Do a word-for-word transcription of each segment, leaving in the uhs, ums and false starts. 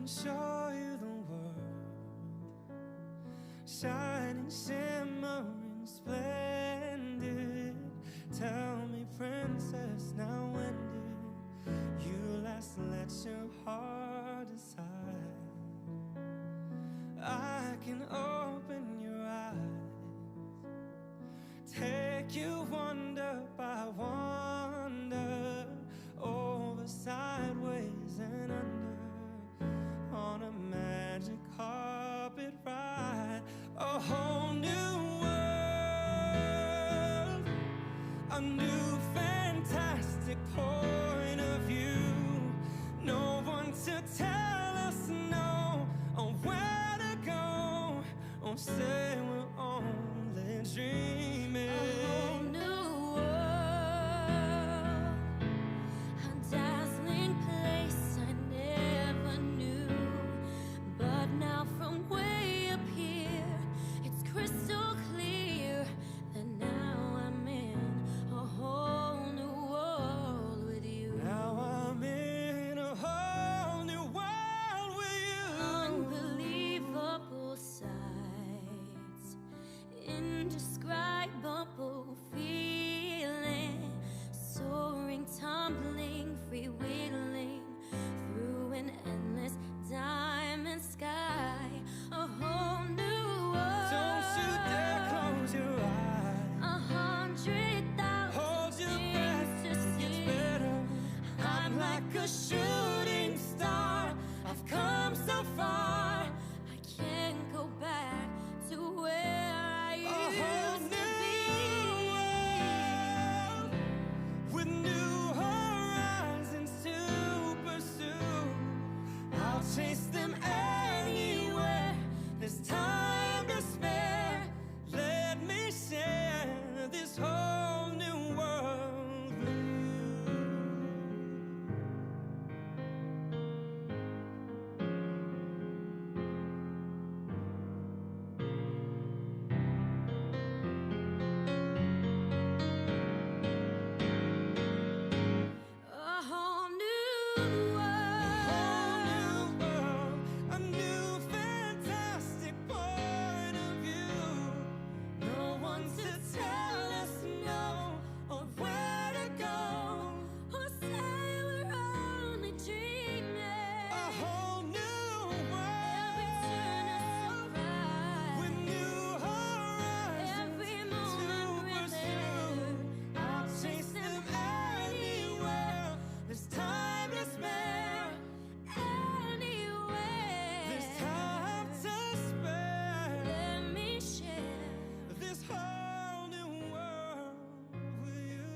Show you the world, shining, shimmering, splendid. Tell me, princess, now when did you last let your heart decide? I can open your eyes, take you wonder by wonder, over, sideways, and under, on a magic carpet ride. A whole new world, a new fantastic point of view. No one to tell us no or where to go, or say we're only dreaming. A whole new world, a dazzling place I never knew. But now from way up here, it's crystal clear that now I'm in a whole new world with you. Now I'm in a whole new world with you. Unbelievable sights, indescribable feeling, soaring, tumbling, freewheeling through an endless diamond sky. A whole new world. Don't you dare close your eyes. A hundred thousand Hold your things breath, to it gets see. Better. I'm like a shooting star. I've come so far. I can't go back to where I A whole used to new be. World with new horizons to pursue. I'll chase them anywhere. There's time to spare. Let me share this whole new world with you. A whole new world. A whole new world, a new fantastic point of view. No one to tell us no or where to go, or say we're only dreaming. A whole new world. Every turn a surprise. With new horizons Every moment to pursue. I'll chase them anywhere. There's time to spare. Anywhere. There's time to spare. Let me share this whole new world with you.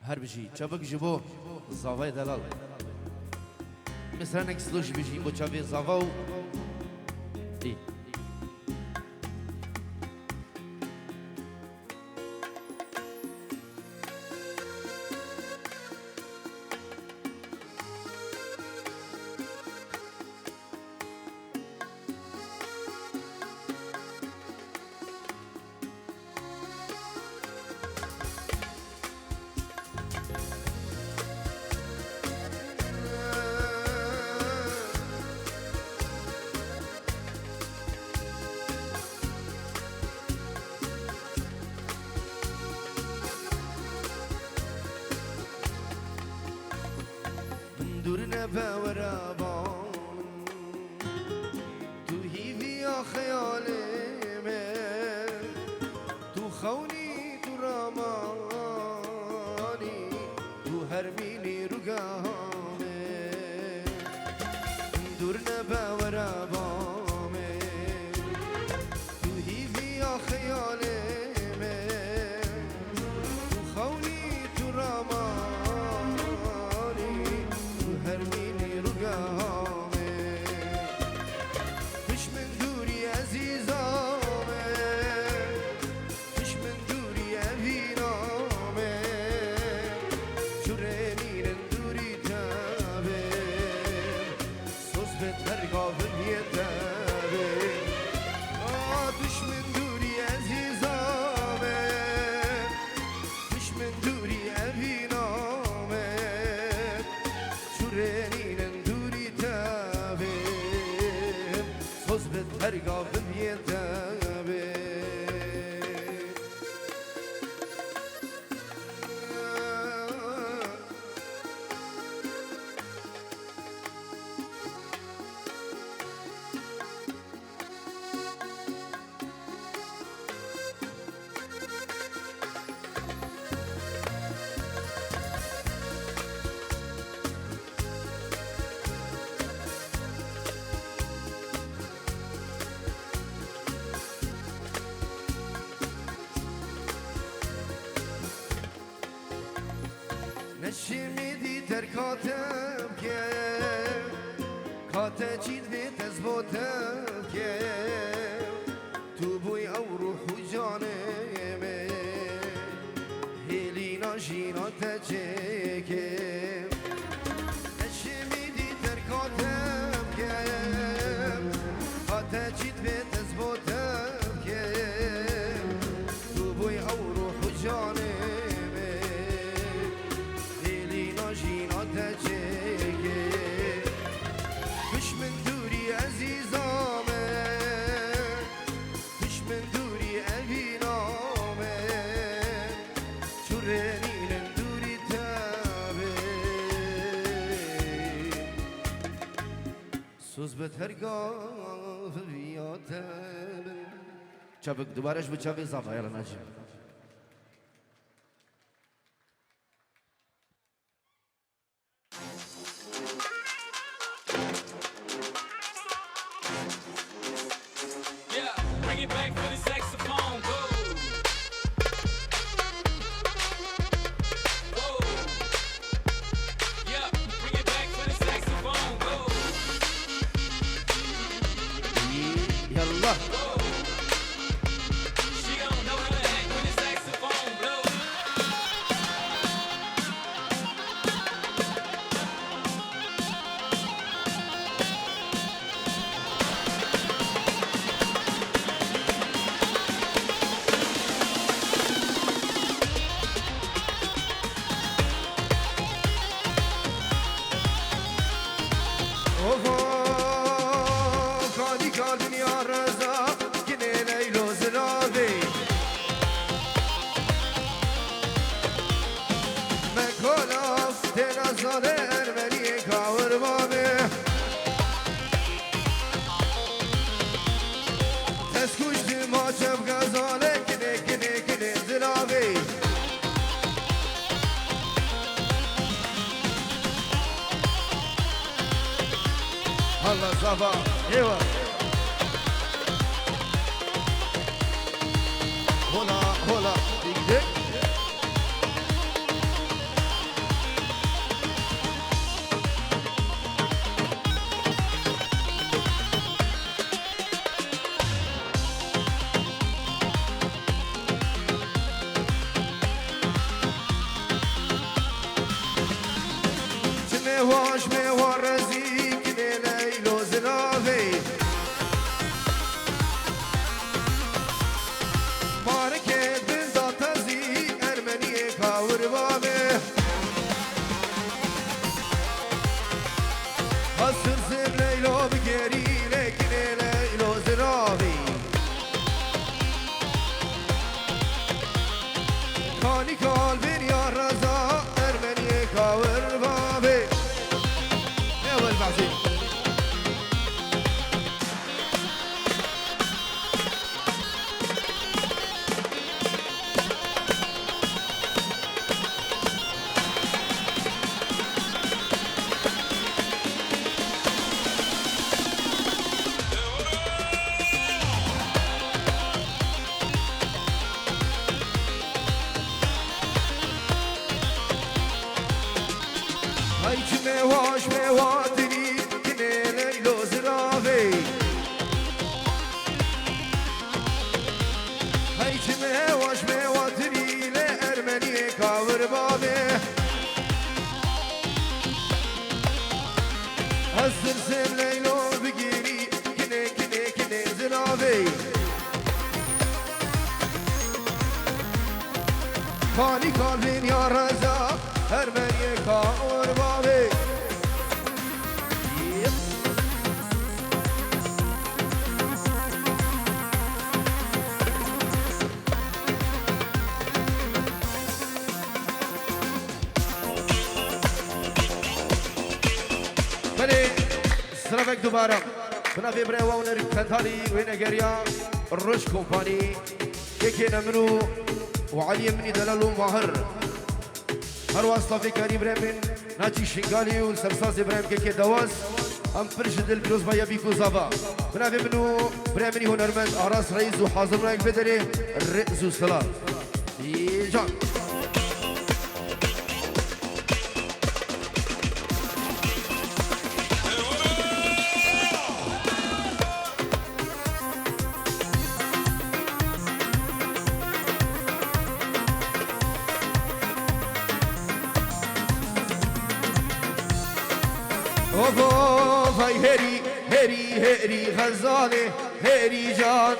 Her bijî çabik ji bo zavayê delal. Misranek slow jî bijî bo çavê zava û. Î. Dûr nebe were ban. Tu hîviya xeyalê me, tu xewnî, tu ramanî, tu hermînî rugeha me. Dûr nebe were ba me, tu hîviya xeyalê me, tu xewnî, tu ramanî, tu hermînî rugeha me. Hiş min dûrî ezîza me, hiş min dûrî evîna me, çû rênînin dûrî te Çimî dî terka te bike, ka te çît vê tez bo te bike. Tu bûy ew ruh û canê min, hêlîna jîna te çêke. Çimî dî terka te bike, ka te çît vê tez bo te bike. Tu bûy ew ruh û canê min, hêlîna jîna te çêke. Piş min dûrî ezîza min, piş min dûrî evîna min, çûrênînin dûrî te bin. Soz bi terga viya te bin. Çabuk, dubare ji bo çavê Zava, yala nacî. Yeah, bring it back for the saxophone, go. Go. Yeah, bring it back for the saxophone, go. Yallah. Go. She don't know how to act when the saxophone blow. Ova, kanîka dinya reza, kinê Leylo zilavê. Me kolav têna zane ermeniyê kawir bavê. Teskûj dima çev gazale kinê, kinê, kinê zilavê. Allah Zava, êwa. Hola, hola, dik dik. Çimê wa ji me wa rezî kinê Leylo zilavê. Marikê bin da tezî ermeniyê kawir bavê. Hesir zim Leylo bigêrî, lê kinê Leylo ziravî. Kanî kalbin ya reza, ermeniyê kawir bavê. Ewel bazî. Hay çi mewaş mewatirî, kinê Leylo ziravê. Hey çi mewaş mewatirî lê ermeniyê kawir bavê. Ez zirzim Leylo bigirî, kinê, kinê, kinê ziravê. Kanî kalbin ya reza, ermeniyê kawir bavê. Belê, silavek dubare. Bi navê birayê we Huner Kentalî wê negeriya Roj Kompanî, yekê ne min û, û Eliyê min î delal û mahir. Her wiha silavê karî birayê min Naçî Şingalî û sersazê birayê min kekê Dawaz. Em pir ji dil pîrozbaya Bîk û Zava. Bi navê min û birayê min î hunermend Aras Reis û hazir bûna yek vê derê, rêz û silav. Îcan. Of, of, hey herî, herî, herî Xezalê, herî can.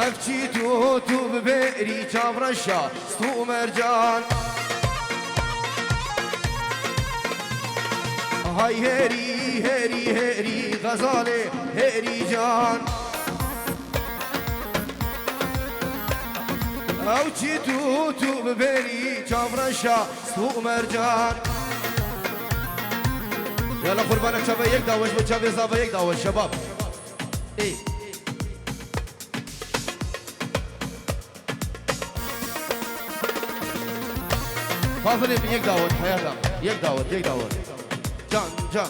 Ev çî tu, tu bi bêrî çavreşa stû mercan. Hay herî, herî, herî Xezalê, herî can. Ew çî tu, tu bi bêrî çavreşa stû mercan. Yala qurbana çavê yek dawe ji bo çavê zava yek dawe şebab. Ê. Fazilê min yek dawet heyata. Yek dawet, yek dawet. Can, can.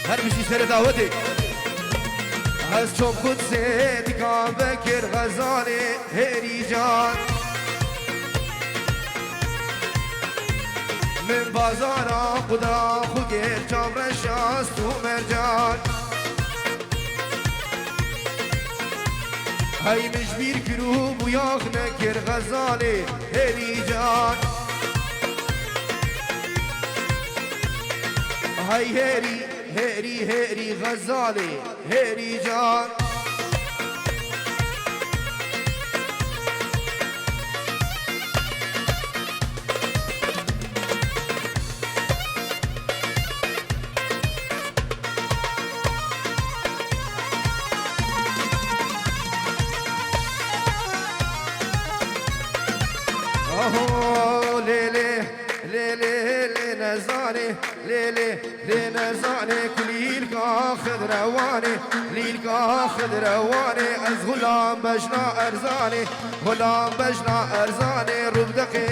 Her bijî serê dawetê. Ez çom Qudsê dika vekir Xezalê hêrî can. Min bazara qudra xwe kir çavreşa stû mercan. Hey min ji bîr kir û bûyax nekir Xezalê hêrî can. Hey hêrî, hêrî, hêrî Xezalê, hêrî can. Aho, lê, lê, lê, lê, lê, nezanê, lê, lê, lê, nezanê ku lîlka Xidrewanê, lîlka Xidrewanê, ez xulam bejna erzanê, xulam bejna erzanê, rûv deqê,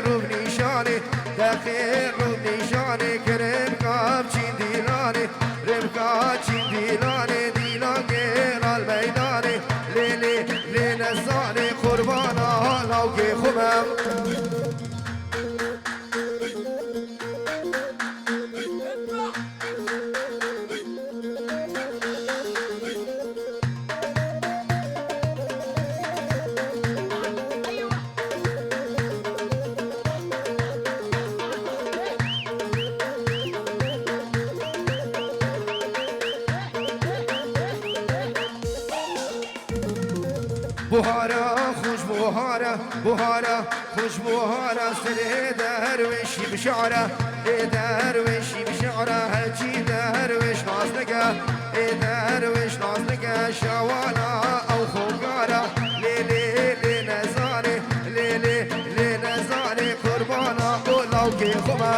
rûv nîşanê, deqê, rûv nîşanê, kirin kav çîn dîlanê, Rêvka çîn dîlanê, dîlan gêlan meydanê, lê, lê, lê nezanê qurbana lawkê xwe me. Buhara, xweş buhara, buhara, xweş buhara, serê derwêşî bişara, ê derwêşî bişara, heçî derwêş nas dike, ê derwêş nas dike, şewana ew xokara, lê, lê, lê nezanê, lê, lê, lê nezanê, qurbana o lawkê xwe me.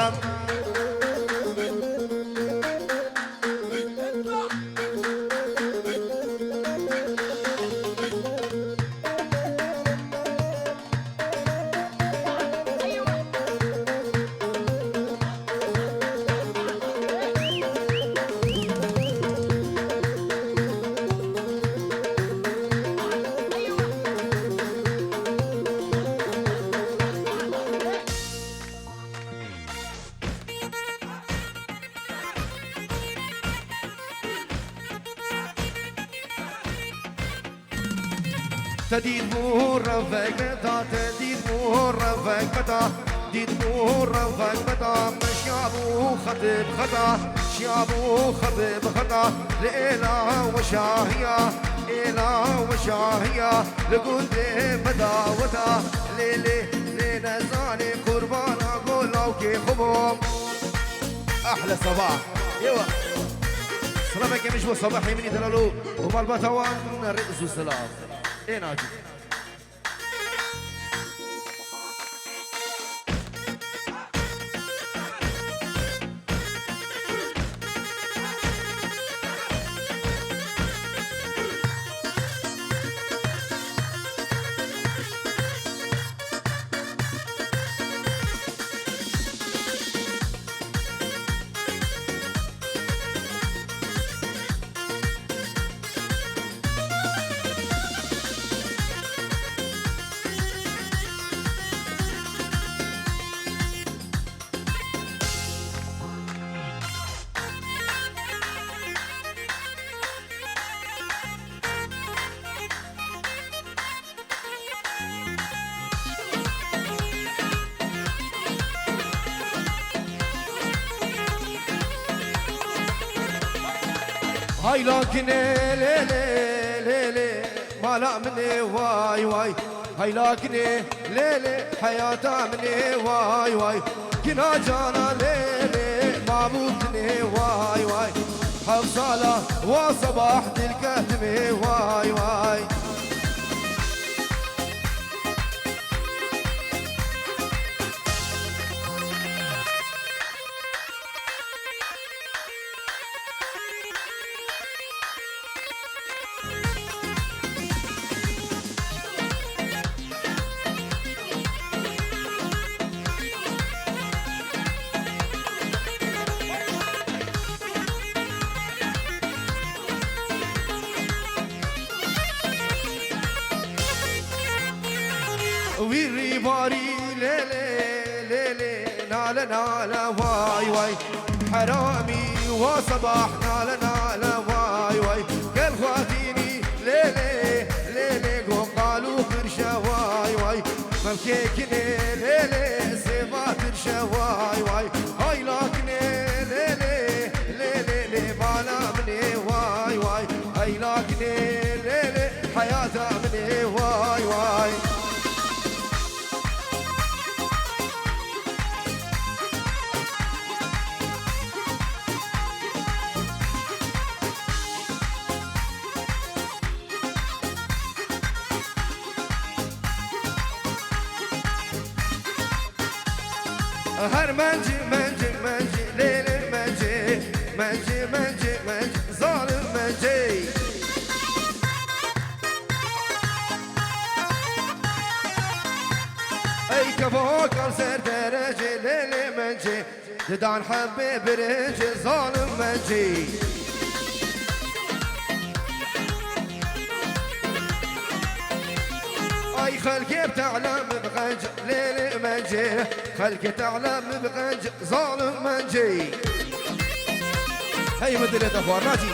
Te dît bû revek me da, te dît bû revek me da, dît bû revek me da, me şiya bû xetê bi xeta, şiya bû xetê bi xeta, li êla we şahiya, êla we şahiya, li gundê me da weta, lê, lê, lê nezanê qurbana go lawkê xwe bom. Ehle sebah. Ewa. Selameke min ji bo sebahê min î delal û malbata wan, rêz û selam. Ê nacî. Ay lakinê lê lê lê lê, mala min ê way way. Hay lakinê lê lê, heyata min ê way way. Kina cana lê lê, mabû tinê way way. Heft sala wa sebah dil ketime way way. Wî rîbarî lê lê, lê lê, nale nale, way way. Heramî wa sebah, nale nale, way way. Gel xwedînî lê lê, lê lê, go qalû qirşe, way way. Mevkê kinê lê lê, sêva tirşe, way way. Hay lakinê lê lê, lê lê lê, bala min ê, way way. Hay lakinê lê lê, heyata min ê, way way. Her mencî, mencî, mencî, lê lê mencî, mencî, mencî, mencî, zalim mencî. Ey kevokan ser derecê, lê lê mencî, didan hebê birincî, zalim mencî. Ay xelkê bi te'lem bi qenc, lê lê mencê. Xelkê te'lem bi qenc, zalim mencê. Hey min dilê te xwar, Nacî.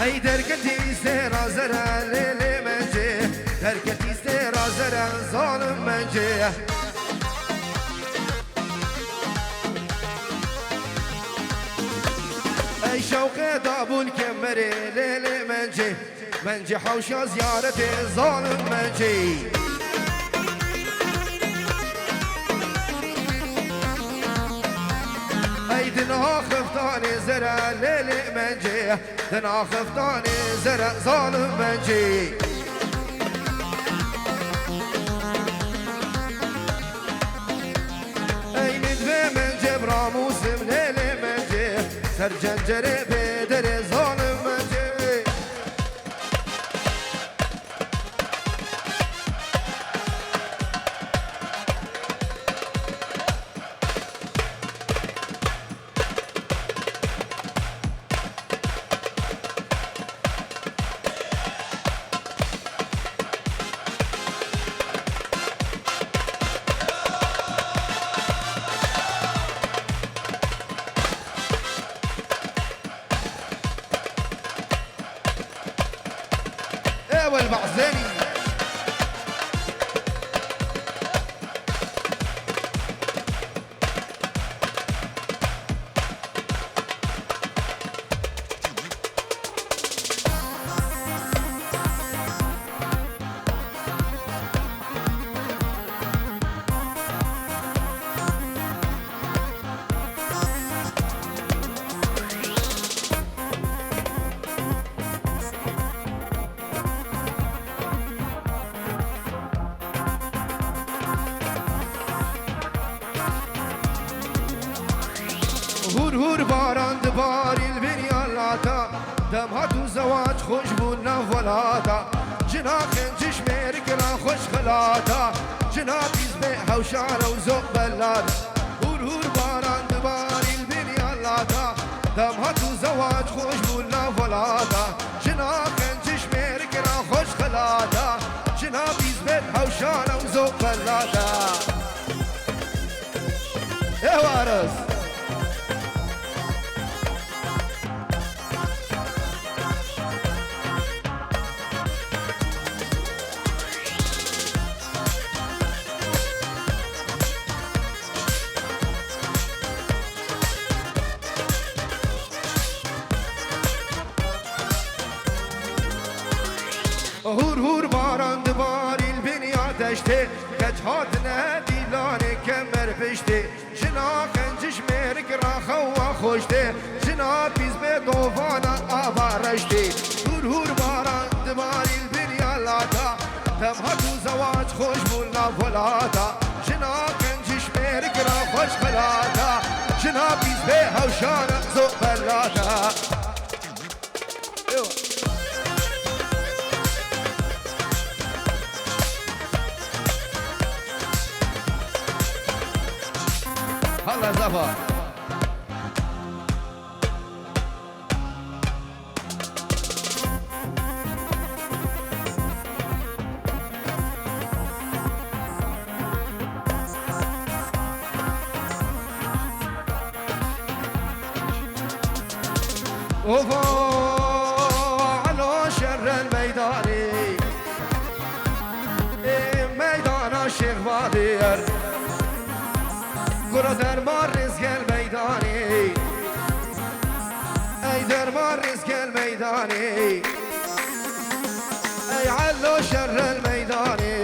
Ey derketî sêra zere, lê lê mencê. Derketî sêra zere, zalim mencê. Ey şewqê dabûn kemerê, lê lê mencê. Mencê hewşa ziyaretê, zalim mencê. Ey dina xiftanê zere, lê lê mencê. Dina xiftanê zere, zalim mencê. Ey min divê mencê bi ramûsim, lê lê mencê. Ser cencerê bê derê, zalim mencê. Ewel Bazenî. Hûr hûr baran dibarî li vêrî alata. Dem hat û zewac xweş bûn nav welata. Jina qenc ji mêrikina xweş xelata. Jina pîs bê hewşara û zok belata. Hûr hûr baran dibarî li vêrî Belada. Ewaris. Hûr hûr baran dibarî li bin ya deştê, keç hatine dîlanê kemer piştê. Jina qencij mêrik raxewa xweştê, jina pîs bê dovana ava reştê. Hûr hûr baran dibarî li bin ya lata, dem hat û zewac xweş bûn nav welata. Jina qencij mêrik ra xweş xelata, jina pîs bê hewşana zo belata. Hala zafa. Ova alo şerrel meydanê, ê meydana Şêx Badir. Kuro derma rêzgel meydanê, ey derma rêzgel meydanê. Ey Ello şerrel meydanê,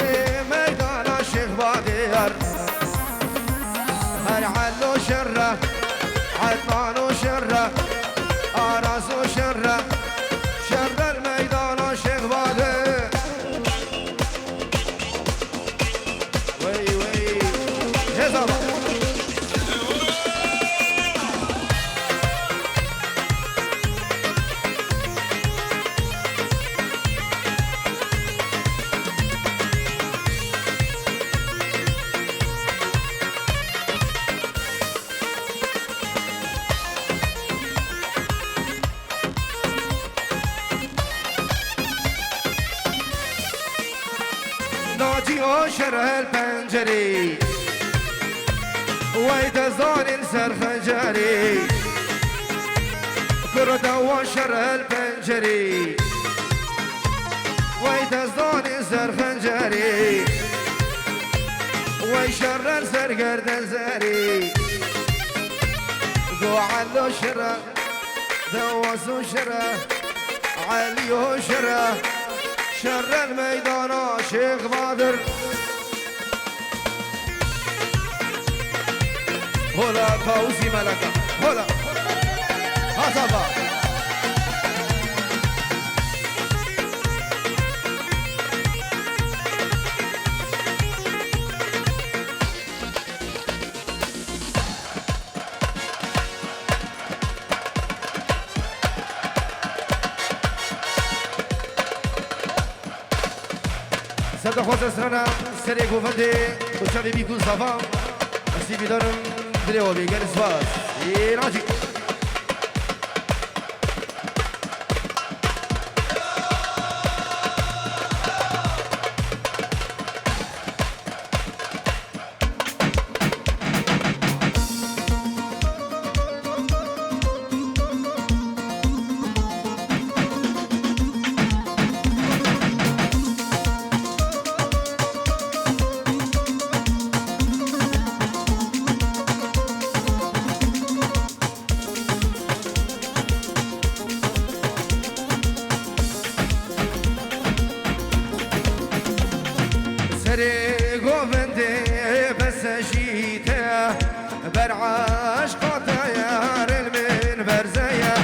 ê meydana Şêx Badiyar. Her Ello şerre, Ednano şerre, Arazo şerre, şerrel meydana Şêx Badiyar. Wey, wey. Hêza bak. Naciya şerhel pencerê, wey dezanên ser xencerê. Kuro dewa şerhel pencerê, wey dezanên ser xencerê. Wey şerrel ser gerden zerê. Go Ello şerre. Dewazo şere, Eliyo şere, şerrel meydana Şêx Badir. Hola Tawusî Meleka, hola. Hazaba. Sedexwaz ez rena serê govendê û çavê bîk û zavan. Ez hîvîdar im dilê we bê. Gelî spas. Ê nacî. Serê govendê bese jî te, ber eşqa te ye, rêl min berze ye.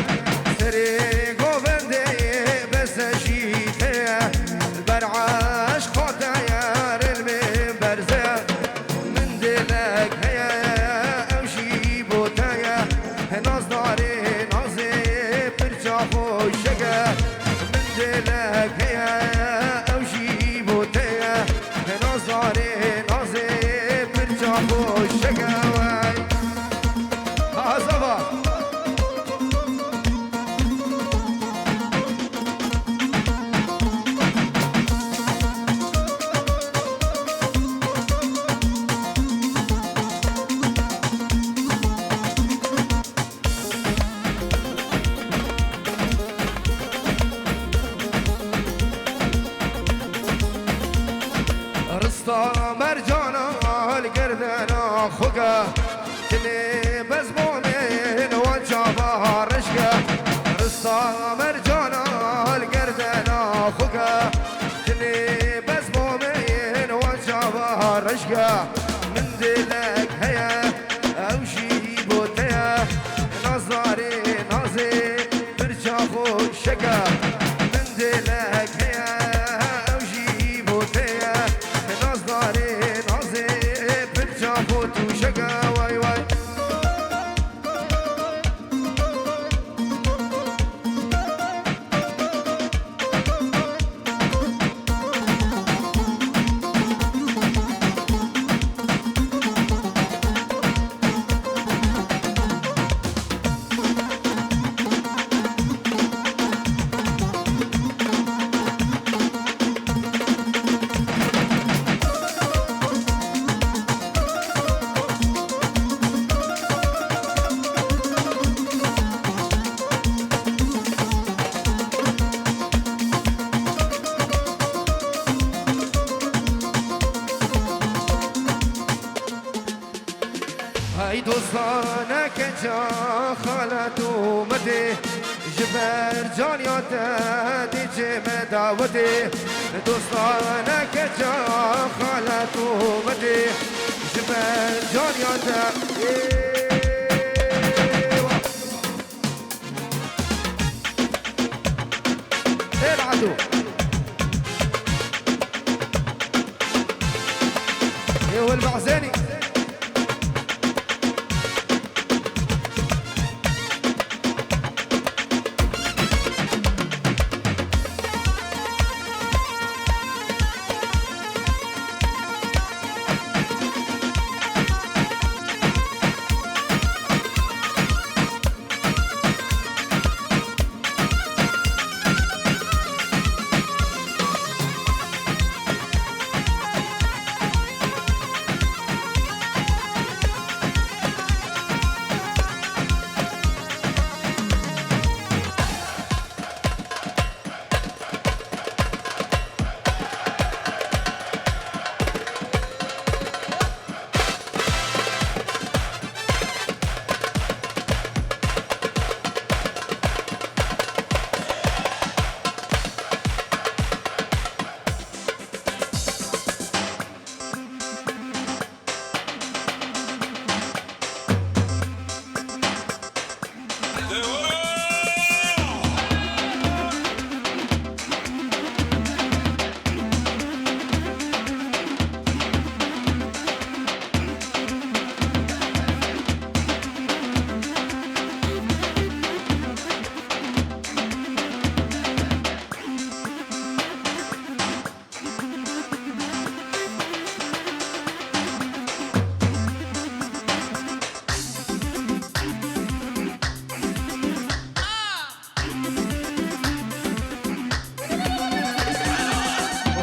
Serê govendê bese jî te, ber eşqa te ye, rêl min berze ye. Min dilek heye, ew jî bo te ye. Nazdarê nazê pirça xweşik e. Min dilek heye, ew jî bo te ye. Nazdarê nazê pirça xweşik e wey. Hazava. Xwike, tinê bezmonên wan çava reşke, rista mercana li gerdena xwike, tinê bezmonên wan çava reşke, min dêlek heye, ew jî bo te ye, nazdarê nazê, pirça xwe şeke, min dêlek heye, ew jî bo te ye, nazdarê nazê, pirça xwe tu şeke, way way. Hey dostane keça xalet û medê, ji ber caniya te dê çê me dawetê. Dostane keça xalet û medê, ji ber caniya te. Ê, wa. Ê, Lado. Ê, Wel Behzenî.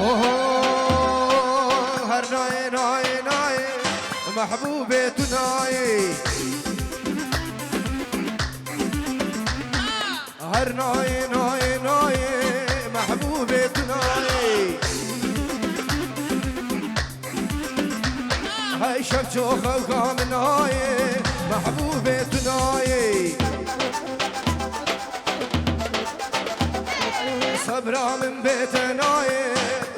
Oho, her nayê, nayê, nayê, mehbûbê tu nayê. Her nayê, nayê, nayê, mehbûbê tu nayê. Hey şev ço xewka min nayê, mehbûbê tu nayê. Sebra min bê te nayê,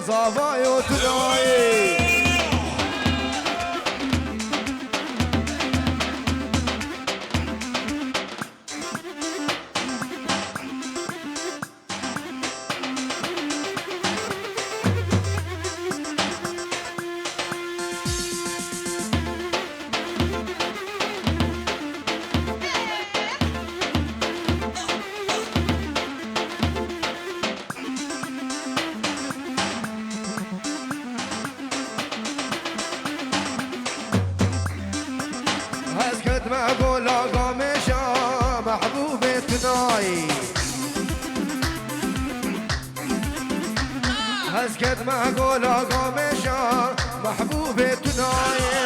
zavayo tu nayê. Ez ketme gola gamêşa, mehbûbê tu nayê. Ez ketme gola gamêşa, mehbûbê tu nayê.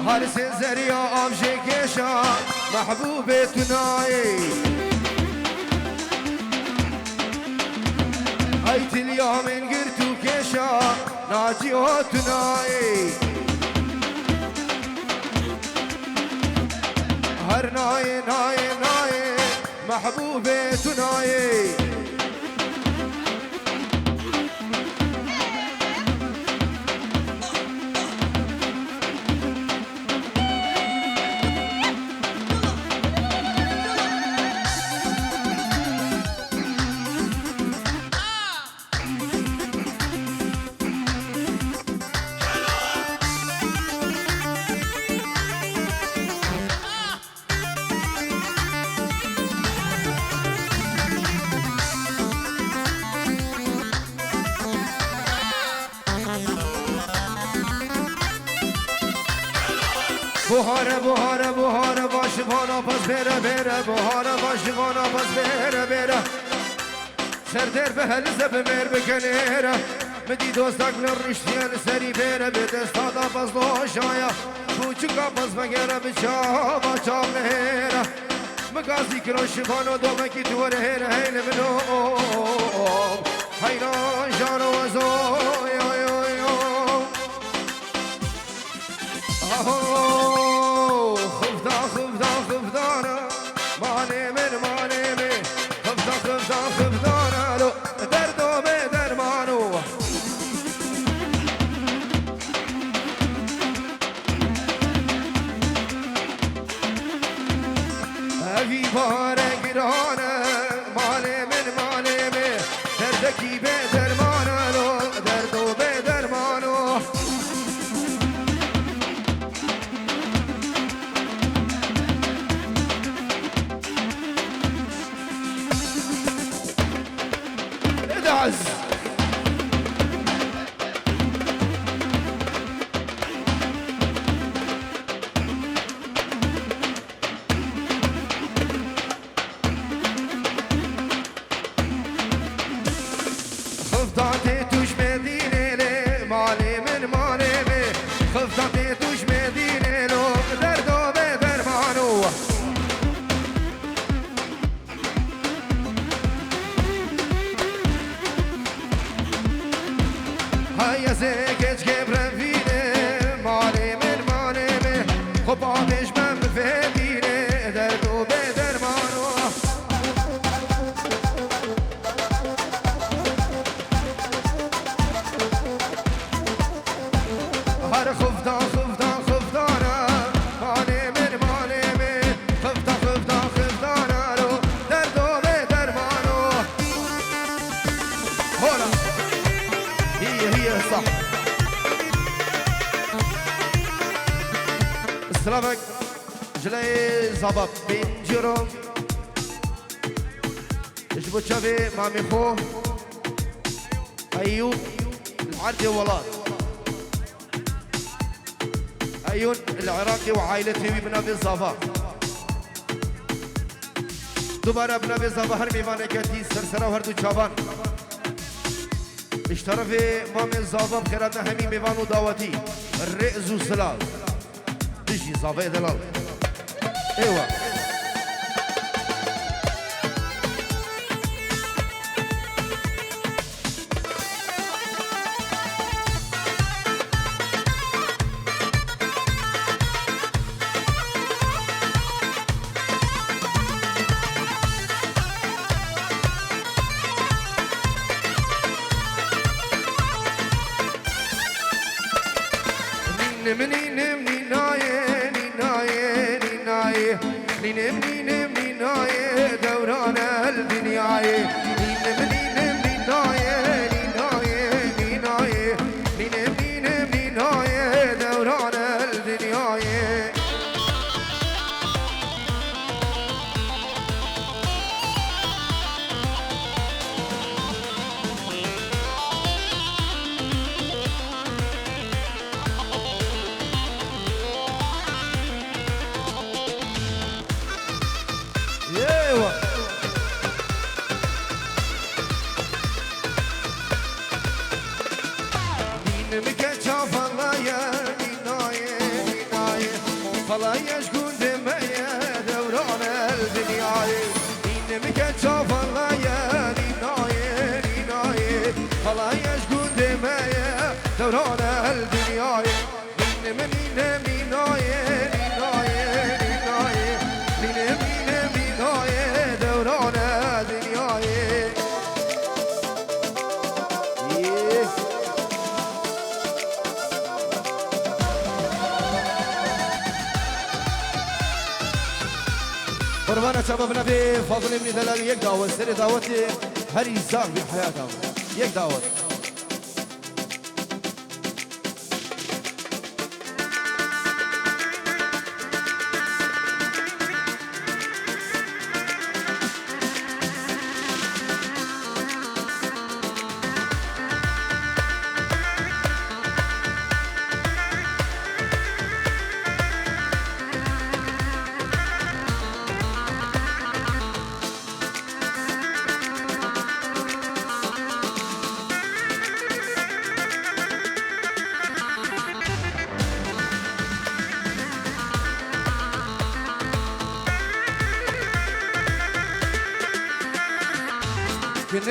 Harisên zeriya av jê kêşa, mehbûbê tu nayê. Ay tiliya min girt û kêşa, Naciyo tu nayê. Her nayê, nayê, nayê. Mehbûbê tu nayê. Buhare, buhare, buhare, va şivana pas bêre, bêre. Buhare, va şivana pas bêre, bêre. Ser dêr bi helize bi mêr bi kenêre. Min dî dostek li riştiye li serî bêre. Bi desta da pas doşaya. Bûçika pas vegere bi çava çav nihêre. Min gazî kiro şivano domekî tu were hêre heyle min o. Heyran jaro ez o, yo, yo, yo. Aho, xifda, xifda, xifdana, malê min, malê min. Xifda, xifda, xifdana, lo, derdo bê dermano. Evî bare girane, malê min, malê min. Derdekî bê dermana lo, derdo bê dermano. Ede ez. Xifta tê tûş Medînê lê, malê min, malê min. Xifta tê tûş Medînê lo, derdo bê dermano. Hay ez ê keçkê bi revînê, malê min, malê min. Xwe pavêj me bi fêdînê, derdo bê dermano. Her xifta, xifta, xiftana, malê min, malê min. Xifta, xifta, xiftana ro, derdo bê dermano. Hola. Hiye, hiye, sah. Silavek, cileyê zava pêncî ro. Ji bo çavê mamê xwe, Eyûb, li erdê welat. Eyûn, li Iraqê û aîletê wî bi navê Zava. Dubare bi navê Zava her mêvaneke dî ser sera û her du çavan. Ji terefê mamê Zava bi xêr hatin hemî mêvan û dawetî. Rêz û silav. Dijî zavê delal. Êwa. Nînim, nînim, nînayê, nînayê, nînayê. Nînim, nînim, nînayê, dewran el dinyayê. Nînim, nînim, nînayê, nînayê, nînayê. Nînim, nînim, nînayê, dewran el dinyayê. Êwa. Nînim ke çavan laye, nînayê, nînayê. Xalaye ji gundê me ye, dewran el dinyayê. Nînim ke çavan laye, nînayê, nînayê. Xalaye ji gundê me ye, dewran Revana çaba bina bê Fazilê min delal yek dawet, serê dawetê herî zaf bî heyata. Yek dawet. Kine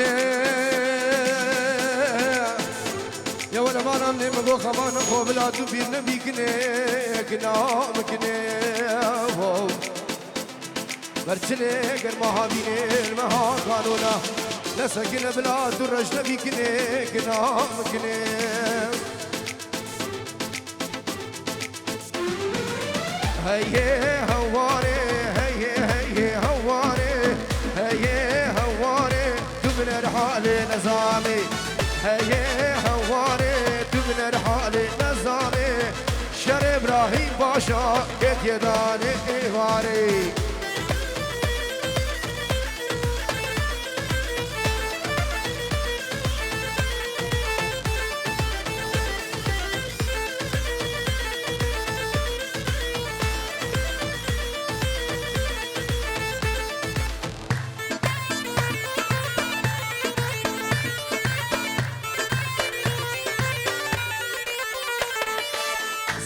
ya wele vana min go xemana xo bila tu bîr nebî kine, kina min kine. Wow. Berçinê germa havînê meha kanona. Nesekine bila tu reş nebî kine, kina min kine. Heyê hewarê, heyê, heyê hewarê, heyê hewarê, tu min her halê nezanî. Heyê hewarê, tu min her halê nezanî. Şerê birahî başa, ketiye danê êvarê.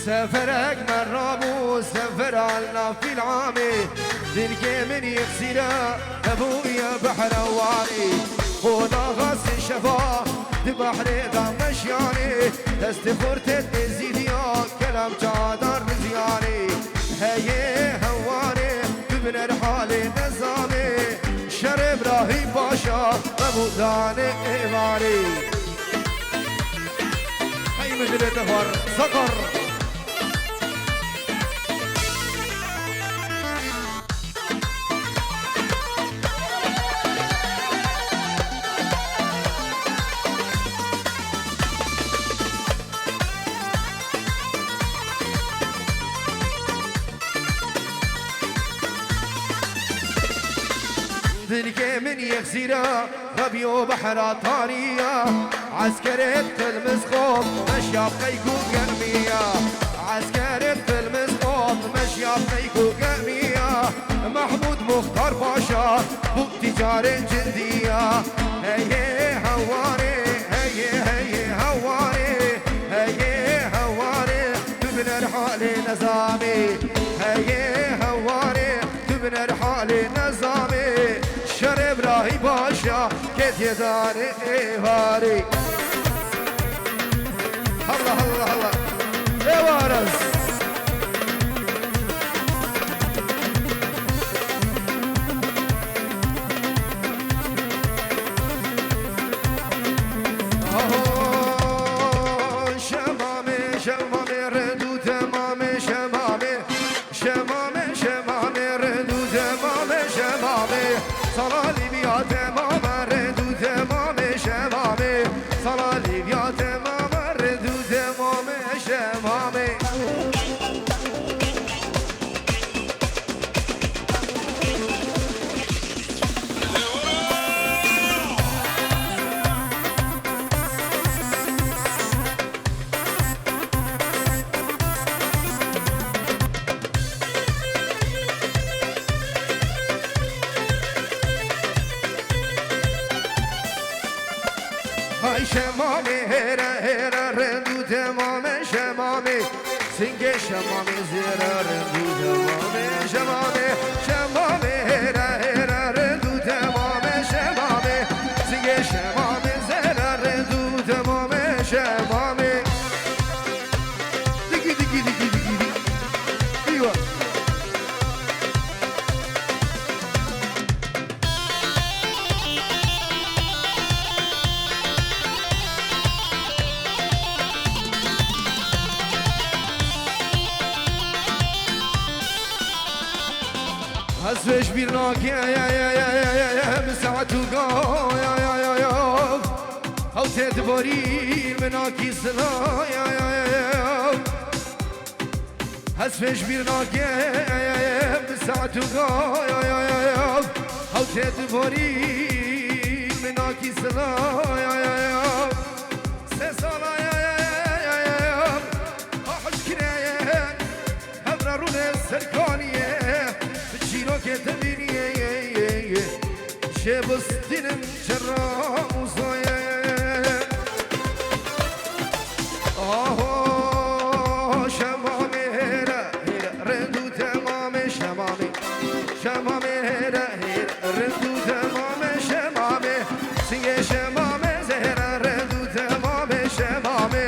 Seferek me rabû, sefera li nav fîl amê. Dilkê min yek sîra hebûye behre warê. Qonaxa sê şeva di behrê de meşyanê. Destê xurtê tê zîdiya kelam çadan rizyanê. Heyê hewarê, tu bin her halê nezanê. Şerê birahî başa, qebûl danê êvarê. Hey min dilê te xwar, Sakar. Dilkê min yek zîra Xebiyo behra tariya, eskerê Tilmizxop meşya qeyk û gemiya. Eskerê Tilmizxop meşya qeyk û gemiya. Mehmûd Muxtar Paşa bû tîcarê cindiya. Heyê hewarê, heyê, heyê hewarê, heyê hewarê, tu bin her halê nezamê. Heyê hewarê, tu bin her halê nezamê, şerê birahî başa, ketiye danê êvarê. Allah, Allah, Allah. Êvaras. Aho, şemamê, şemamê, rindû temamê, şemamê. Şemamê, şemamê, rindû temamê, şemamê. Sala Lîbya temamê, rindû temamê, şemamê. Sala Lîbya temamê, rindû temamê, şemamê. Hay şemamê, hêre, hêre, rindû temamê, şemamê. Singê şemamê, zêre, rindû temamê, şemamê. Şemamê, hêre, hêre, rindû temamê, şemamê. Singê şemamê, zêre, rindû temamê, şemamê. Digi, digi, digi, digi, digi. Eyvah. Ez vê ji bîr nakim, saet û ga, ya, ya, ya, ya. Ew tê diborîn min nakî sila, ya, ya, ya, ya. Ez vê ji bîr nakim, saet û ga, ya, ya, ya, ya. Ew tê diborîn min nakî sila, ya, ya, ya. Sê sala, ya, ya, ya, ya, ya. Aşk kireye. Hevra rûnê serkaniyê, bi çîrokê te bîniyê, jê bistînim çera û zoyê. Aho, şemamê hêre, hêre, rind û temamê şemamê. Şemamê hêre, hêre, rind û temamê şemamê. Singê şemamê zêre, rind û temamê şemamê.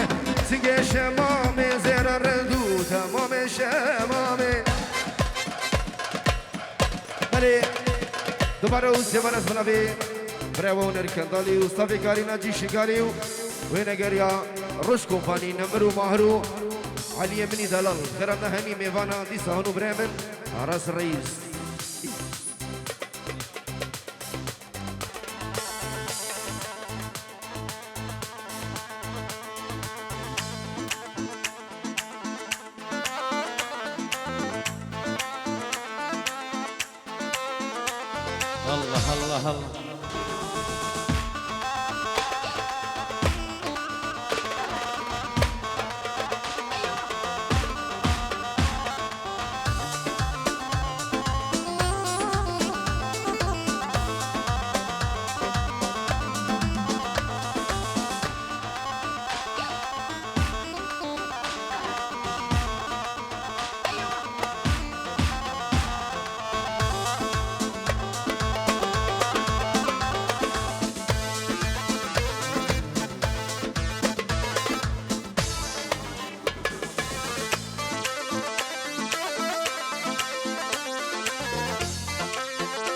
Singê şemamê zêre, rind û temamê şemamê. Belê, dubare û sêvar ez binavê birêwa Huner Kendalî û stafê karî Nacî Şingalî û wênegeriya Roj Kompanî Nemir û Mahir û Eliyê Minî Delal. Xêra me hemî mêvana dîsa hûn û birê min Aras Reîs. Allah, Allah, Allah.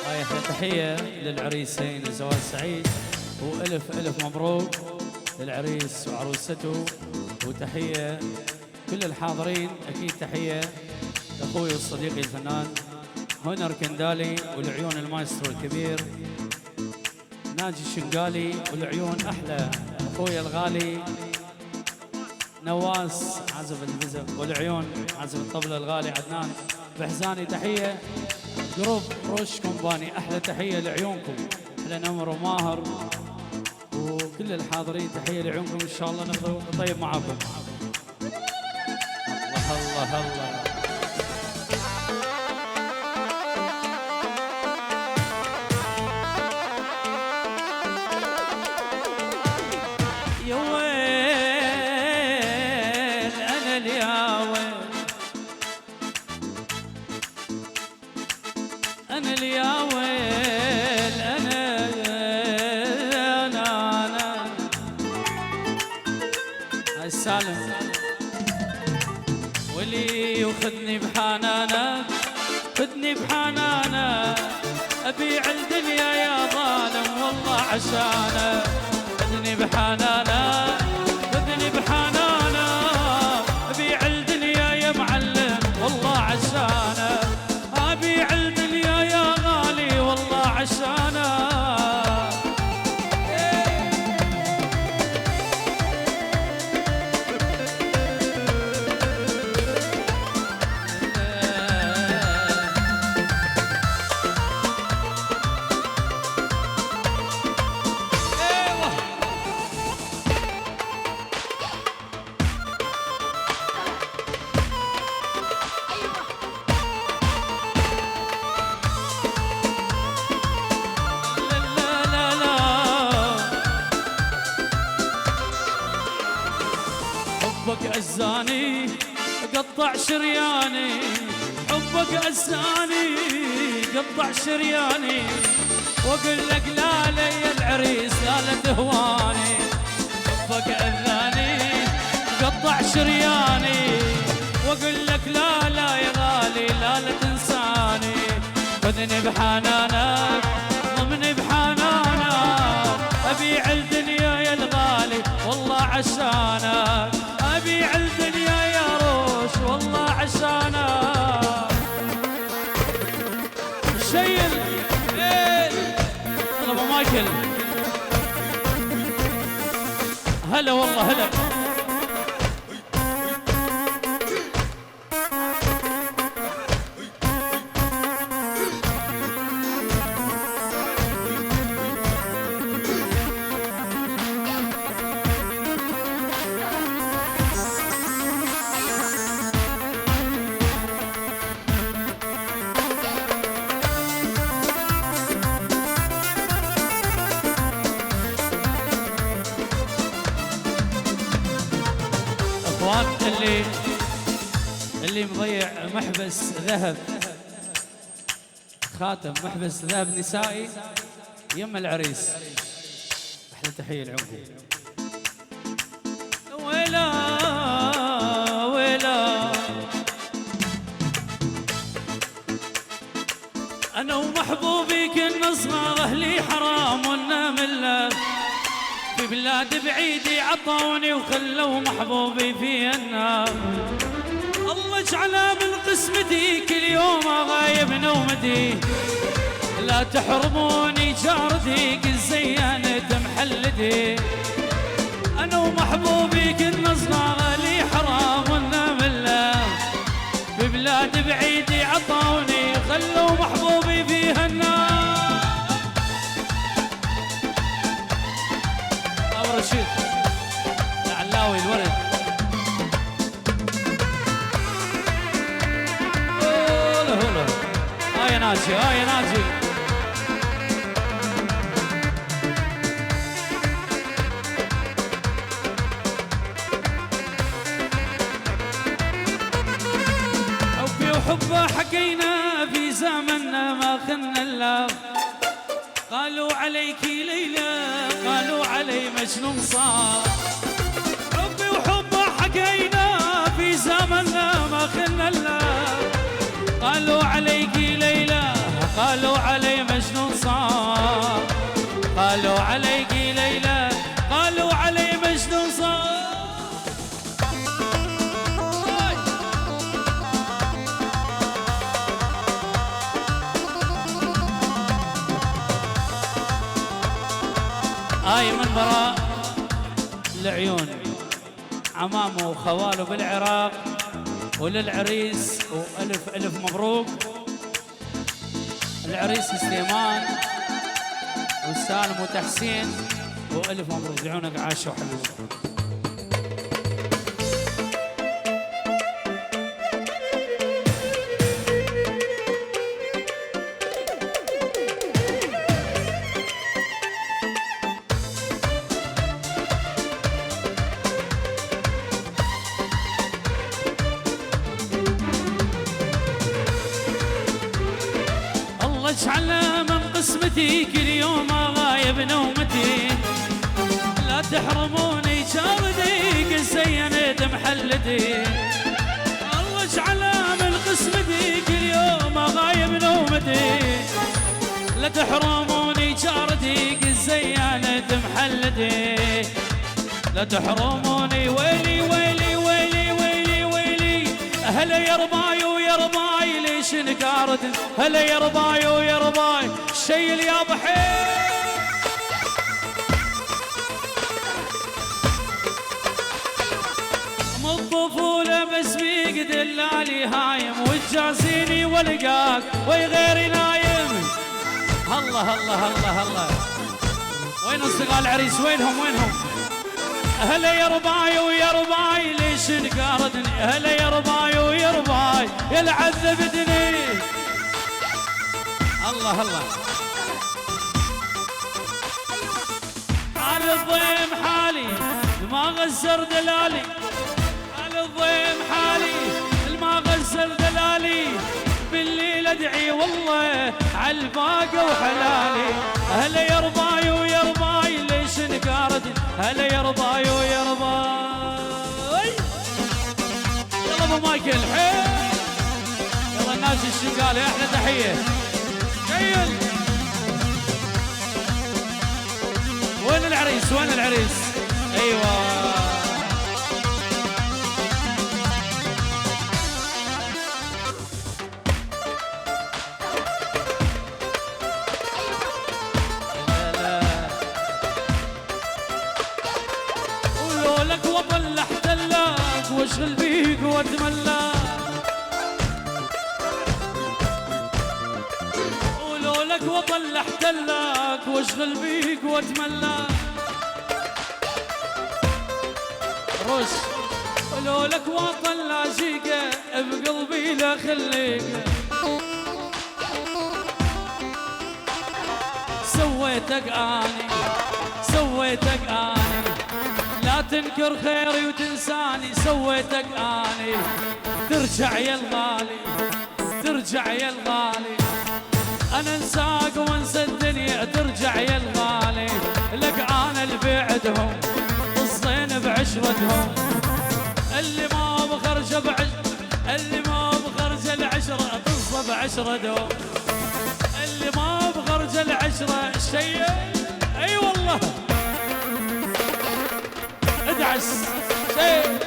هاي أحلى تحية للعريسين، زواج سعيد وألف ألف مبروك للعريس وعروسته، وتحية كل الحاضرين، أكيد تحية لأخوي وصديقي الفنان هونر كندالي والعيون المايسترو الكبير ناجي شنقالي والعيون أحلى أخويا الغالي نواس عازف البزم والعيون عازف الطبلة الغالي عدنان بحزاني. تحية جروب روش كومباني، أحلى تحية لعيونكم، أحلى نمر وماهر وكل الحاضرين. تحية لعيونكم، إن شاء الله نقضي وقت طيب معاكم. الله، الله، الله. يا ويل أنا اليا ويل. أنا اليا ويل، أنا، أنا، أنا. هاي السالم. ولي وخدني بحنانك، خدني بحنانك. أبيع الدنيا يا ظالم والله عشانك. خدني بحنانك، خدني بحنانك. أبيع الدنيا يا معلم والله عشانك. أبيع الدنيا يا غالي والله عشانك. حبك أذاني قطع شرياني، حبك أذاني قطع شرياني. وأقول لك لا لي العريس لا لا تهواني. حبك أذاني قطع شرياني. وأقول لك لا لا يا غالي لا لا تنساني. خذني بحنانك، ضمني بحنانك. أبيع الدنيا يا الغالي والله عشانك. أبيع الدنيا يا روش والله عشانك. هلا والله، هلا. اخوان، اللي اللي مضيع محبس ذهب، خاتم محبس ذهب نسائي، يم العريس. احلى تحيه لعمكم. ويلا، ويلا. أنا ومحبوبي كنا صغار، أهلي حرام ونا ملا. في بلاد بعيدة عطوني وخلوا محبوبي في النار. الله اجعلها من قسمتي، كل يوم غايب نومتي. لا تحرموني جارتي، كل زينت محلتي. أنا ومحبوبي كنا صغار، لي حرام ونا ملا. ببلاد بعيدة عطوني، خلوا محبوبي في هنا. أبو رشيد العلاوي الورد. هولا، هولا. هاي ناجي، هاي ناجي. حبي وحبه حكينا في زمننا ما خنا الا. قالوا عليك ليلى، قالوا علي مجنون صار. حبي وحبه حكينا في زمننا ما خنا الا. قالوا عليك ليلى، قالوا علي مجنون صار. قالوا عليك ليلى، قالوا علي مجنون صار. آي من براء العيون، عمامه وخواله بالعراق، وللعريس وألف ألف مبروك. العريس سليمان وسالم وتحسين، وألف مبروك، عيونك عاشوا حلوين. الله اجعل من قسمتي، كل يوم غايب نومتي. لا تحرموني شاردي، قد زينت محلتي. الله اجعل من قسمتي، كل يوم غايب نومتي. لا تحرموني شاردي، قد زينت محلتي. لا تحرموني، ويلي، ويلي، ويلي، ويلي، ويلي. هلا يا رباي ويا رباي، ليش انكرت؟ هلا يا رباي ويا رباي، شيل يا بحير. من الطفولة بس بيك دلالي هايم، وتجازيني والقاك وي غيري نايم. الله، الله، الله، الله. وين أصدقاء العريس؟ وينهم، وينهم؟ هلا يا رباي ويا رباي، ليش انكرتني؟ هلا يا رباي ويا رباي، يا اللي عذبتني. الله، الله. على الضيم حالي، ما غزر دلالي. على الضيم حالي، ما غزل دلالي. بالليل ادعي والله عالباقة وحلالي. هلا يا رباي ويا رباي، ليش انكرت؟ هلا يا رباي ويا رباي. يلا ابو مايكل، حيل. يلا الناس الشنقالي، احلى تحية. جيل. وين العريس؟ وين العريس؟ ايوه. بيك واتملى. ولولك وطلع تلاك واشغل بيك واتملى. روش. ولولك وطلع جيكا بقلبي لا خليك. سويتك اني، سويتك اني، لا تنكر خيري وتنساني. سويتك اني، ترجع يا الغالي، ترجع يا الغالي. انا انساك وانسى الدنيا، ترجع يا الغالي. لك انا اللي بعدهم، الزين بعشرتهم. اللي ما بخرج بعش-، اللي ما بخرج العشرة، طز بعشرة دوم. اللي ما بخرج العشرة شيء. اي والله. ادعس. شيء.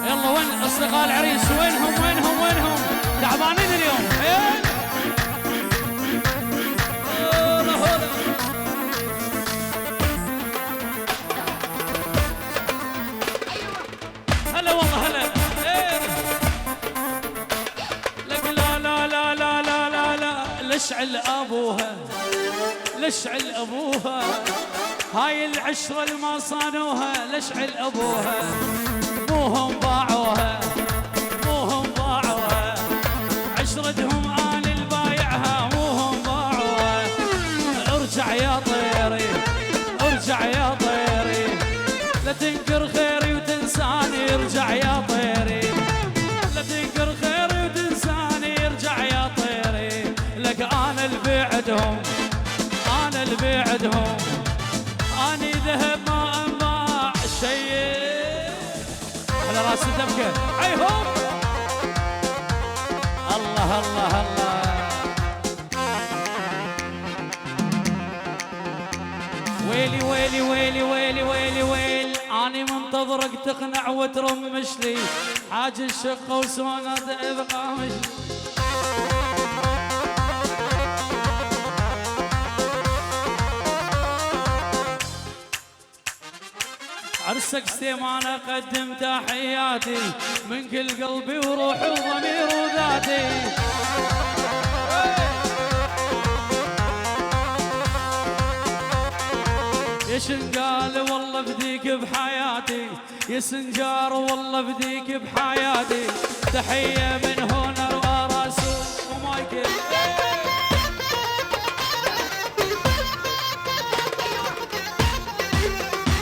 يلا، وين أصدقاء العريس؟ وينهم، وينهم، وينهم؟ تعبانين اليوم؟ إيه؟ هلا، هلا. هلا والله، هلا. إيه. لك لا، لا، لا، لا، لا، لا، لا. لشعل أبوها، لشعل أبوها. هاي العشرة الما صانوها، لشعل أبوها. مو هم باعوها، مو هم باعوها. عشرتهم أنا البايعها، مو هم باعوها. ارجع يا طيري، ارجع يا طيري. لا تنكر خيري وتنساني، ارجع يا طيري. لا تنكر خيري وتنساني، ارجع يا طيري. لك أنا اللي بعدهم، أنا اللي بعدهم. أني ذهب ما أنباع شيء. على راس الدبكة. عيهم. الله، الله، الله. ويلي، ويلي، ويلي، ويلي، ويلي، ويل. أني منتظرك تقنع وترمش لي. حاج الشقة وسونا ذئب قامش. عرسك ستيمانة، قدم تحياتي من كل قلبي وروحي وضمير وذاتي. يا شنقال والله فديك بحياتي، يا سنجار والله فديك بحياتي. تحية من هونر وآراسو ومايكل.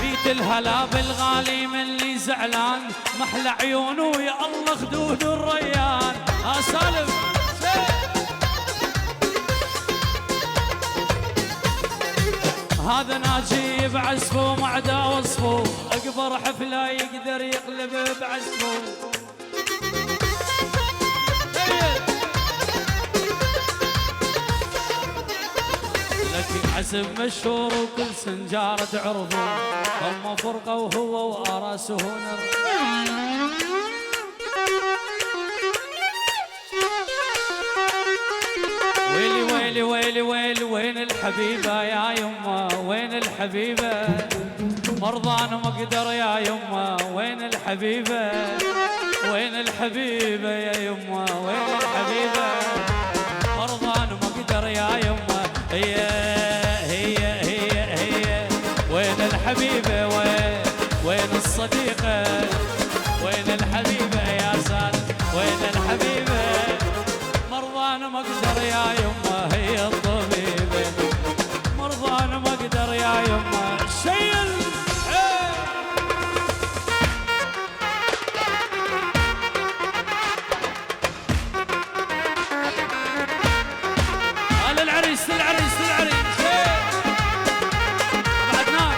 بيت الهلا بالغالي من اللي زعلان، محلى عيونه يا الله خدود الريان. ها سالم. هذا ناجي بعزفه معدا وصفه، اكبر حفله يقدر يقلب بعزفه. لك عزم مشهور وكل سنجار تعرفه، هم فرقة وهو وراسه نر. ويلي، ويلي، ويلي، ويلي، وين الحبيبة يا يما؟ وين الحبيبة؟ مرضان مقدر يا يما، وين الحبيبة؟ وين الحبيبة يا يما؟ وين الحبيبة؟ مرضان مقدر يا يما. هي، هي، هي، هي. وين الحبيبة؟ وين، وين الصديقة؟ وين الحبيبة يا سالم؟ وين الحبيبة؟ مرضان مقدر يا يما، هي الطبيبة. مرضان مقدر يا يما، شيل. إيه. آه، للعريس، للعريس، للعريس. إيه. بعد نار.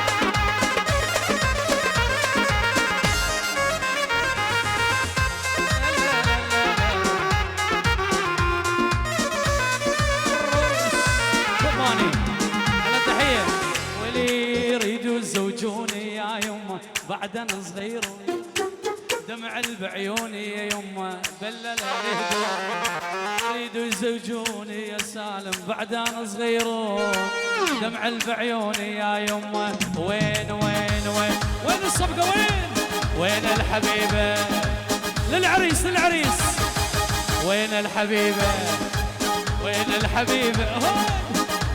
شباني. على تحية. ولي يريدوا يزوجوني يا يما، بعد أنا صغير. دم دمع بعيوني يا يمه، بلل يهدون، يريدوا يزوجوني يا سالم، بعد أنا صغير. دمع بعيوني يا يمه، وين، وين، وين، وين الصفقة، وين؟ وين الحبيبة؟ للعريس، للعريس. وين الحبيبة؟ وين الحبيبة؟ هوي!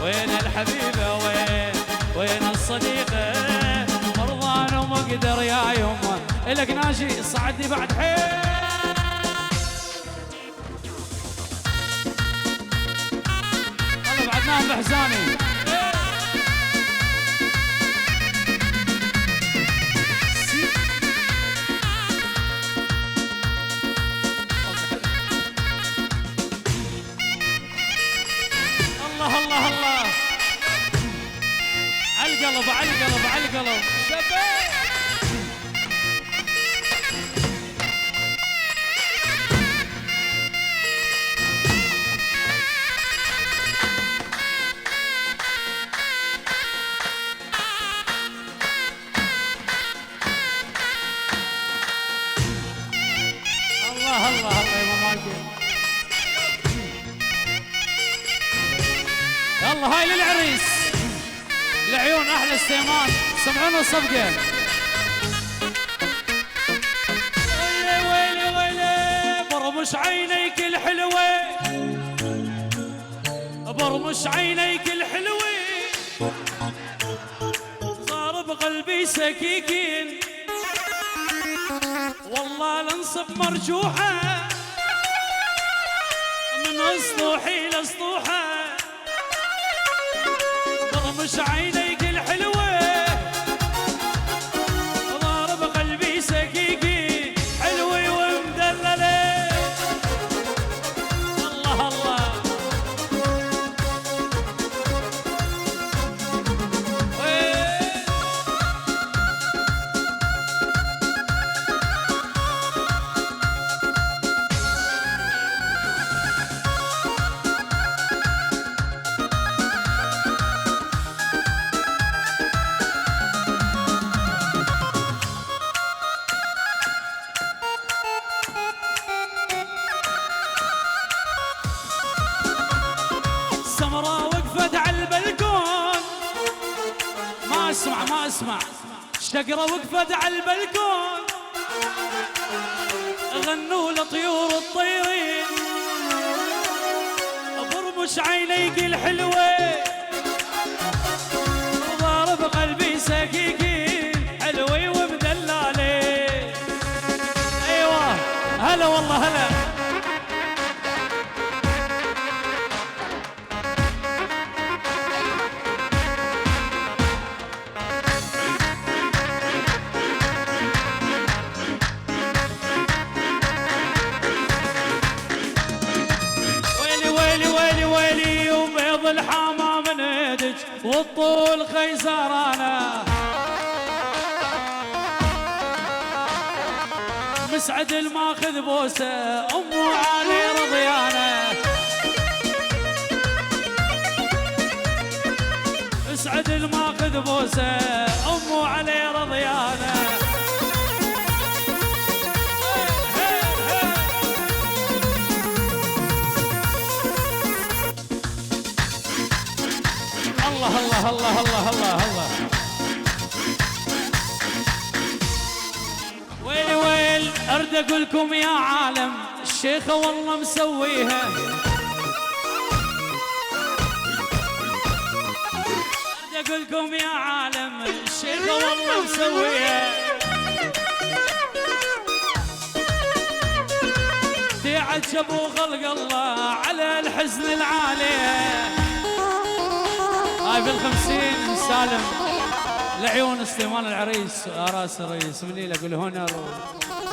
وين الحبيبة؟ وين؟ وين الصديقة؟ مرضان ومقدر يا يمه. إلك ناجي، صعدني بعد حيل. أنا بعد نام بحزاني. الله، الله، الله. عالقلب، عالقلب، عالقلب. شباب. الله، الله، الله يا ماما. يلا هاي للعريس. العيون أحلى استيمان. سمعونا الصفقة. ويلي، ويلي، ويلي، برمش عينيك الحلوة. برمش عينيك الحلوة. ضارب قلبي سكيكين. والله لنصب مرجوحة من سطوحي لسطوحة. برمش عينيك الحلوة، ضارب قلبي سكيكي، حلوة ومدللة. الله الله. وين؟ سمرة وقفت عالبلكون. ما اسمع، ما اسمع. شقرة وقفت عالبلكون، غنوا لطيور الطيرين، برمش عينيك الحلوة، ضارب قلبي سكيكين، حلوة ومدللة. أيوة، هلا والله، هلا. ويلي، ويلي، ويلي، ويلي، وبيض الحمى من ايدك والطول خيزرانه. مسعد الماخذ بوسه، امه علي رضيانه. مسعد الماخذ بوسه، امه علي رضيانه. الله، الله، الله، الله، الله، الله. ويلي ويل، أرد أقولكم يا عالم، الشيخة والله مسويها. أرد أقولكم يا عالم، الشيخة والله مسويها. تعجب وخلق الله على الحزن العالي. هاي بالخمسين سالم. العيون سليمان العريس، راس الرئيس، مني لك الهونر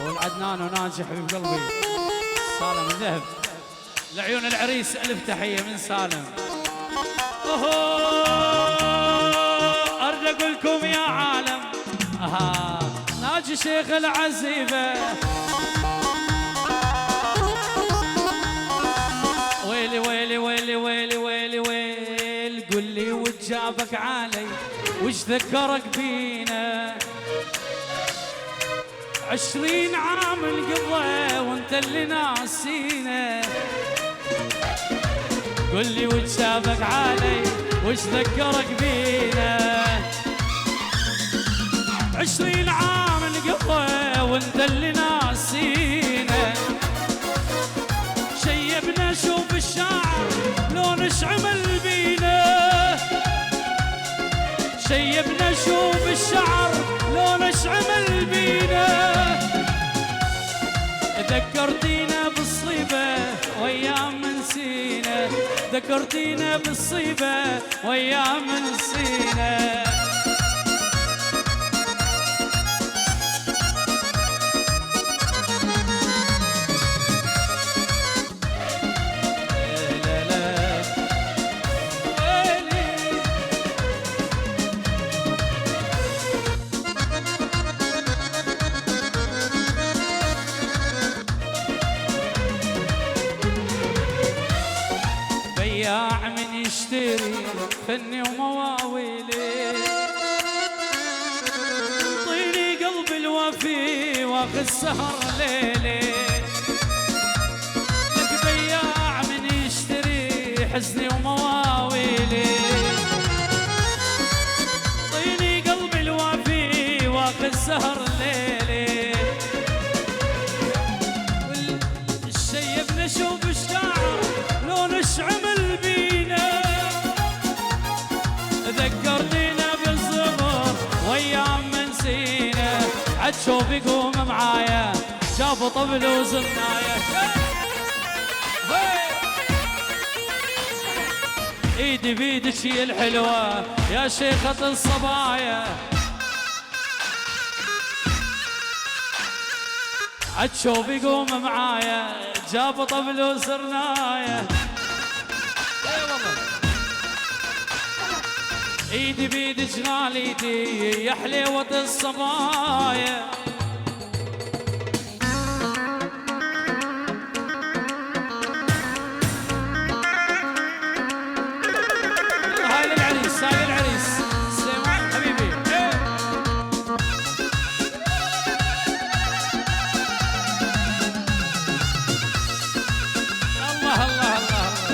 والعدنان وناجي حبيب قلبي. سالم الذهب. لعيون العريس ألف تحية من سالم. أوهو، أرد أقولكم يا عالم. أها، ناجي شيخ العزيبة. ويلي، ويلي، ويلي، ويلي، ويلي، ويل، قل لي وش جابك علي، وش ذكرك بينا؟ عشرين عام نقضى وانت اللي ناسينا. قل لي وش شافك علي، وش ذكرك بينا. عشرين عام نقضى وانت اللي ناسينا. شيبنا شوف الشعر لون اش عمل بينا. شيبنا شوف الشعر لون اش عمل بينا. ذكرتينا بالصيبة وايام نسينا. ذكرتينا بالصيبة وايام نسينا. بياع من يشتري فني ومواويلي، طيني قلبي الوفي واخذ سهر ليلي. لك بياع من يشتري حزني ومواويلي، طيني قلبي الوفي واخذ سهر ليلي. الشيب نشوف الشعر لون اش عمل بينا. ذكرتينا بالصغر وايام من سينا. عتشوف يقوم معايا، جاب طبل وزناية. ايدي بيدك يا الحلوة يا شيخة الصبايا. عتشوف يقوم معايا، جاب طبل وسرناية. اي والله. ايدي بيدك غاليتي يا حليوة الصبايا. هاي للعريس، هاي للعريس. سليمان حبيبي. إيه. الله، الله، الله، الله.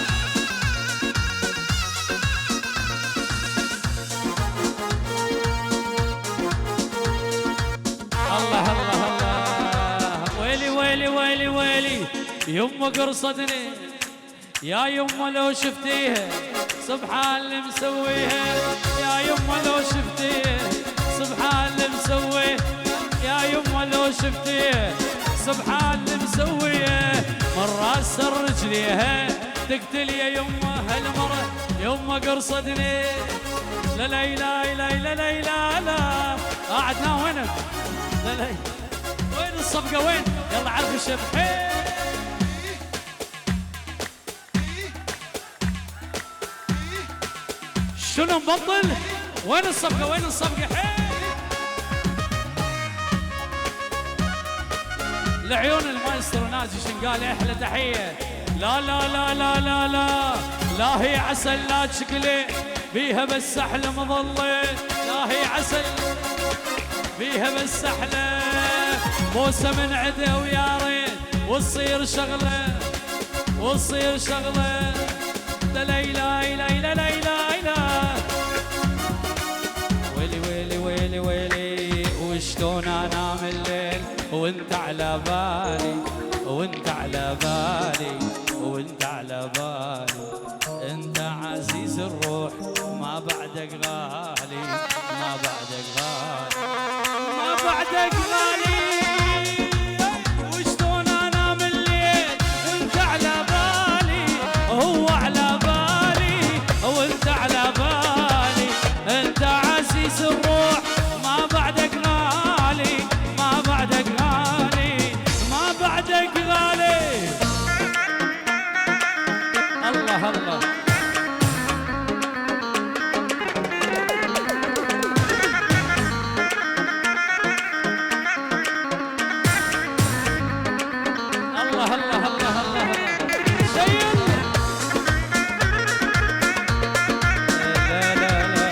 الله، الله، الله. ويلي، ويلي، ويلي، ويلي. يمه قرصتني. يا يمه لو شفتيها، سبحان اللي مسويها. يا يمه لو شفتيها، سبحان اللي مسويها. يا يمه لو شفتيها، سبحان اللي مسويها. من راسها لرجليها تقتل يا يمه هالمرة. يمه قرصتني. لا، لا، لا، لا، لا، لا، لا، لا. قاعد هنا وينك؟ لا، لا. وين الصفقة، وين؟ يلا عرف الشبح. شنو مبطل؟ وين الصفقة؟ وين الصفقة؟ حي! لعيون المايسترو ناجي شنقالي أحلى تحية. لا، لا، لا، لا، لا، لا. لا هي عسل، لا تشكلي. بيها بس أحلى مظلة. لا هي عسل. بيها بس أحلى. بوسة من عدا ويا ريت. وتصير شغلة. وتصير شغلة. لا، لا، لا، لا، لا، لا، لا، لا. ويلي، ويلي، ويلي، ويلي، وشلون أنام الليل وانت على بالي، وانت على بالي، وانت على بالي. انت عزيز الروح، ما بعدك غالي، ما بعدك غالي، ما بعدك غالي. وشلون انام الليل وانت على بالي، هو على بالي، وانت على بالي. انت عزيز الروح، ما بعدك غالي، ما بعدك غالي، ما بعدك غالي. الله، الله. الله، الله، الله، الله، الله. شيل. لا، لا، لا.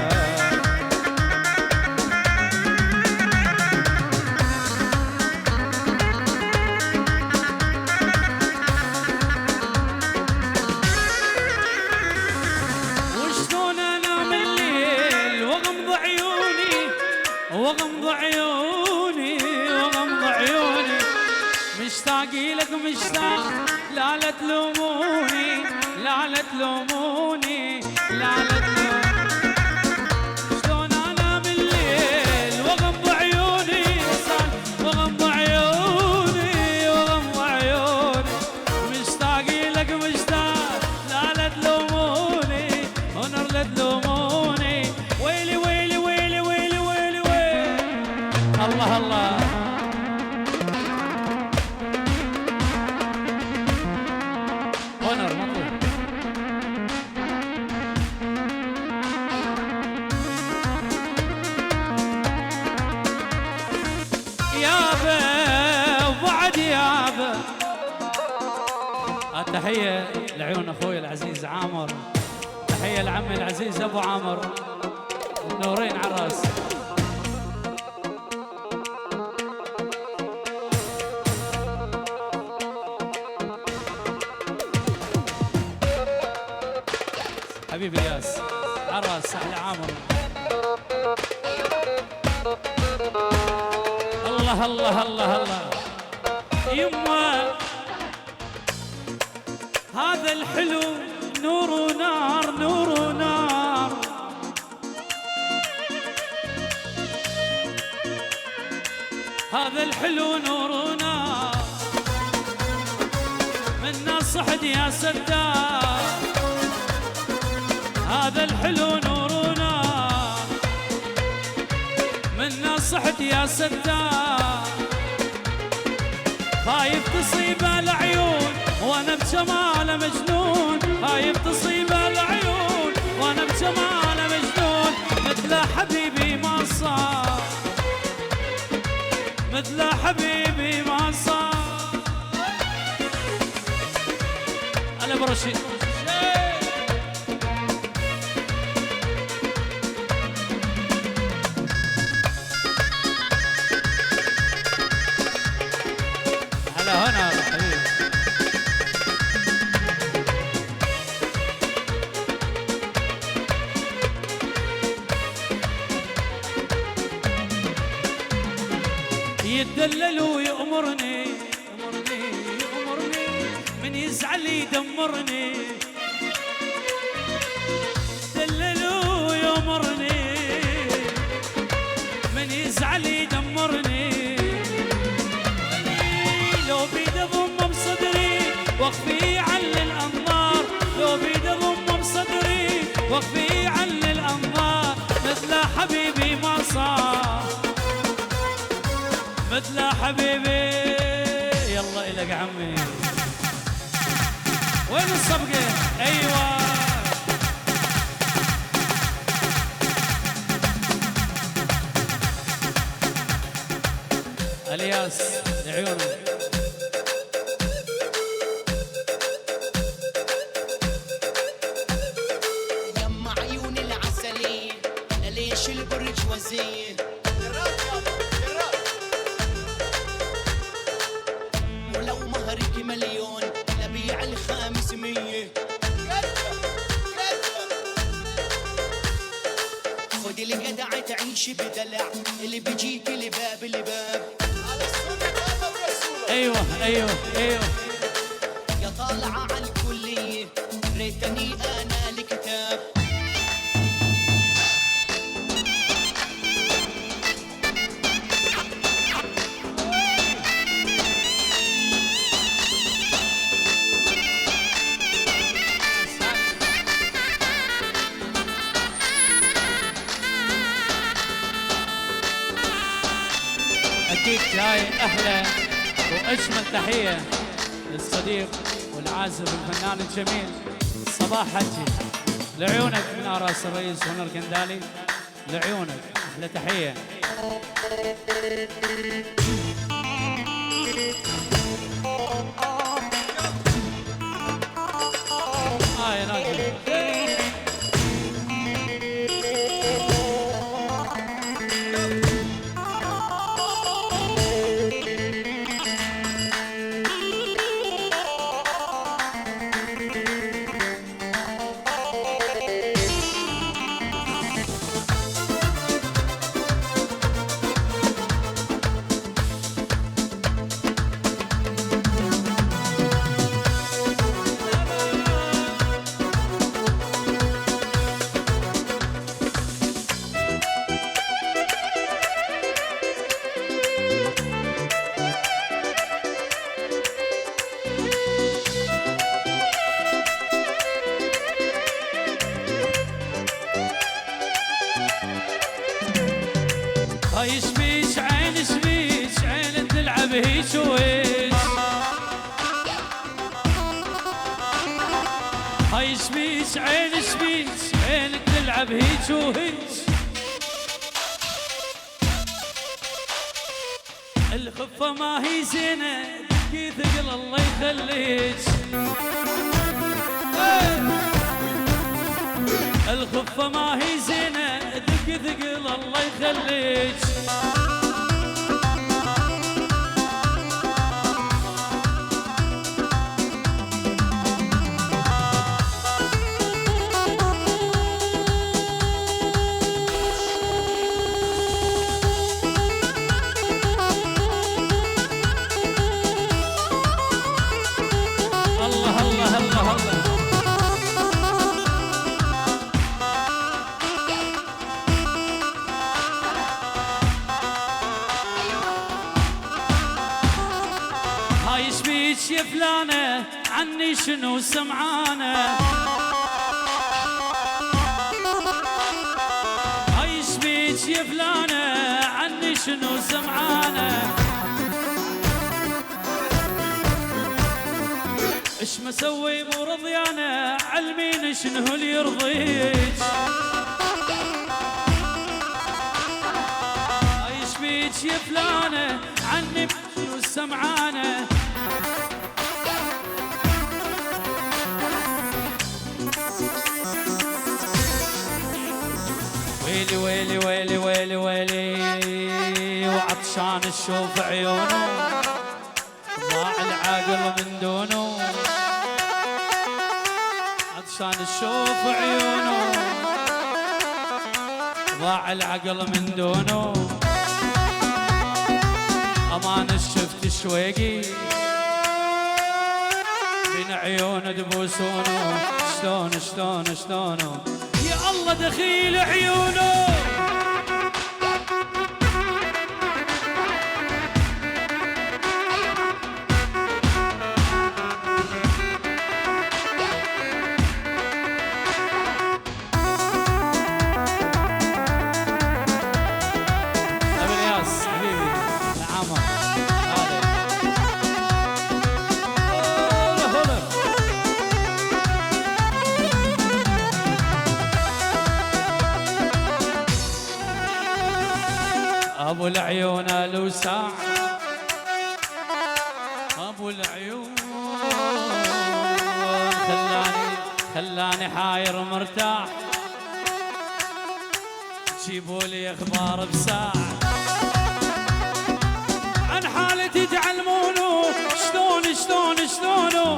تلوموني، لا، لا تلوموني، لا، لا تلوموني. شلون أنا بالليل وأغم بعيوني، صار وأغم بعيوني، وأغم بعيوني. مشتاق لك مشتاق، لا، لا تلوموني، هنر لا تلوموني. ويلي، ويلي، ويلي، ويلي، ويلي، ويلي. الله، الله. هونر مطلوب. يابا، وبعد يابا. التحية لعيون أخوي العزيز عامر. تحية لعمي العزيز أبو عامر. منورين على الراس. حبيبي ياس، عراس، أحلى عامر. الله، الله، الله، الله. يما، هذا الحلو نور ونار، نور ونار. هذا الحلو نور ونار، منا صحت يا ستار. هذا الحلو نور ونار، منا صحت يا ستار. خايف تصيب العيون وأنا بجماله مجنون، خايف تصيب العيون وأنا بجماله مجنون، مثل حبيبي ما صار، مثل حبيبي ما صار. هلا برشيد. هلا هنا حبيبي. يتدلل ويأمرني، يأمرني، يأمرني، من يزعل يدمرني. دلل ويأمرني، من يزعل يدمرني. لو بيد أضم بصدري وأخفي عل الأنظار، لو بيد أضم بصدري وأخفي عل الأنظار، مثل حبيبي ما صار، مثل حبيبي. يلا إلك عمي. وين الصبقة؟ أيوة. الياس لعيونك. يما عيوني العسلية، ليش البرج وزير؟ ولو مهرك مليون، لبيع الخمسمية. خد الجدع تعيش بدلع، اللي بيجيك لباب لباب. ايوه، ايوه، ايوه. يا طالعة على الكلية، ريتني انا الكتاب. أكيد جاي أحلى وأجمل تحية للصديق والعازف الفنان الجميل صباح حجي. لعيونك من راس الرئيس هونر كندالي. لعيونك، أحلى تحية. آه يا ناجي. وهيج. هاي شبيك عين شبيك، عينك تلعب هيج وهيج. الخفة ما هي زينة، دقي ثقل الله يخليك. الخفة ما هي زينة، دقي ثقل الله يخليك. الله، الله، الله، الله. هاي شبيك يا فلانة، عني شنو سمعانة؟ هاي شبيك يا فلانة، عني شنو سمعانة؟ اش مسوي مو رضيانة، علميني شنو اللي يرضيك؟ هاي شبيك يا فلانة، عني شنو سمعانة؟ ويلي، ويلي، ويلي، ويلي، ويلي، وعطشان تشوف عيونه، ضاع العقل من دونه. عطشان تشوف عيونه، ضاع العقل من دونه. أمان شفت شويقي بين عيونه تبوسونه. شلون، شلون، شلونه؟ يا الله دخيل عيونه. أبو الياس حبيبي، العمر. هذا. هلا، هلا. أبو العيون الوسع، أبو العيون خلاني، خلاني حاير مرتاح. جيبوا لي أخبار بساعة عن حالتي تعلمونه. شلون، شلون، شلونه؟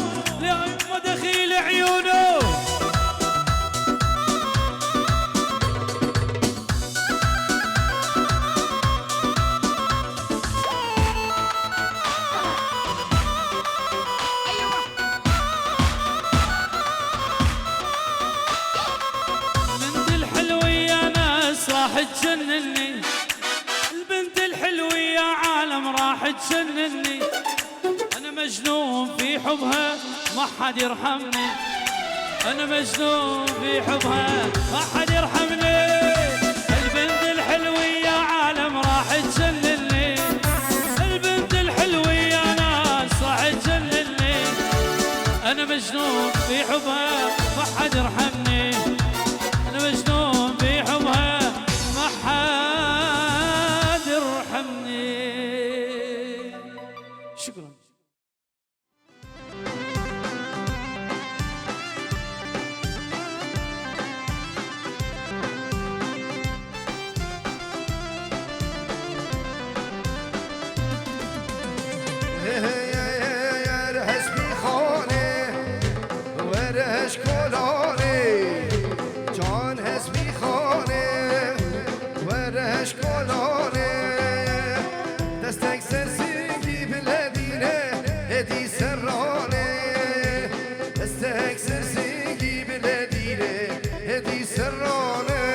لأي ما دخيل عيونه. البنت الحلوة يا ناس راح تجنني، البنت الحلوة يا عالم راح تجنني. أنا مجنون في حبها، ما حد يرحمني. أنا مجنون في حبها، ما حد يرحمني. البنت الحلوة يا عالم راح تجنني. البنت الحلوة يا ناس راح تجنني. أنا مجنون في حبها، ما حد يرحمني. أنا مجنون في حبها، ما حد يرحمني. شكرا. Can hesbî xanê, were eşkolonê. Destek ser singî bile dîne, hêdî serranê. Destek ser singî bile dîne, hêdî serranê.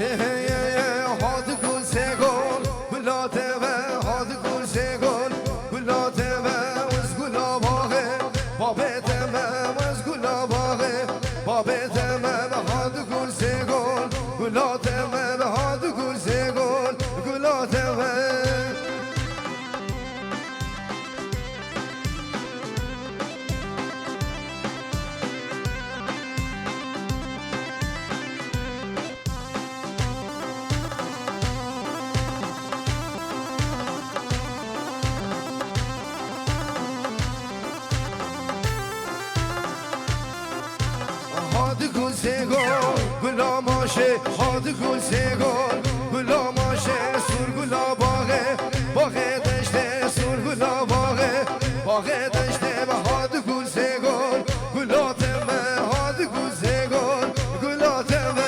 Hê, hê, hê, hadi gul sêgol, gula te ve, hadi gul sêgol, gula te ve, wez gula baxê, babê te me, wez gula baxê, babê te me, hadi gul sêgol, gula te me, hadi gul sêgol, gula te ve. Hadi gul sêgol, gula maşê, hadi gul sêgol, gula maşê, sur gula baxê, baxê deştê, sur gula baxê, baxê deştê, hadi gul sêgol, gula te me, hadi gul sêgol, gula te me.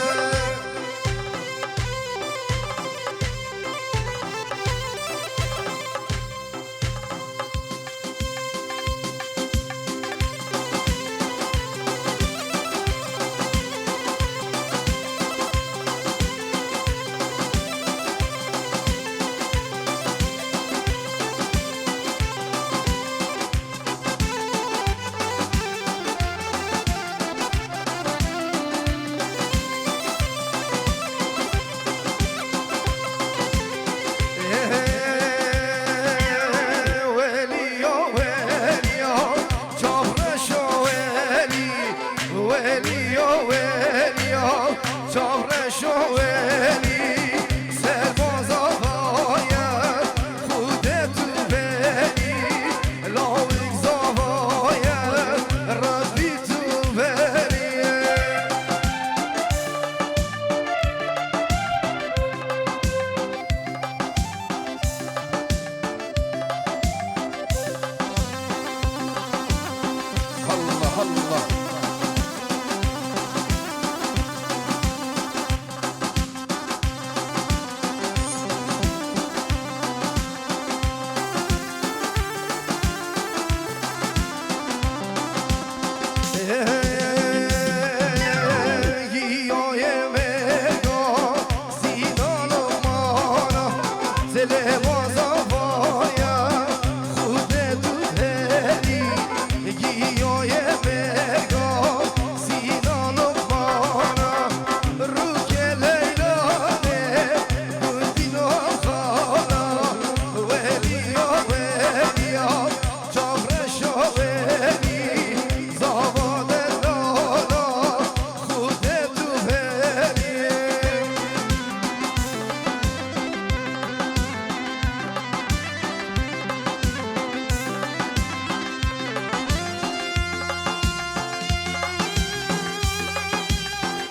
Welî ya, welî ya, çavreşa welî, welî ya, welî ya, çavreşa welî, serbaza vaye, xudê tu belî, lawik zavaye, Rebbî tu belî. Allah Allah.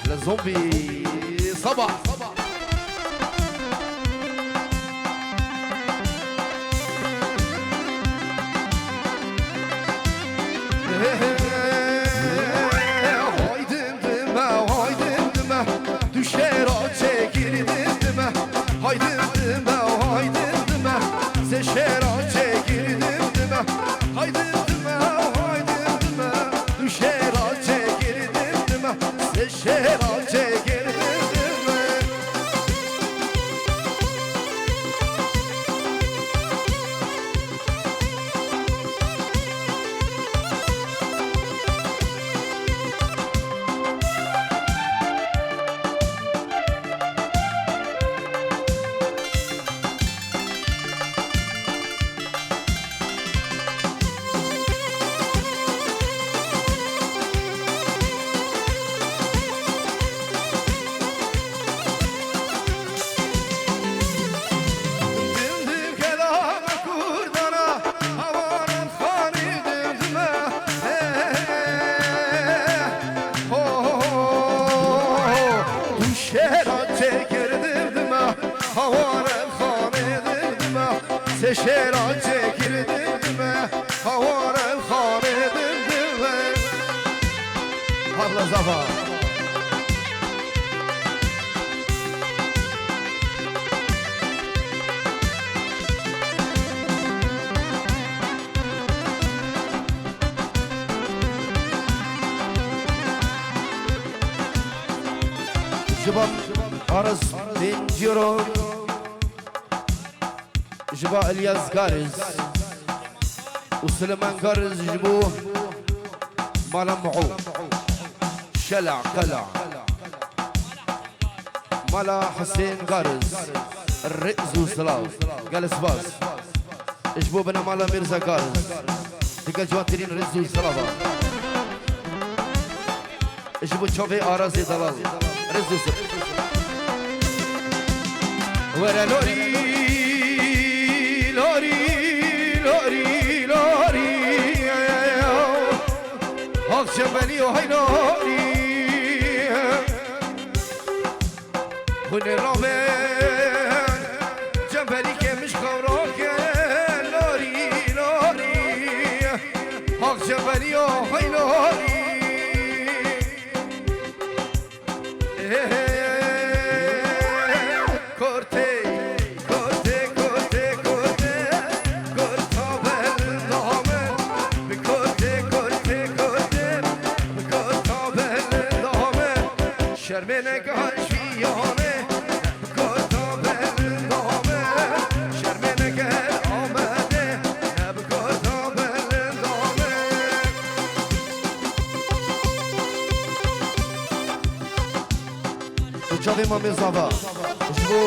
Li zombî seba. Haydin dime, haydin dime, tu şêra çêkirdin dime. Haydin dime, haydin dime, sê şêra çêkirdin dime. Haydin dime, haydin dime, tu şêra çêkirdin dime. Sê şêra çêkirdin dime. Dim dim kelama kurdana, hawaran xanî dim dime. He, ho, ho, ho, ho. Tu şêra çêkir dim dime, hawaran xanî dim dime. Sê şêra çêkir dim dime, hawaran xanî dim dime. Allah zafa. Ji van Aras bin Cîran ji bo Ilyas Gariz û Sileman Gariz ji bo Mala Mu'û. Şela, qela. Mala Husên Gariz, rêz û silav. Gelek spas. Ji bo bina Mala Mîrza Gariz, digel ciwantirîn rêz û silava. Ji bo çavê Arazê Delal, rêz û silav. Were lorî, lorî, lorî, lorî. Haq cembelî o hey lorî. Hûn ê ravên cembelîkê min ji xew rake lorî, lorî. Haq cembelî o hey lorî. Kurtê, kurtê, kurtê, kurtê, kurta belda min. Bi kurtê, kurtê, kurtê, bi kurta belda min. Şermê neke ji vî yanê, bi kurta belda min. Şermê neke Amedê, ne bi kurta belda min. Tu çavê Mamê Zava. Ji bo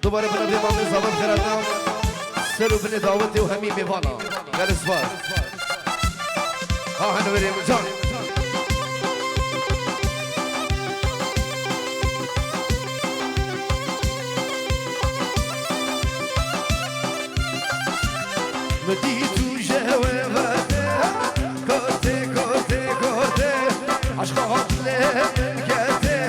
dubare bina vê Mamê Zava xêratina ser û binê dawetê û hemî mêvana. Gelek spas. Ha, hene verê min can. Min dît û ji wê vete, kurtê, kurtê, kurtê, eşqa dilê min ketê,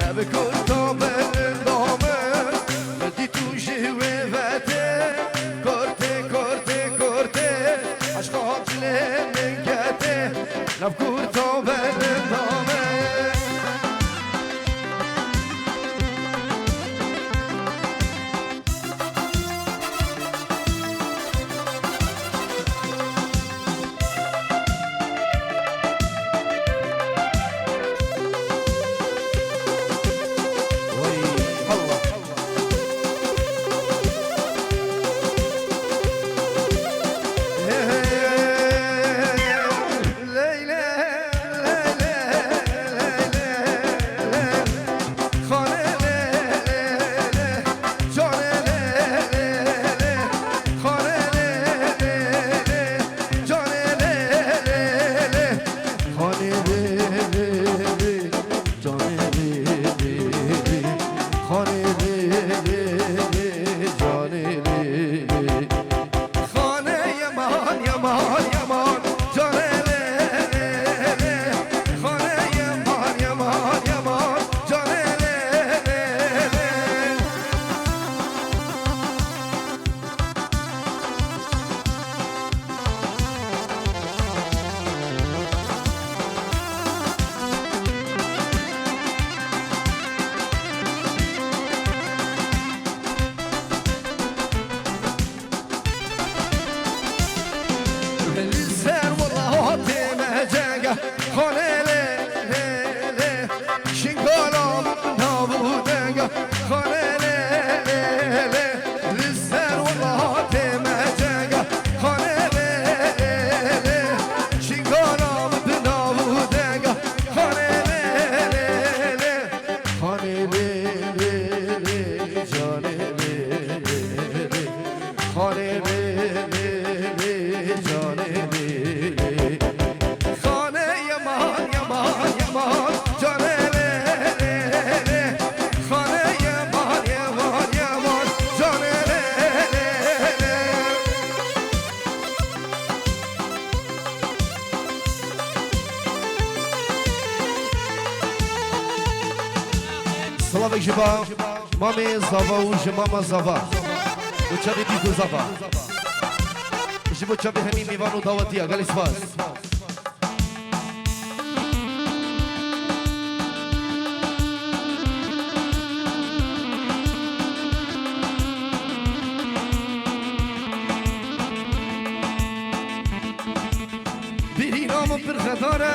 ne bi kurta belda min. Min dît û ji wê vete, kurtê, kurtê, kurtê, eşqa dilê min ketê, ne bi kurta belda min. Xanê Yeman, Yeman, Yeman, canê lê, lê, lê. Xanê Yeman, Yeman, Yeman, canê lê, lê, lê. Li ser welatê me cenga, xanê lê, lê, lê. Şingala min navû denga, xanê lê, lê, lê. Li ser welatê me cenga, xanê lê, lê, lê. Şingala min navû denga, xanê lê, lê, lê. Xanê lê, lê, lê, canê lê, lê, lê. Xanê lê, lê, lê, canê lê, lê. Xanê Yeman, Yeman, Yeman, canê lê, lê, lê. Xanê Yeman, Yeman, Yeman, canê lê, lê, lê. Silavek ji ba Mamê Zava û ji Mama Zava û çavê Bîk û Zava. Ji bo çavê hemî mêvan û dawetiya, gelek spas. Birîna min pir xedar e.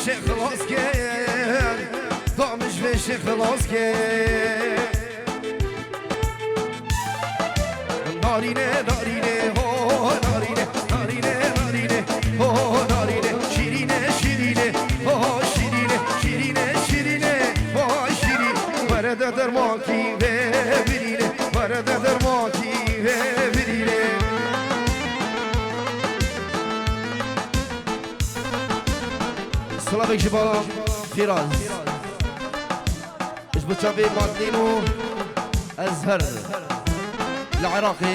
Şê xilas kê, damij vê şê xilas kê. Narîne, narîne, ho, narîne, narîne, narîne, ho, narîne, şîrîne, şîrîne, ho, şîrîne, şîrîne, şîrîne, ho, şîrî. Were de dermankî vê birîne, were de dermankî vê birîne. Silavek ji bala Fîraz. Ji bo çavê Madlîn û Ezher li Iraqê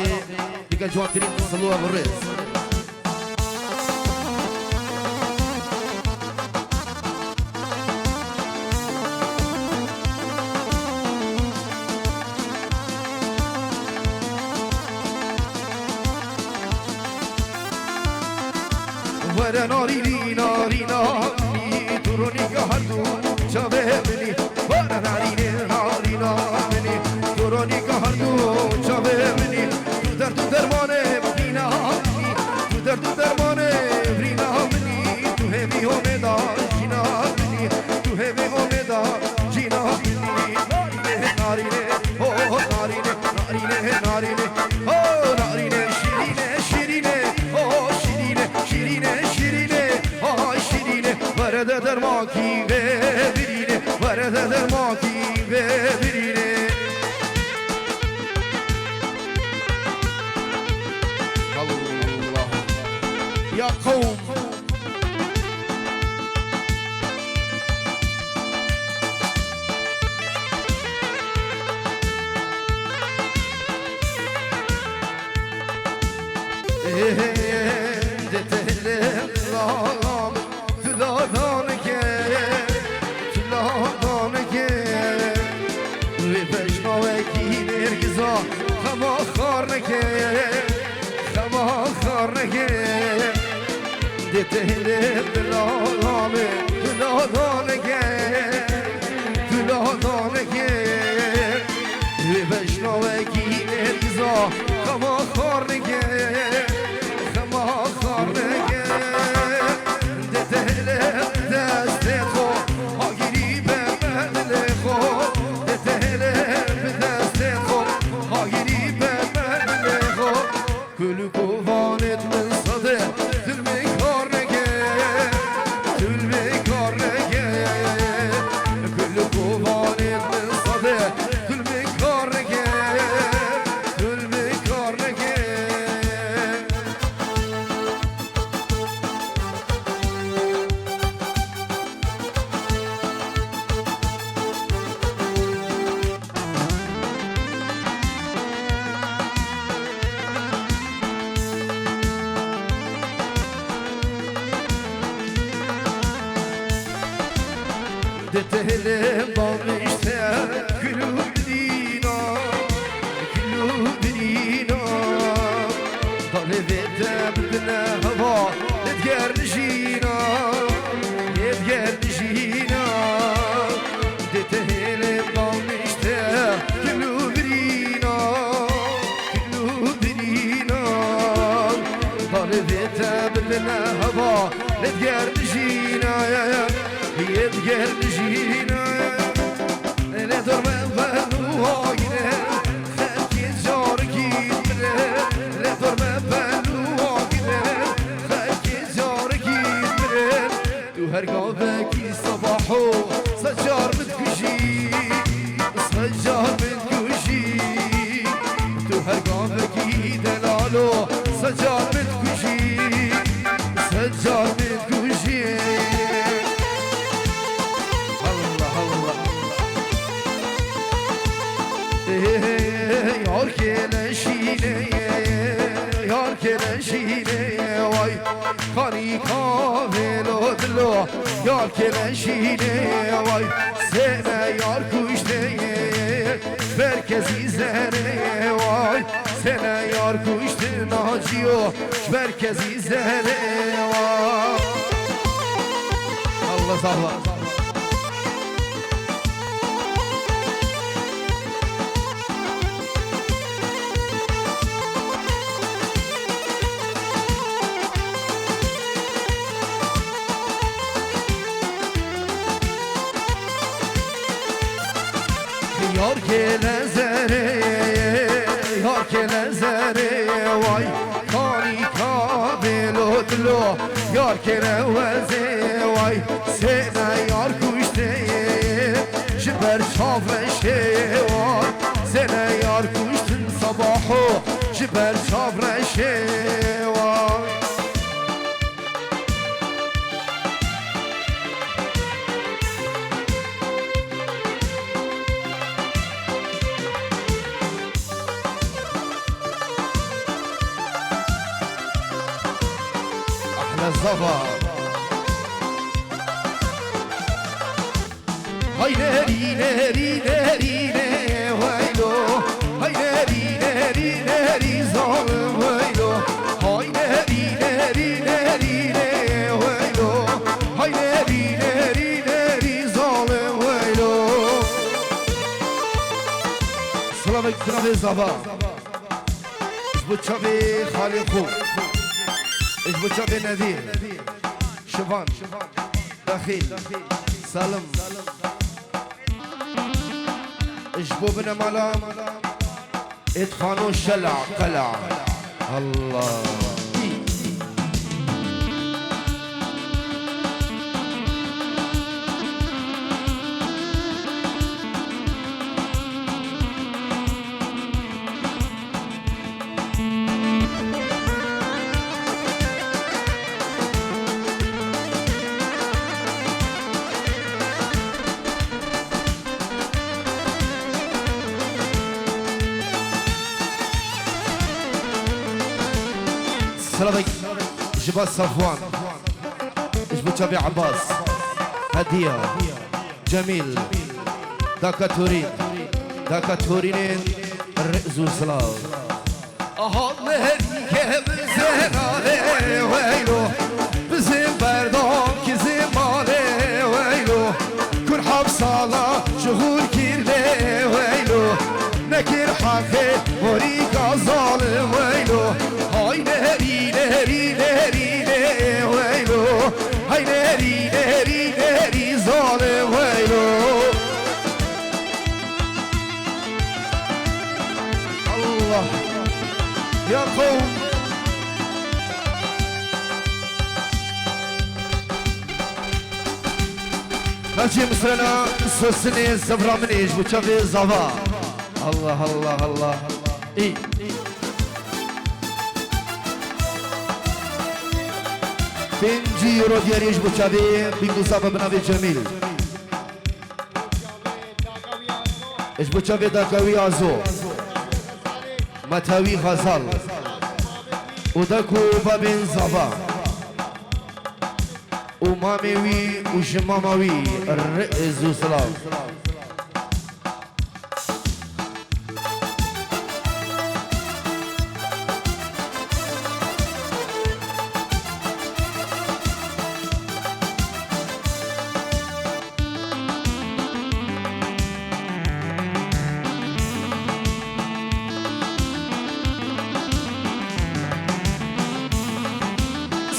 digel ciwantirîn silav û rêz. Were narînî, narîna minî, tu ronîka her du çavê minî. Were narînê, narîna minî, tu ronîka her du çavê minî. Tu derd û dermanê birîna minî, tu derd û dermanê birîna minî. Tu hêvî homê da jîna minî, tu hêvî homê da jîna minî. Narînê, narînê, ho, ho, narînê, narînê, narînê, ho, narînê, şîrînê, şîrînê, ho, şîrînê, şîrînê, şîrînê, ho, şîrînê, were de dermankî vê birînê, were de dermankî vê birînê. Allah. Ya qewm. Ê, de têlê lalam, tu ladan ke, tu ladan ke. Wê beşna wekî nêrgiza, xema xar neke, xema xar neke. Dê têlê dilalame, dilalane ke, dilalane ke. Wê beşna wekî nêrgiza, xema xar neke, xema xar neke. Dê têlê destê xo, hagirî be me dilê xo. Dê têlê bi destê xo, hagirî be me dilê xo. Kul û kovanêt min sade, tu li min kar neke, tu li min kar neke. Kul û kovanêt min sade, tu li min kar neke, tu li min kar neke. Di tehlê bamîşte gul û birîna, gul û birîna. Dalê vê te bibine hewa, lê diger nijîna, lê diger nijîna. Dê te hêlê bamîşte gul û birîna, gul û birîna. Dalê vê te bibine hewa, lê diger nijîna, lê diger nijîna. Lê dor me ben û agîne, xelkê carekî bire. Lê dor me ben û agîne, xelkê carekî bire. Tu her gavekî sebaho, sed car min dikujî, sed car min dikujî. Tu her gavekî delalo, sed car min dikujî, sed car min dikujî. Allah Allah. Ê, yar keleşîne, yar keleşîne, vay. Kanî kavêlo dilo, yar keleşîne, vay. Sene yar kuşte, berkezî zere, vay. Sene yar kuşte naciyo, berkezî zere, vay. Allah sağ ol. Yar kêle zerê, yar kêle zerê, way. Kanika vêlo dilo, yar kêle wezê, way. Sêne yar kuştê, ji ber çavreşê, way. Sêne yar kuştin sabaho, ji ber çavreşê, way. Ehle zava. Hay nerî, nerî, nerî, ne, weylo. Hay nerî, nerî, nerî, zalim, weylo. Hay nerî, nerî, nerî, ne, weylo. Hay nerî, nerî, nerî, zalim, weylo. Silavek, silavê zava. Ji bo çavê xalê xwe. Ji bo çavê Nedîr. Şivan. Bexîl. Selim. Ji bo binemala Îtfano Şela Qela. Allah. Silavek ji ba Safwan, ji bo çavê Abbas, Hediya, Cemîl, Daka Torîn, Daka Torînên, rêz û silav. Aha, nerî ke bizê nalê weylo, bizê berdan kizê malê weylo, kur hep sala ji hûr kir lê weylo, nekir heqê morîka zalim weylo. Hay nerî, nerî, nerî, nê weylo, hay nerî, nerî, nerî, zalim weylo. Allah. Ya qewm. Naçê Misrena Sosinê Zevra Minê ji bo çavê zava. Allah, Allah, Allah. Î. Pêncî euro diyariyê ji bo çavê Bîngû Zava bi navê Cemîl. Ji bo çavê daka wî Azo, Metewî Xezal û dek û babên zava û mamê wî û ji mama wî rêz û silav.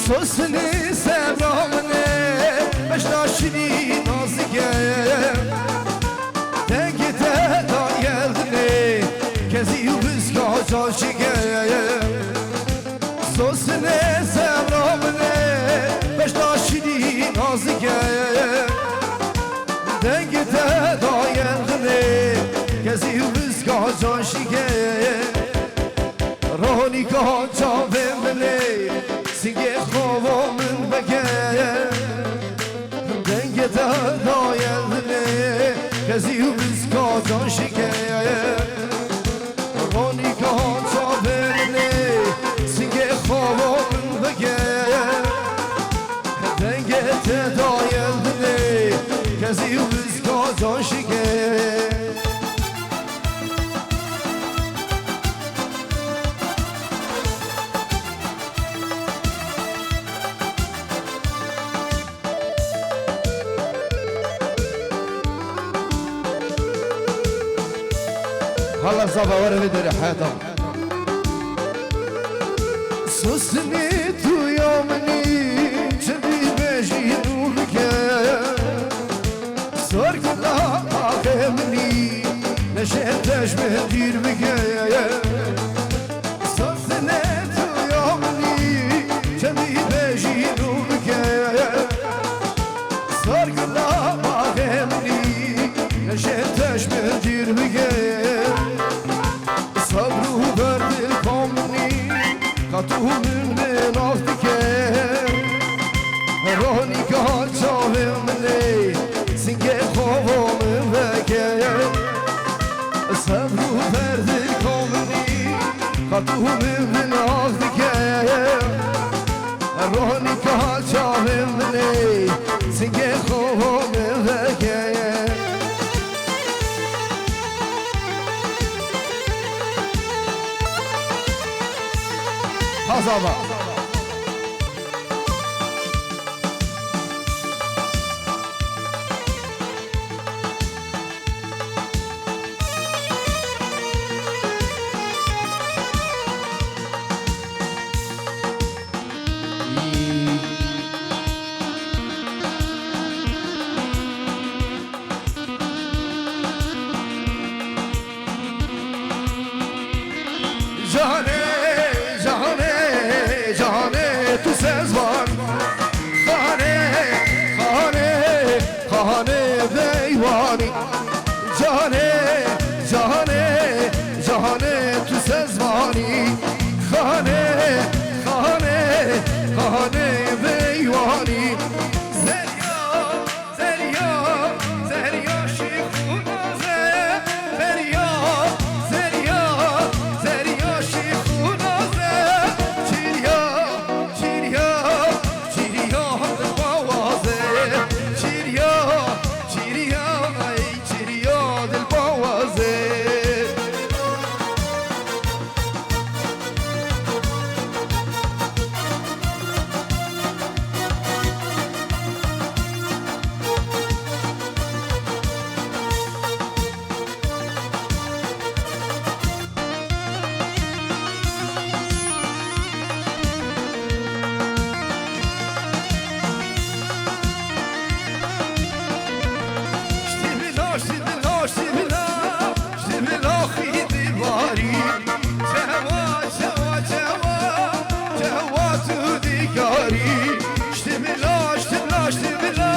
Sosinê Zevra Minê, beşna şirîn nazike. Dengê te da yel dinê, kezî û bizga can şike. Sosinê Zevra Minê, beşna şirîn nazike. Dengê te da yel dinê, kezî û bizga can şike. Ronîka çavê min ê, singê xava min veke. Dengê te da yel dinê, kezî û bizga can şike. Ronîka çavê min ê, singê xava min veke. Dengê te da yel dinê, kezî û bizga can şike. Hala zava were vê derê heta. Sosinê tu ya minî, çendî mejî nû bike. Sor gula axê minî, ne Şeteş min dîr bike, sazine tu ya minî, çendî bejî nû bike. Sargila baxê minî, şeteş min dîr bike. Sabr û berdil komnî, ka tu min bi nav dike. Ronîka çavê min ê, singê xwe bo min veke. Sebr û berdil komnî, ka tu min bi nav dike. Ronîka çavê min ê, singê xwe bo min veke. Hazava. Canê, canê, canê tu sezvan. Xanê, xanê, xanê veywanî. Canê, canê, canê tu sezvanî. Xanê, xanê, xanê veywanî. Zerya, Zerya, Zerya şîx û naze, Zerya, Zerya, Zerya şîx û naze, çirya, çirya, çirya dil bawaze, çirya, çirya, ey çirya dil bawaze. Ştibila, ştibila, ştibila, ştibila xî dibarî. Çewa, çewa, çewa, çewa tu dikarî. Ştibila, ştibila, ştibila,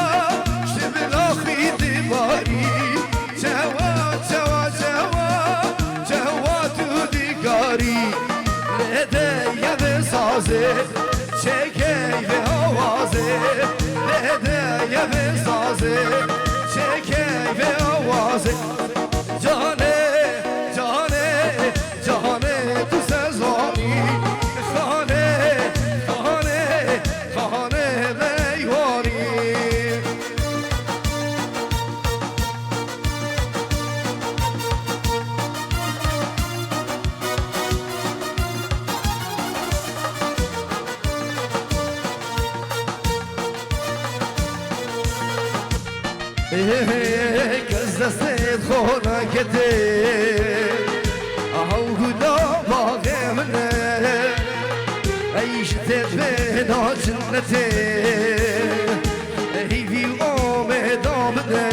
ştibila xî dibarî. Çewa, çewa, çewa, çewa tu dikarî. Lê de ye bi sazê. Çekey vê awazê, lê de ye vê sazê, çekey vê awazê. Canê, canê, canê tu sezvanî, xanê, xanê, xanê meywanî. Ê, kes destê xwe nakete, ew gula baxê min e, ey ji te bê naçin netê. Hîvî û omêda min e,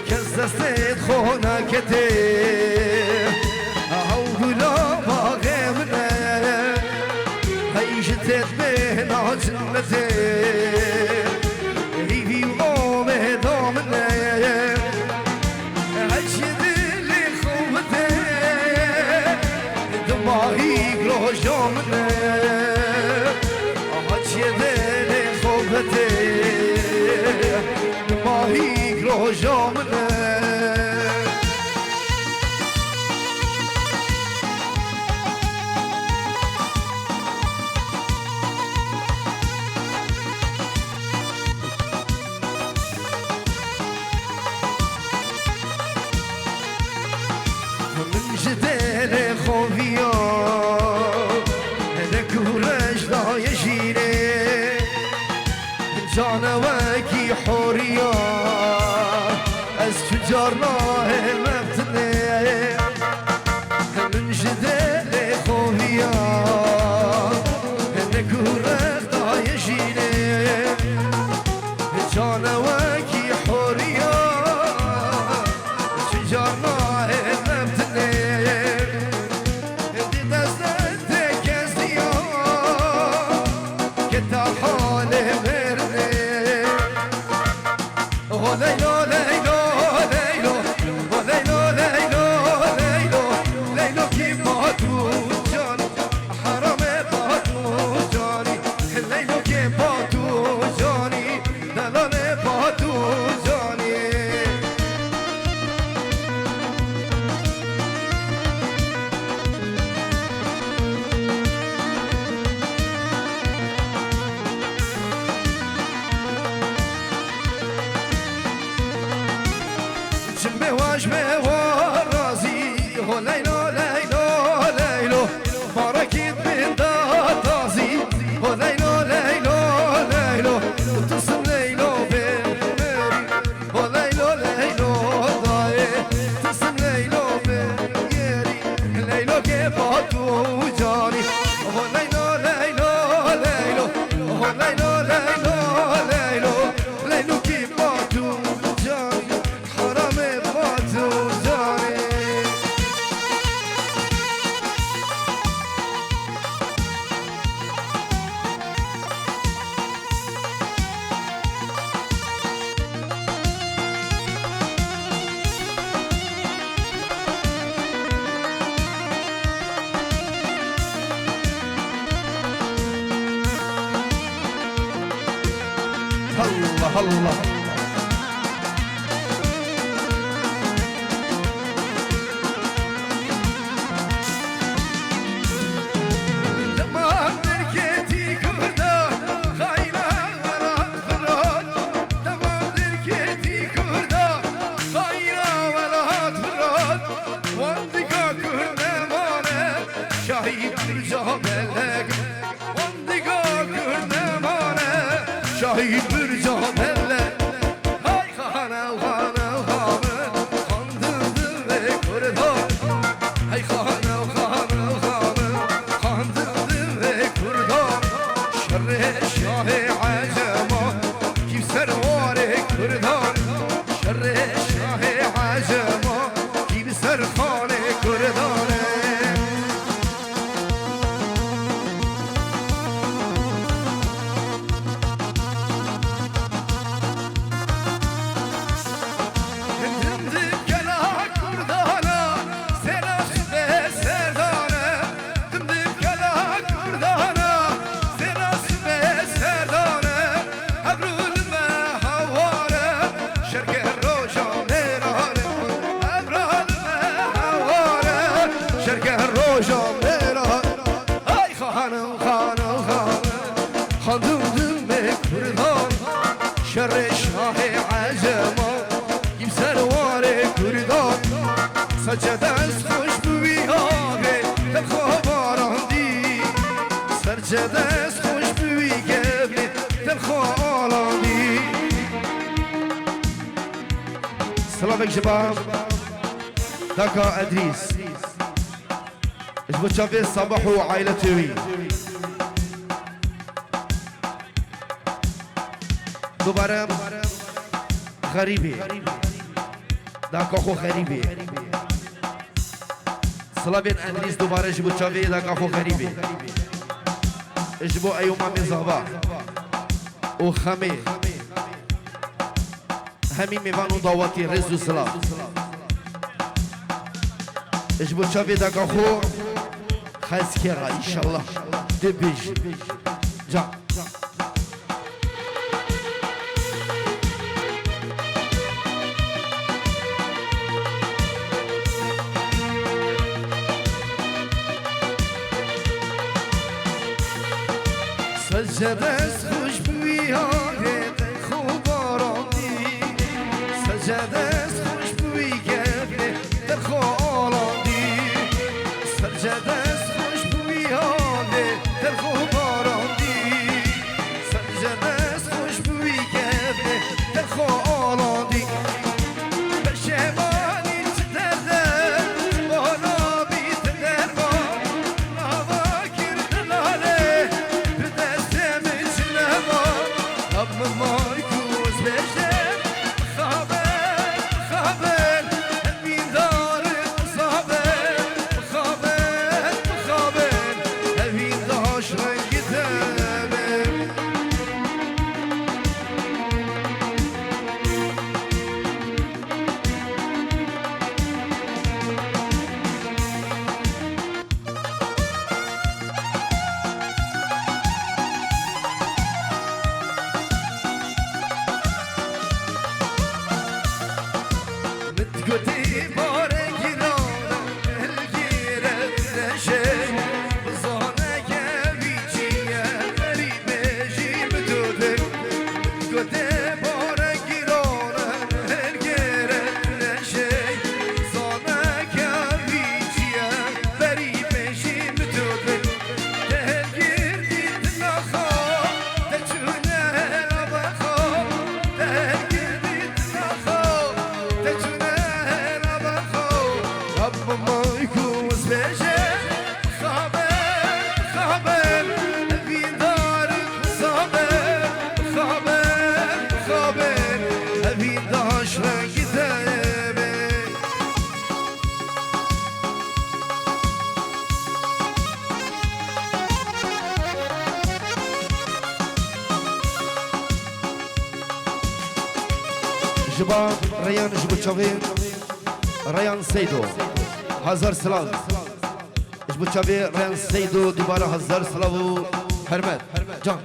kes destê xwe nakete. Ew gula baxê min e, hey ji te bê naçin netê. Hîvî û omêda min e. Heçiyê dilê xwe bide, dimahî roja min e. Heçiyê dilê xwe bide, dimahî roja min e. Min ji dêlê xwe viya, ne ku reş daye jîrê, cane wekî horiya, ez tu car nahêle tinê. Min ji dêlê xwe viya, ne ku rex daye jîrê, cane wekî horiya, tu ca Ho Leylo, Leylo, Leylo, ho Leylo, Leylo, Leylo, Leylo kî Batu can, herame Batu canî, Leylo kî Batu canî, delale Batu canî. Çim be waj be wa razî, ho Leylo, Leylo, Leylo. Barekî bin da tazî, ho Leylo, Leylo, Leylo. Tisim Leylo be merî, ho Leylo, Leylo dayê. Tisim Leylo be yerî, Leylo ke Batu canî. Ho Leylo, Leylo, Leylo, ho Leylo, Leylo, Leylo. Leylo ke Batu canî. Haramê Batu canî. Allah Allah. Dema derketî Kurda, xayna welat firat. Dema derketî Kurda, xayna welat firat. Wan diga Kurd nemane, şahî Kurda belek. Wan diga Kurd nemane, şahî Kurda belek. Hay! Xanew, xanew, xanew, xandin divê Kurdan. Hey xanew, xanew, xanew, xandin divê Kurdan. Şerê şahê Ecema, kî ser warê Kurdan. Şerê şahê Ecema, kî ser xanê Kurdan e. Dimdik gela Kurdana, sera sibê serdane. Dimdik gela Kurdana, sera sibê serdane. Ebru li me heware, şerke roja mêrane. Ebra li me heware, şerke roja mêrane. Ay xanim, xanim, xanim. Xandim dimê Kurdan, şerê şahê Ecema, kî ser warê Kurdan. Serçe dest xweş bi wî avê, te xwe barandî. Serçe dest xweş bi wî kevnê, te xwe alandî. Silavek ji ba Daka Edrîs. Ji bo çavê Sabah û aîletê wî. Dubare Xerîbê. Daka xwe Xerîbê. Silavên Edrîs dubare ji bo çavê daka xwe Xerîbê. Ji bo Eyûb Mamê Zava û Xemê. Hemî mêvan û dawatî rêz û silav. Ji bo çavê daka xwe xezkê ra, înşallah. Dibêjin. Can. Serçe dest xweş bi wî avê, te xwe barandî. Serçe dest xweş bi wî kevnê, te xwe alandî. Serçe dest xweş bi wî avê, te xwe barandî. Serçe dest xweş bi wî kevnê, te xwe alandî. Peşemanî çi derde, bana bî ti derman. Nava kir di lalê, bi destê min çi nema. Em min may ku ez bêje, xabe, Gotê bare giran hilgêre neşe, bizane ke vî çiye berî bêjî bi tu de. Gotê bare giran hilgêre neşe, bizane ke vî çiye berî bêjî bi tu de. Te hilgir dît naxa, te çûne hera bexa, te hilgir dît naxa, te çûne hera bexa. Rabbim ay ku ez bêje, xaber, xaber, evîndar xaber, xaber, xaber, evîndaş rengî te be. Ji ba Reyhan, ji bo çavê Reyhan Seydo. Hezar silav. Ji bo çavê Reyhan Seydo dubare hezar silav û hurmet. Can.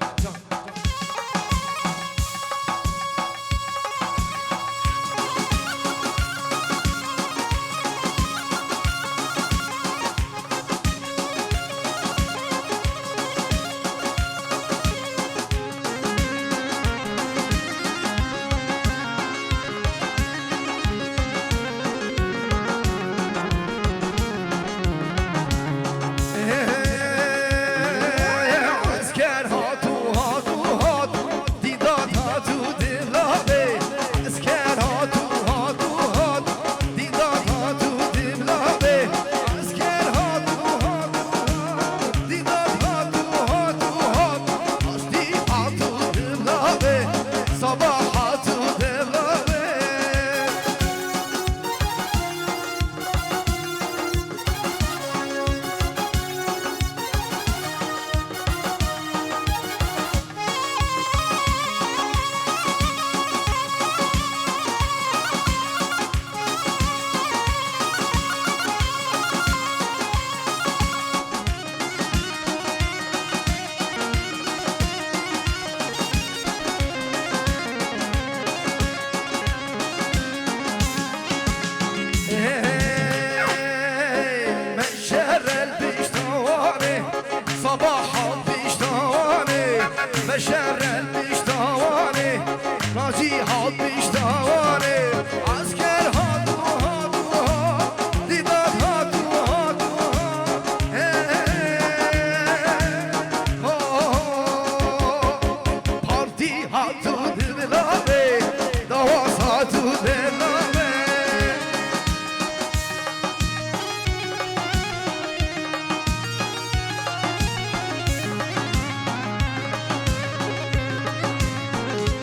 Esker hat û hat û hat, dîdat hat û dîvla bê. Esker hat û hat û hat, dîdat hat û dîvla bê. Esker hat û hat û hat, dîdat hat û hat û hat, aştî hat û dîvla bê. Sabah hat û dîvla bê. Hey, meşerel piştawanê, sabahan piştawanê, meşerel piştawanê, naci hat piştawanê, asker hat û hat û hat, dîdat hat û hat û hat. Hey, hey, hey, hey, hey. Oh, oh, oh, oh. Partî hat û dîvla bê, dawaz hat û dîvla bê.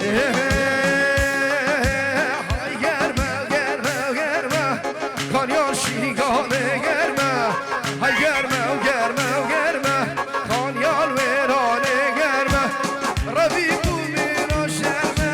Hey, hey, hey, hey, hey, hay germe, germe, germe. Kanyan şîganê germe, hay germe, germe, germe. Kanyan wêranê germe, revî bû mîna şerme.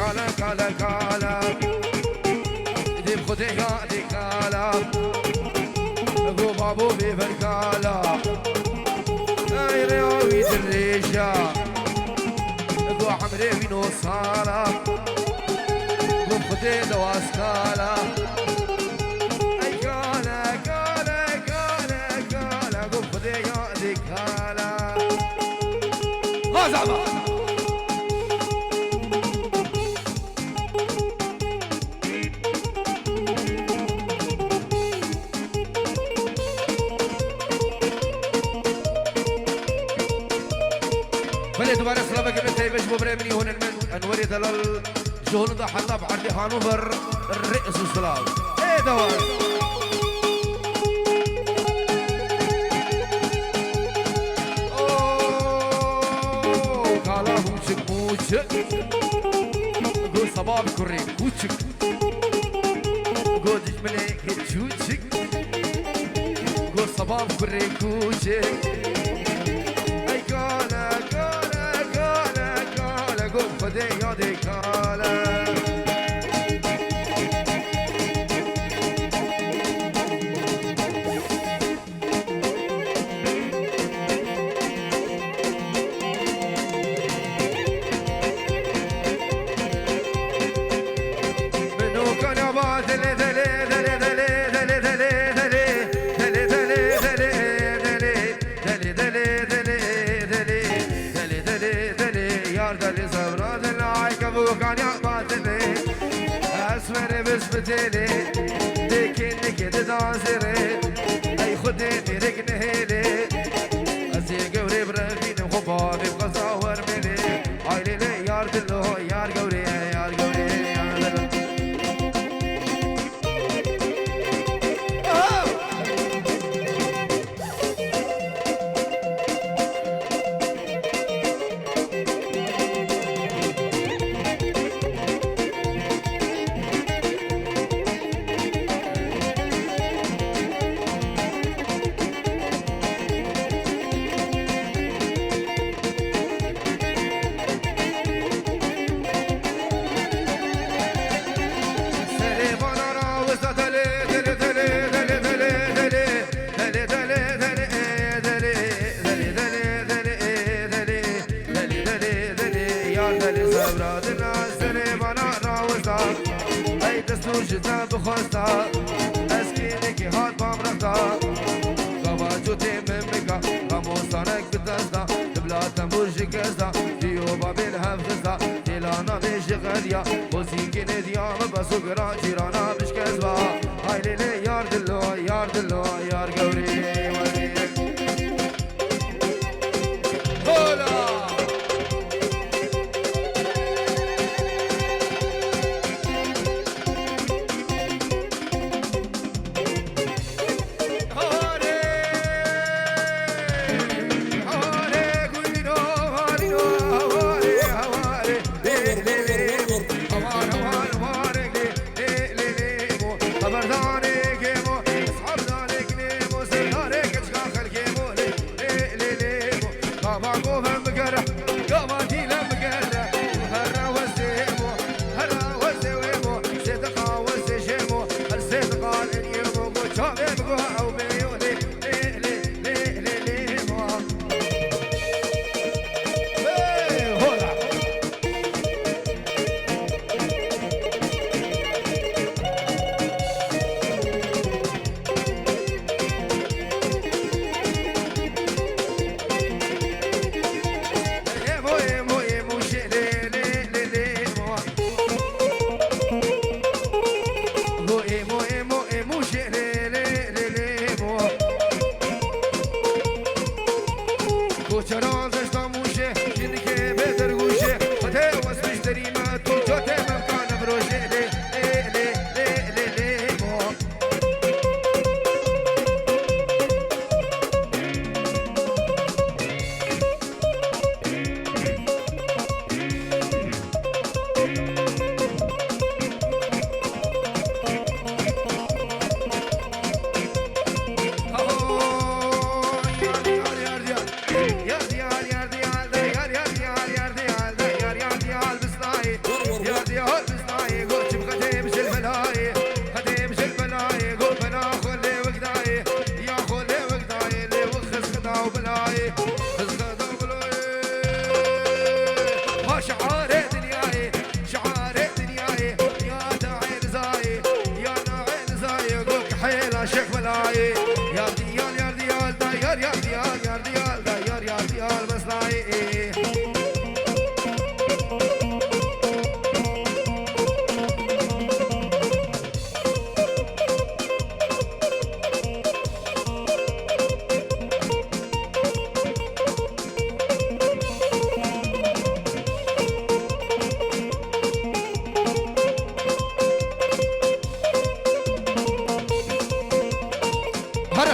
Kala kala kala. Dê bi xudê ya dê kala. Go babo bê ver kala. Ey rêya wî dirêja. Go emrê wî no sala. Go xudê dewaz kala. Ji bo birê min î hunermend Enwerê Delal ji Holanda Hellab erdê Hanover rêz û silav. Ê dewa. Oh, kala hûçik mûçik. Go sebab kurê kûçik. Go dijminê çûçik. Go sebab kurê kûçik. Ey kale, kale, kale, kale, go Xwedê yadê kale. Yar delî zevra dil ay kevûkan ya batine. Esmerê biz bitêlê, dêkê nike didan zêrê. Ey Xwedê mêrik nehêlê. Ez ê gewrê birevînim xwe bavê bi qeza wermêlê. Ay lê lê yar dilo, yar gewrê, yar gewrê, yar dilo. Serê vana rawista delê, delê, delê, delê, delê, delê. Delê, delê, delê, ê, delê, delê, delê, delê, ê, delê, delê, delê, delê, yar delî zevra dina serê bana rawista. Ey destûr ji te bixwesta, ez kêlekê hat bam rexta. Gava cotê min bika, ramosanek bi dest da, dibla tembûr ji kes da, diyo babê li hev xista, têla navê ji xeriya, xozîngê nêdiya min bes û gira cîrana min şikest ba. Hay lê lê yar dilo, yar dilo, yar gewrê werê. Hola! Hare! Hare, gurino, harino, hare, hare. Lê, lê, lê. Hare, hare, hare, lê, lê, lê, lê, mo.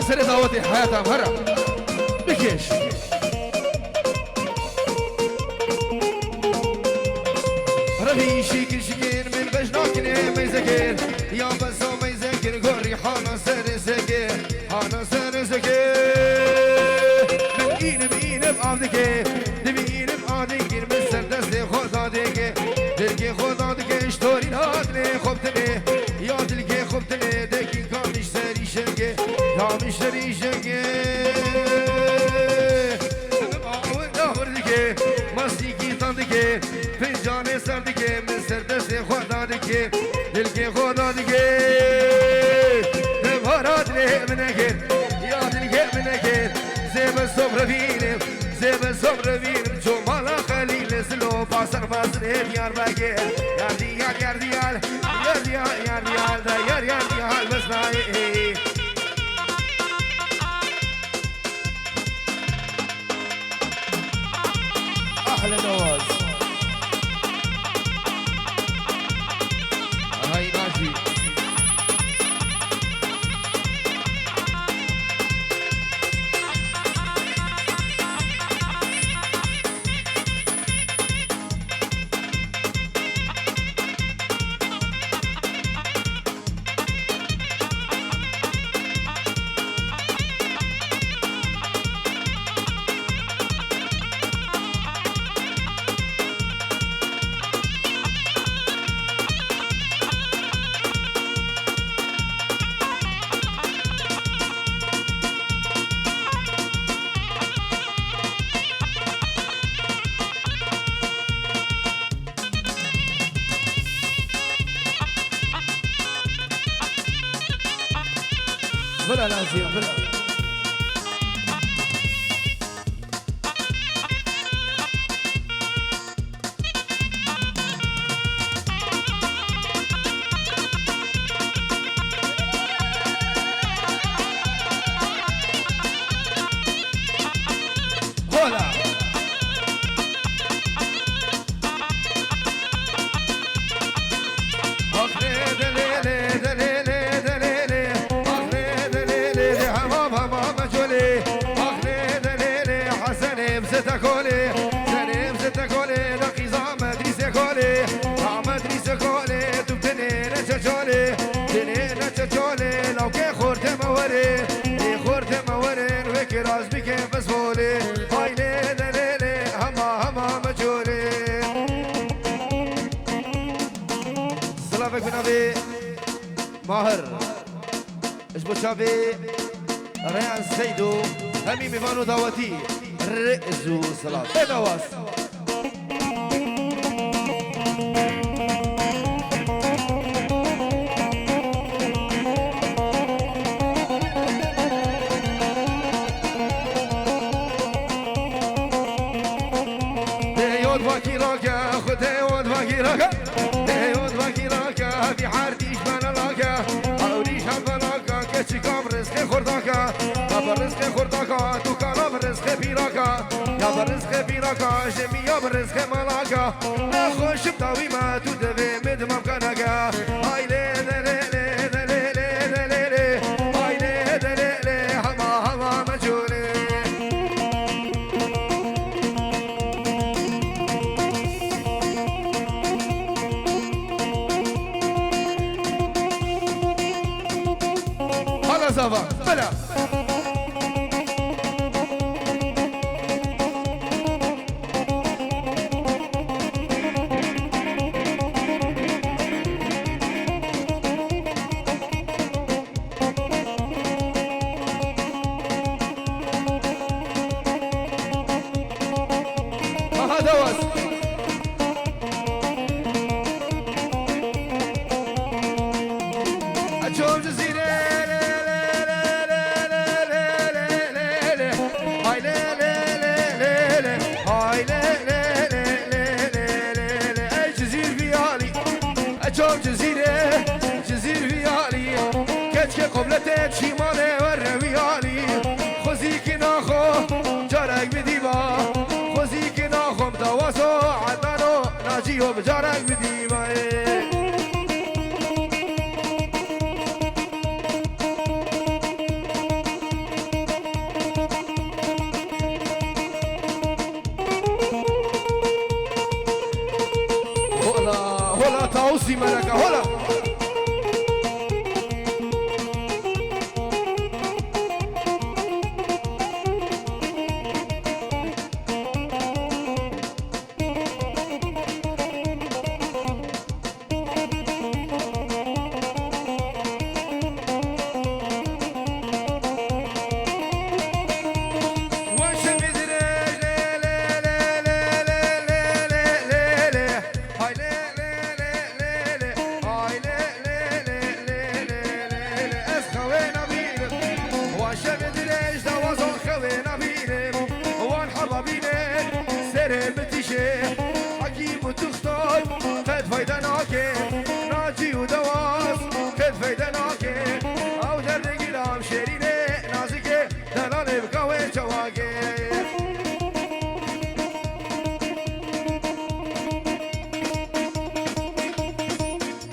Serê dawetê heyata me re bikêş. Revî şîkir şikên min bej nakinê meyzekên. Ya besa meyzekên gorî hana serê sekê. Hana serê sekê. Min înim înim av dike. Divî înim adikir min ser destê xwe dadike. Dilkê xwe dadike ji torî nadinê xwe bitinê. Ya dilkê xwe bitinê dekî kamiş serî şengê. Kamiş serî şengê. Dibim awir dawir dike. Mastîkî tan dike. Fincanê ser dike. Min ser destê xwe dadike. Dilkê xwe dadike. Devara dilê min nekir. Ya dilkê min nekir. Zêbe sobre vînim. Zêbe sobre vînim. Çomala Xelîl Zilo. Basar basar hê Diyarbekir. Yar diyar yar diyar. Yar diyar yar diyar da yar yar diyar mesnayê. Ahlen Awaz. Hay Naci. Bila lazim, bila. Hola. Ax lê delê lê, delê lê, delê lê. Ax lê delê lê, lê hema hema me colê. Ax lê delê lê, Hesenê bi sete kolê. Senê bi sete kolê, da qîza Medrîsê kolê. Ha Medrîsê kolê, tu tenê ne çeçolê. Tenê ne çeçolê, lawkê xortê me werê. Ê xortê me werên, wê kiraz bike fesvolê. Hay lê delê lê, hema hema me colê. Silavek bi navê Mahir. Ji bo çavê Reyan Seydo, hemî mêvan û dawetî. Rêz û silav. Bê dawaz. Dê yod vakî rake, xwe dê yod vakî rake. Dê yod vakî rake, bî her dîş bene lake. Ewrîş hem belake, keçikam rizqê xurdake. Ya bi rizqê xurdake, tu kala bi rizqê pîrake. Ya bi rizqê pîrake, jê mi ya bi rizqê melake. Nexweşim dawî me, tu devê min dimam keneke. Ay lê de lê lê de lê lê de lê lê. Ay lê de lê lê, hema hema me colê. Hala zava, bela. Aha, dawaz. Açom Cizîrê, lê, lê, lê. Hay lê, lê, lê, lê, lê. Hay lê, lê, lê, lê. Ey Cizîr vîyalî. Açom Cizîrê, Cizîr vîyalî. Keçkê qobletê çîmanê were vîyalî. Xwezî ki naxo, carek bidî ba. Xwezî ki naxo, bi dawazo, Ednano, Naciyo, bi carek bidî ba. Simereke, hola. Wan şevê dirêj, lê, lê, lê. Hay lê, lê, lê, lê, lê, lê. Ay lê, lê, lê, lê. Ez xewê nabînim. Wan şevê dirêj dawazan xewê nabînim. Wan heba bîne serê bitişê. Hekîm û tuxtor qet feyde nake. Nacî û dewaz qet feyde nake. Ew derdê gilam şêrînê nazikê. Delalê bi qawê çawakê.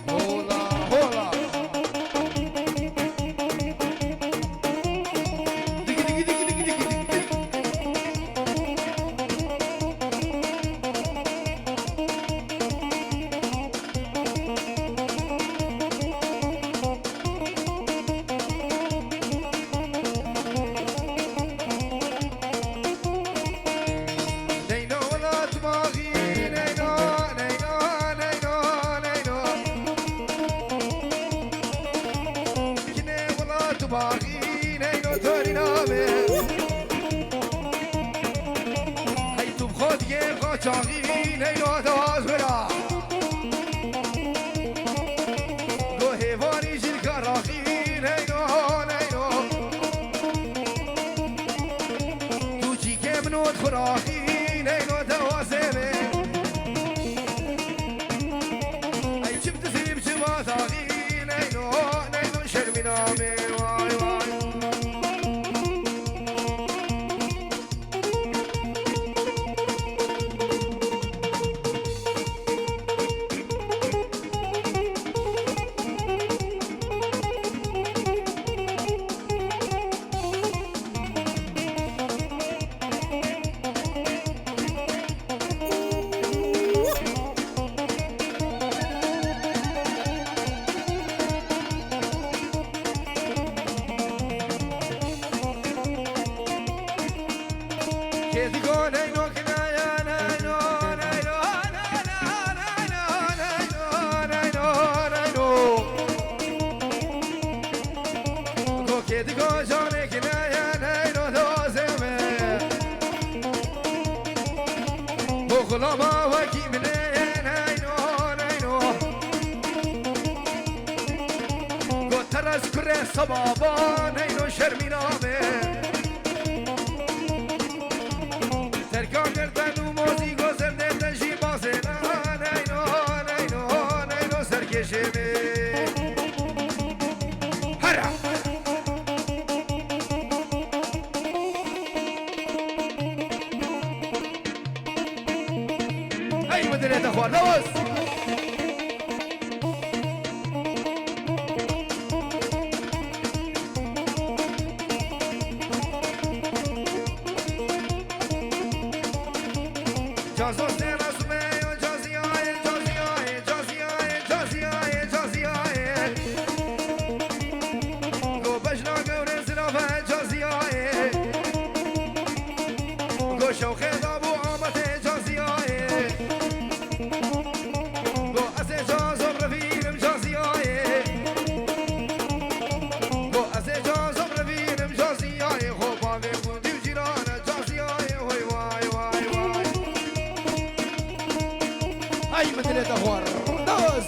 Hola, hola. Digi, digi, digi, digi, digi, digi. Neyno welat baxî, neyno, neyno, neyno, neyno. Kinê welat baxî, neyno torîna me. Hey tu bi xwe diyê qaçaxî, neyno dewaz bira. Go hêvanî jî li karaxî, neyno, neyno. Tu çîkê min û xuraxî, neyno dewazê me. Ey çi bi dizî bi çi bataxî, neyno, neyno şermîna me, vay, vay. Kokê digo canê ki neye neyno dozê me. Bo xulama wekî min neye neyno, neyno. Go teres kurê sebaba neyno şermîna me. Terka girden û mozî go zerdê te jî bazê na neyno, neyno, neyno serkêşê me. Hera! Hey, bi dilê te xwar, dawaz! Cazo sera sumeyo, caziyaye, caziyaye, caziyaye, caziyaye, caziyaye. Go bejna gewre zirave caziyaye. Go şewqê dabu amete caziyaye. Go ez ê cazom revînim caziyaye. Go ez ê cazom revînim caziyaye. Xo bavê xo dîw cîrane caziyaye. Hoy vay vay vay. Ay min dilê te xwar. Dawaz.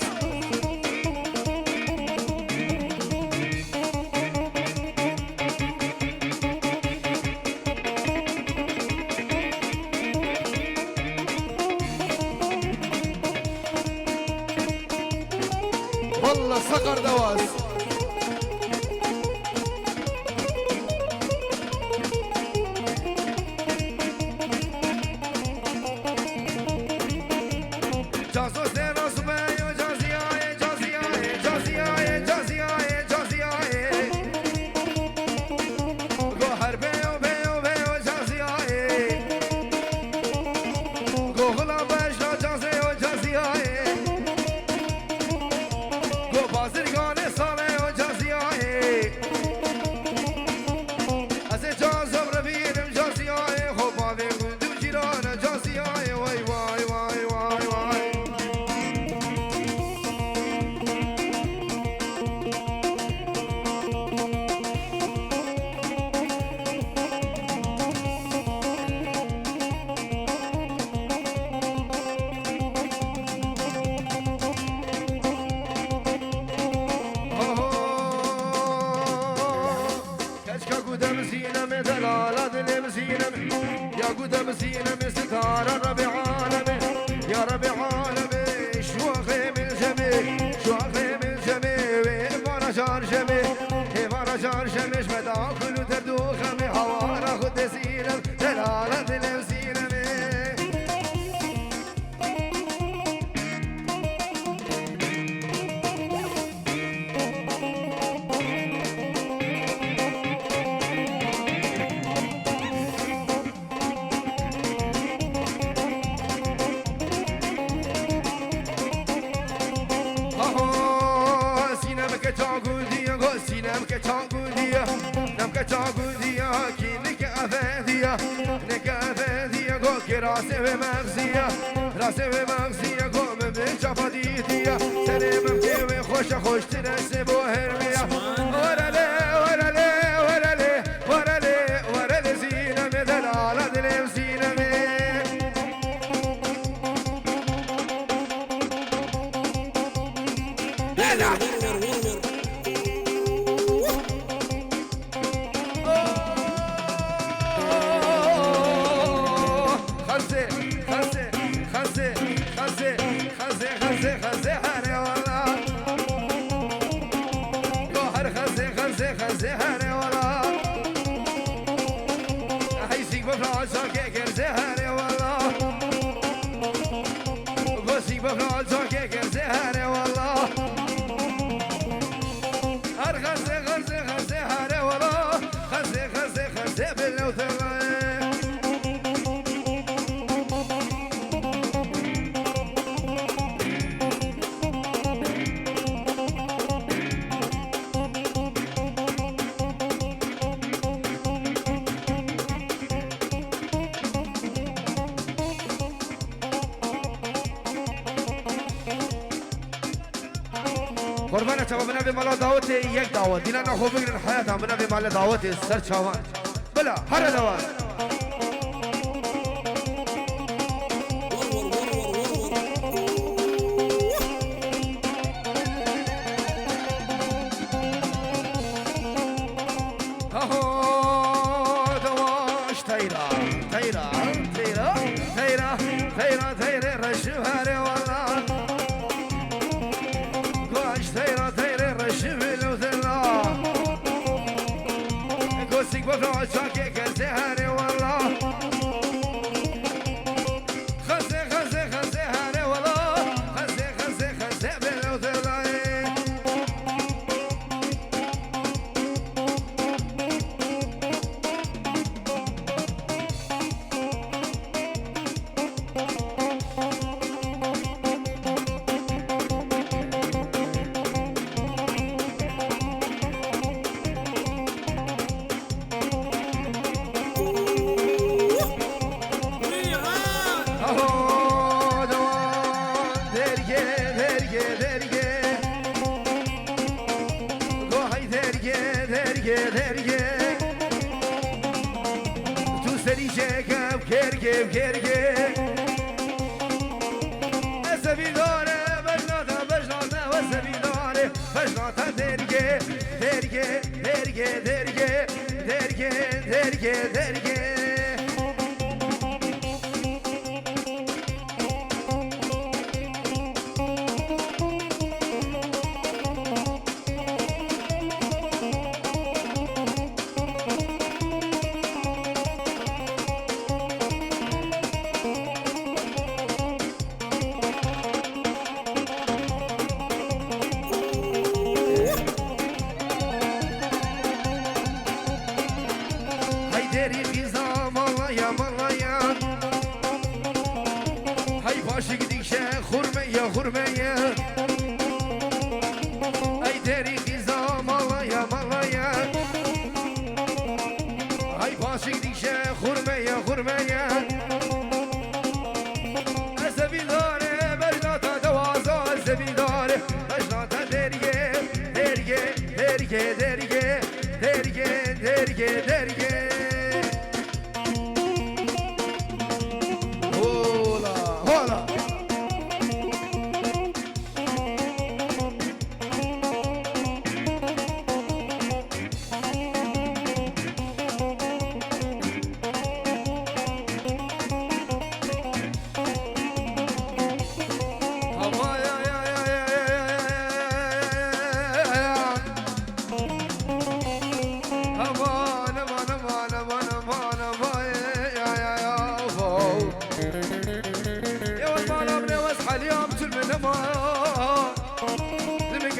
Wallah Sakar dewaz. Cazo sera sumeyo, caziyaye, caziyaye, caziyaye, caziyaye, caziyaye. Go her beyo, beyo, beyo, caziyaye. Go hula bejna cazeyo, caziyaye. Go bazirganê salê o caziyayê. Ez ê cazim revînim caziyayê. Xo bavê gund û cîrana caziyayê. Way, way, way, way, way. Oho! Keçka ku demizîne me delala dilê bizîne me. Ya ku demizîne me sitara Rebê aleme. Ya Rebê aleme, şuaxê min jemê, şuaxê min jemê, wê vara jar jemê, hê vara jar jemê, ji me da kul û derd û xemê, hawara xwe dezîne me, delala dilê bizîne me. Aho, sînem ke çagundiye, go sînem ke çagundiye, nem ke çagundiye, kî nike efendiye, nike efendiye, go kê rasê wê mexziye, rasê wê mexziye, go min bi çapa dîtiye, serê min kê wê xweşe xweştir e sê bo hermiye. Werele, werele, werele, werele, werele zîne me delala dilê zîne me. Bela! Xezê, xezê, xezê, xezê, xezê, xezê, xezê, xezê, here wala. Yo her xezê, xezê, xezê, here wala. Hey sîk bifra çakê kerze here wala. Go sîk bifra çakê kerze here wala. Her xezê, xezê, xezê, here wala. Xezê, xezê, xezê, bilewtele. Qurbana çava min evê mala dawetê yek dawa. Dîna na xwe bigrin heyata min evê mala dawetê ser çavan. Bila, here dawa. Aho, dewaş teyra, teyra, teyra, teyra, teyra, teyre reşi here wala. Goş teyra, teyre reşi bilo teyra. Gosik bifra çakê kerze here wala. Xezê, xezê, xezê here wala. Xezê, xezê, xezê bilo teyra. Aho, dewan, derge, derge, derge. Go hay derge, derge, derge. Tu serî çêke, kerge, kerge. Ez sevîdare, bejnate, bejnate, ez sevîdare, bejnate derge, derge, derge, derge, derge, derge, derge. Hey derî qîza malaya malaya. Hey paşik dikşe xurmeye xurmeye.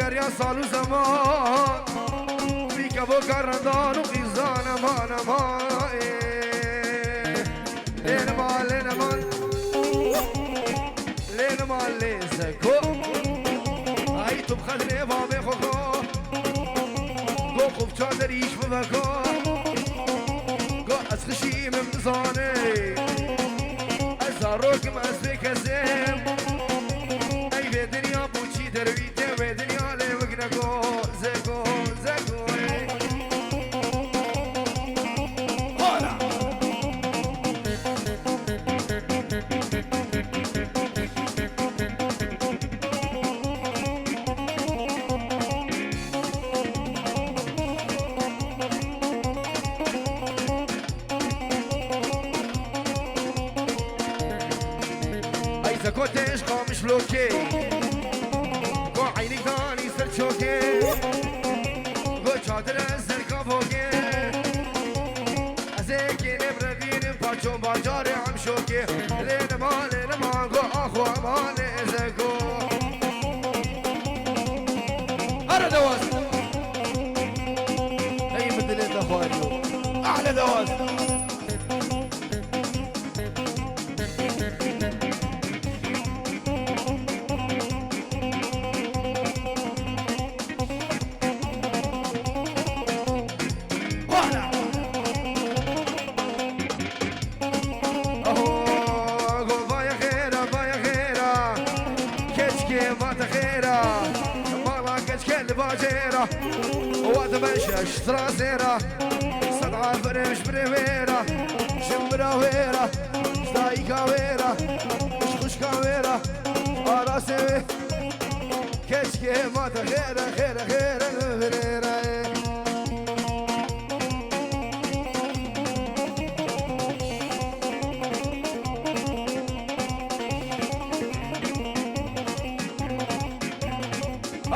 Derya sal û zeman, wî kevoka rendan û qîzan eman eman, ê. Lê niman, lê niman, lê niman, lê zeko. Ay tu bi xedrê bavê xwe xwe. Go xufça derîş biveko. Go ez xişî min bizane. Ez zarokim, ez bê kesêm. Ey vê dinya bû çî derwî tê, wê dinya lê wik neko. Zeko, zeko, ey. Hala. Ay zeko têj qamiş lokê. Go eynik danî ser çokê. Go çadire ser kavokê. Ez ê kênê birevînim paço bacarê em şokê. Lê nima, lê nima, go axwe emanê zeko. Here dewaz. Hey bi dilê te xwariyo. Ahle dewaz. Aho, go vaya xêra, vaya xêra. Keçkê vate xêra. Mala keçkê li bacêra. Wa dibe şeş sira zêra. Sed aferin ji birê wêra. Ji bira wêra. Ji dayika wêra. Ji xwişka wêra. Arasê wê. Keçkê ma te xêre, xêre, xêre, xêre.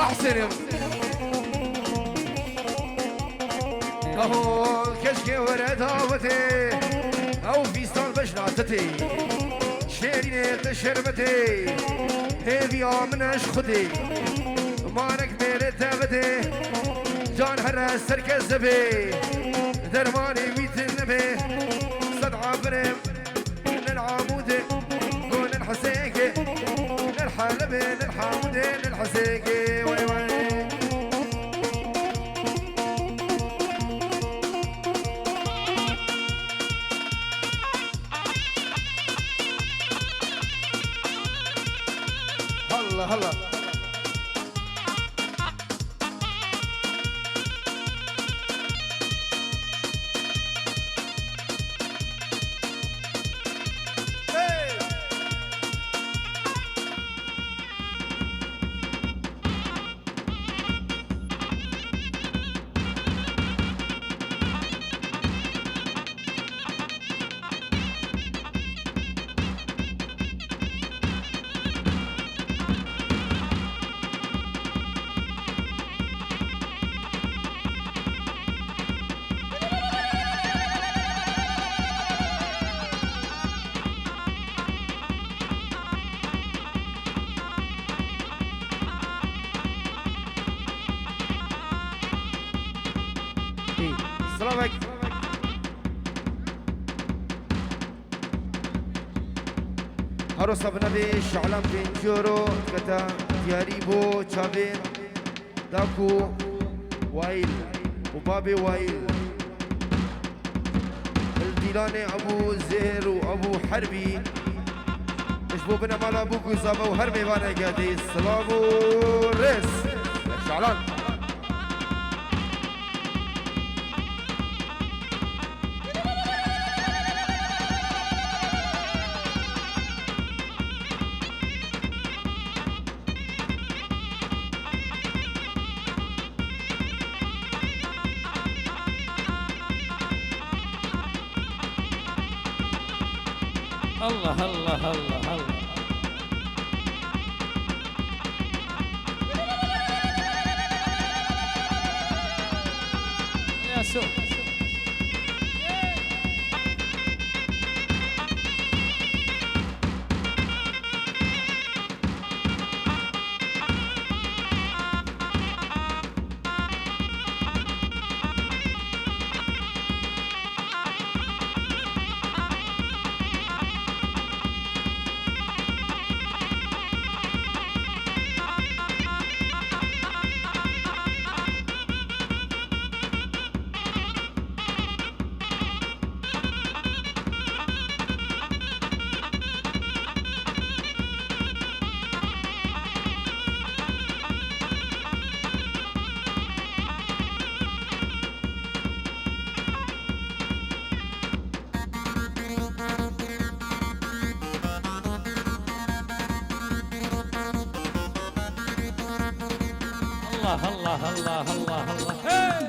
Ahsenim. Aho, keçkê were dawetê. Ew fîstan beş latitê. Şêrînê te şerbetê, hêviya min e ji Xwedê. Manek mêrê te bidê, can here ser ke zebê. Dermanê wî din nebe, sed afirê nil Amûdê, go nil Hesêkê, nil Helebê, nil Hamûdê, nil Hesêkê. Wey wey. Halla, halla. Silavek. Harosa binevê Şalan pêncî euro dikete diyarî bo çavên Daku Waîl û babê Waîl. Li dîlanê Ebû Zêr û Ebû Herbî. Ji bo binemala bûk û zava û her mêvaneke dê silav û rêz. Şalan. Allah, Allah, Allah, Allah. Ya so. Allah, Allah, Allah, Allah. Hey!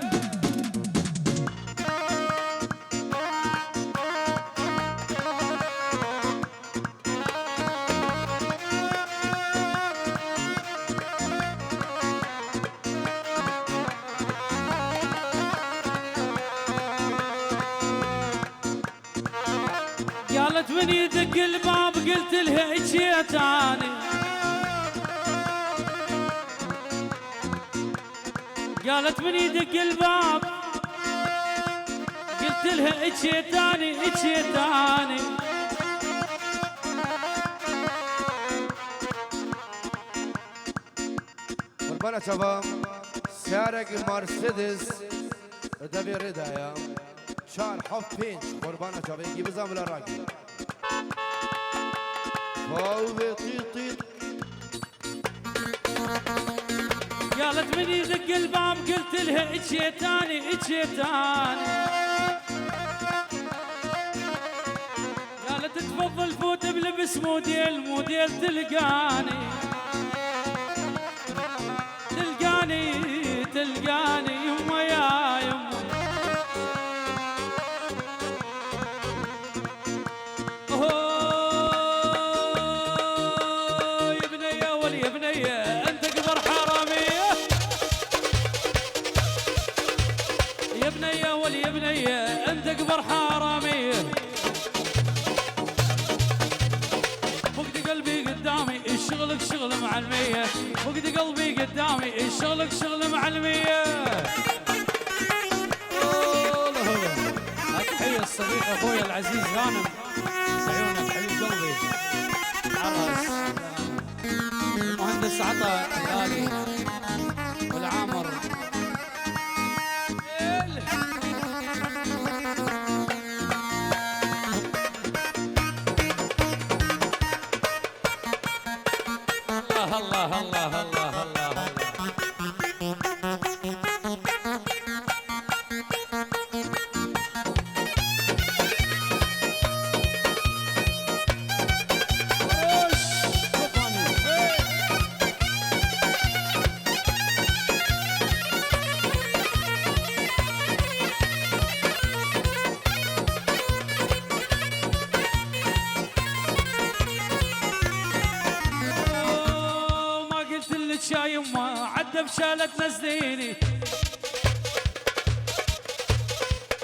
قالت من يدق الباب، قلت لها اجيت اني. قالت من يدق الباب، قلت لها اجيت اني، اجيت اني. Qurbana çava, seyarek Mercedes devê rê de ye. Çar, heft, pênc, qurbana çava, yekî bizan bila rakî. Faw ve tît tît. قالت من يدق الباب، قلت لها اجيت اني، اجيت اني. قالت تفضل فوت بلبس موديل، موديل تلقاني. تلقاني، تلقاني يما يا يما. أوه، يا بنية ولي يا بنية، أنت أكبر حرامية. يا بنية ولي يا بنية، أنت أكبر حرامية. فقد قلبي قدامي، شغلك شغل معلمية. فقد قلبي قدامي، شغلك شغل معلمية. تحية الصديق أخوي العزيز غانم. عيونك حبيب قلبي. عرس. المهندس عطا الآلي. والعامر. الله، الله، الله، الله، الله، الله. ما قلت لك يا يما عدى بشالت نزليني.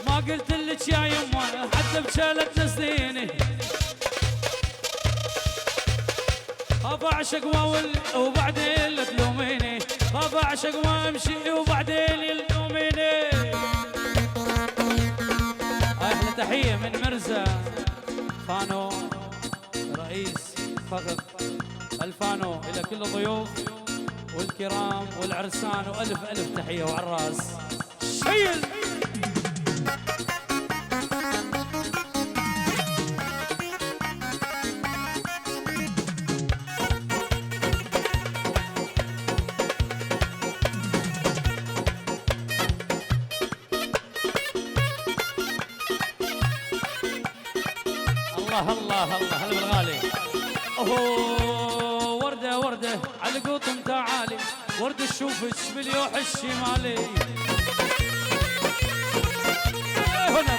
ما قلت لك يا يما عدى بشالت نزليني. خاف اعشق واول وبعدين لا تلوميني. خاف اعشق وامشي وبعدين يلوميني. احلى تحية من مرزا فانو، رئيس فخر الفانو، الى كل الضيوف والكرام والعرسان، والف الف تحية وعراس. شيل. الله، الله، الله، هلا بالغالي. أوه، وردة، وردة، على قوطن تعالي. وردة شوفش باليوح الشمالي. إيه هنا.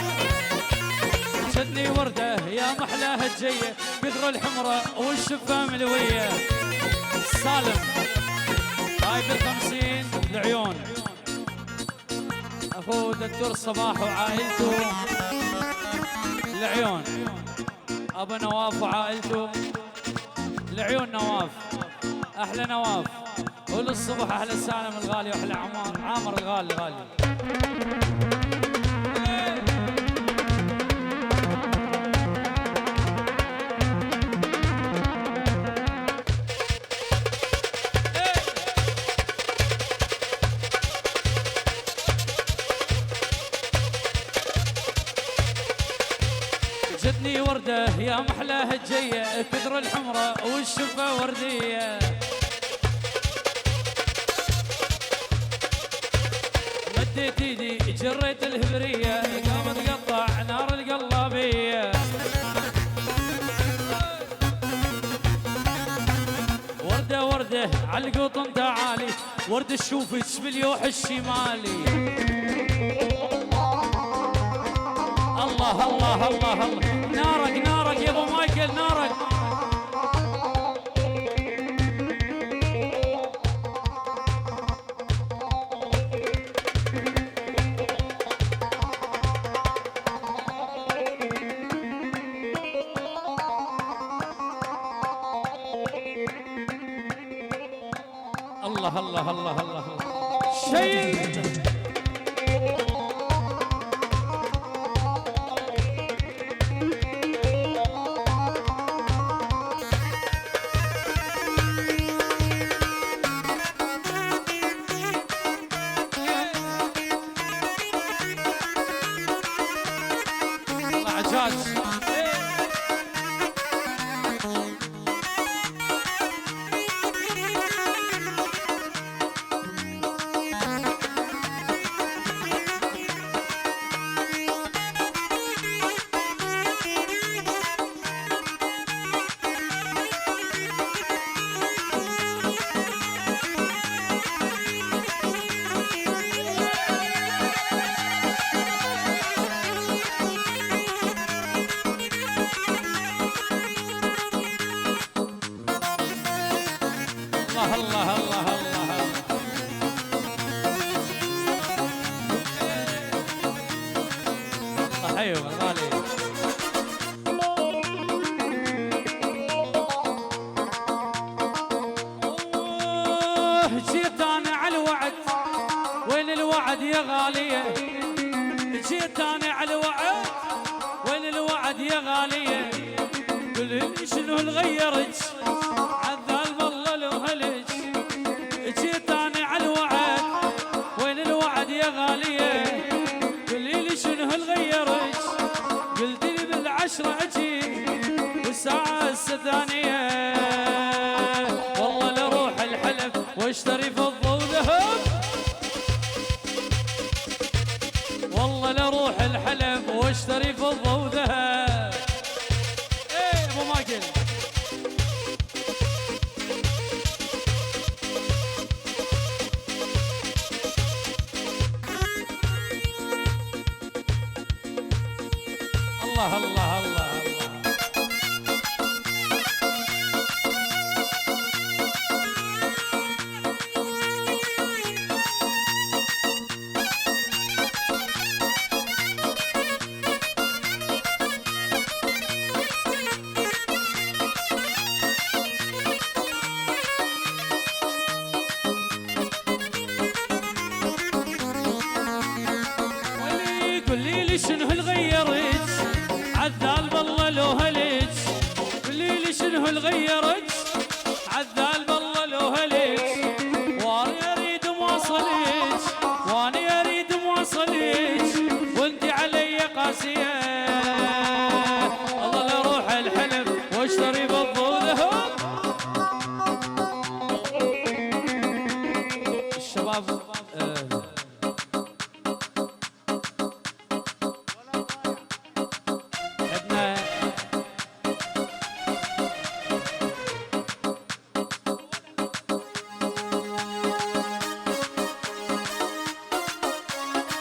جتني وردة يا محلاها الجية، كثر الحمرة والشفة ملوية. سالم. هاي بالخمسين العيون. أخو دكتور صباح وعائلته. العيون. أبو نواف وعائلته. العيون نواف. أحلى نواف. وللصبح أحلى سالم الغالي وأحلى عمار، عامر الغالي الغالي. جتني وردة يا محلاها الجية، كثر الحمرة والشفة وردية. مديت ايدي جريت الهبرية، قامت تقطع نار القلابية. وردة وردة عالقطن تعالي، ورد اشوفك باليوح الشمالي. الله، الله، الله، الله. نارك، نارك يا ابو مايكل، نارك. الله، الله، الله، الله. شيل. الله عجاج. الله، الله، الله، الله، الله. الله، أيوة، الله عليك. أوه، جيت أنا على الوعد، وين الوعد يا غالية؟ جيت أنا على الوعد، وين الوعد يا غالية؟ قولي لي شنو اللي غيرك؟ عذال والله لو هلك. جيت أنا على الوعد، وين الوعد يا غالية؟ قولي لي شنو اللي غيرك؟ قلت لي بالعشرة أجي والساعة هسه ثانية. والله لأروح الحلف واشتري فضة وذهب. والله لأروح الحلف واشتري فضة وذهب. ايه ابو ماجد. الله، الله، الله، الله. ولي قولي لي شنو اللي غيرك؟ عذال بالله لو هلك. قولي لي شنو اللي غيرك؟ عذال بالله لو هلك. واني اريد مواصلك، واني اريد مواصلك، وانت علي قاسية. الله لا روح الحلف واشتري بالضوء ذهب. الشباب، آه، عندنا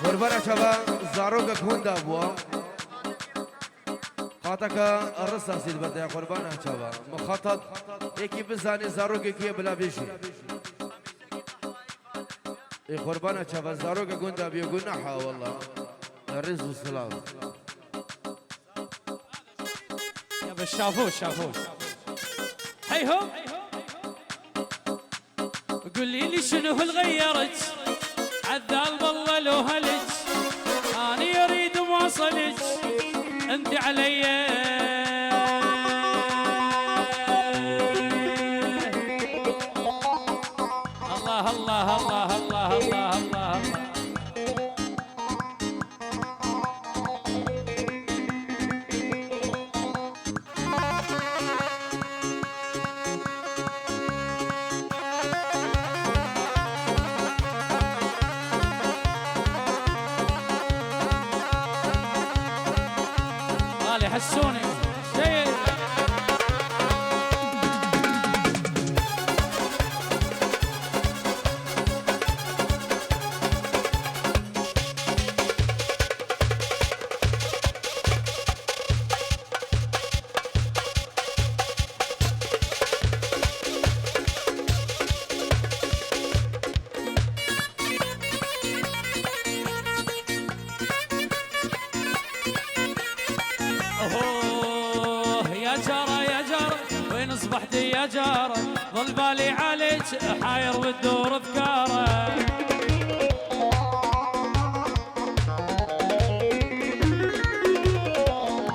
Qurbana çava zarokek hunda bû. Qateka risa sîlbete ya qurbana çava. Mixatab êkî bizanê zarokekî ye bila bêjî. Ê qurbana çava zarokek hunda bû, gunaha wela. Rêz û silav. يا بالشافوش، شافوش. هيهم. قولي لي شنو اللي غيرك؟ عذال بالله لو هلك. اني اريد مواصلك، انت علي. الله، الله، الله، الله، الله، الله. غالي حسوني. سيد. وحدي يا جارة، ظل بالي عليك حاير وتدور أفكارك.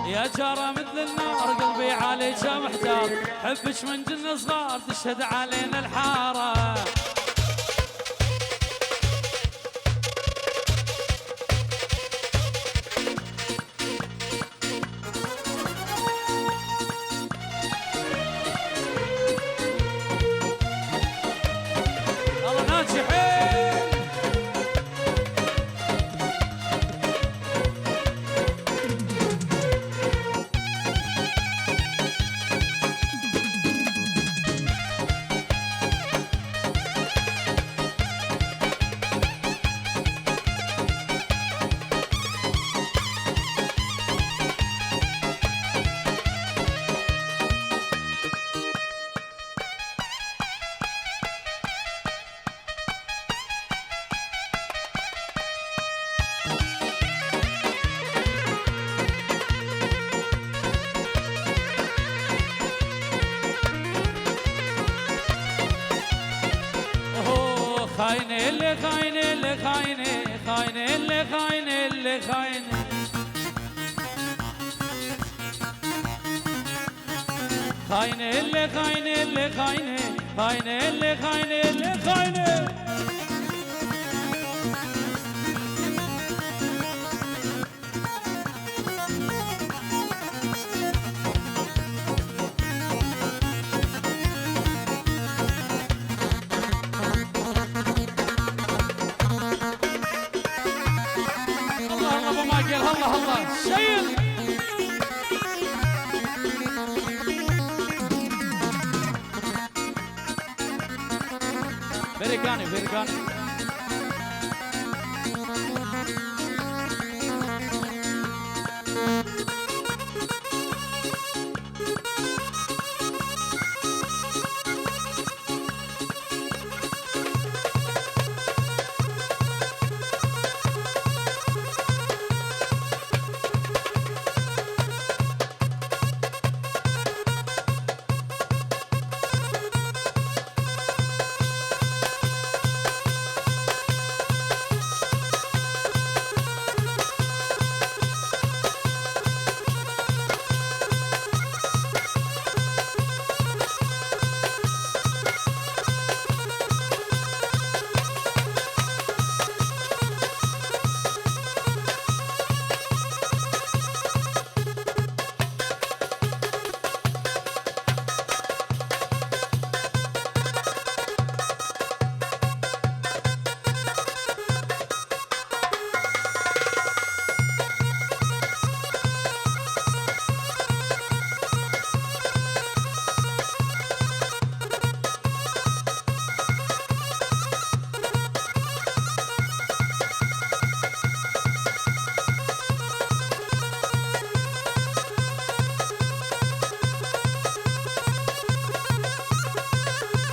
يا جارة مثل النار، قلبي عليك محتار، حبك من جن صغار تشهد علينا الحارة. الله ناجحين. أوه، خاينة اللي خاينة اللي خاينة، خاينة اللي خاينة اللي خاينة. خاينة اللي خاينة اللي خاينة، خاينة اللي خاينة اللي خاينة. الله الله ابو مايكل، الله الله شيل. Berê kanê, berê kanê.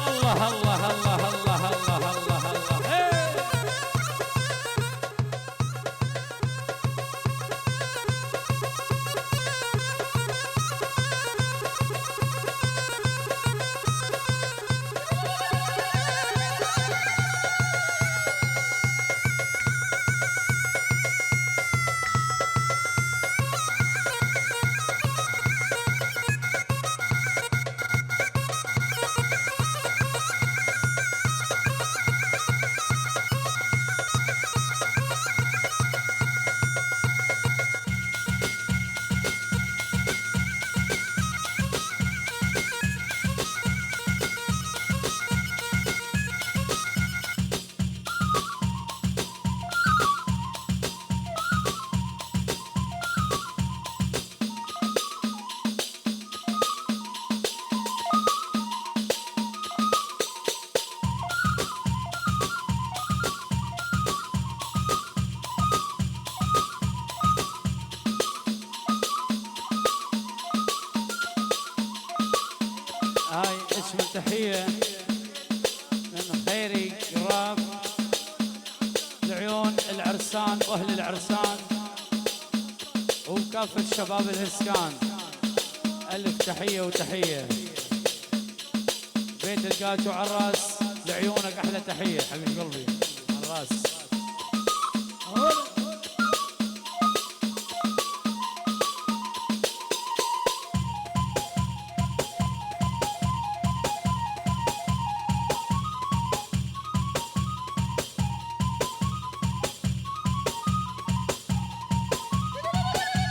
الله، الله، الله، الله، الله، الله، الله. هي. هاي اسم تحية من خيري جراف لعيون العرسان وأهل العرسان وكافة شباب الهسكان. ألف تحية وتحية. بيت الجاتو عراس، لعيونك أحلى تحية حبيب قلبي. عراس.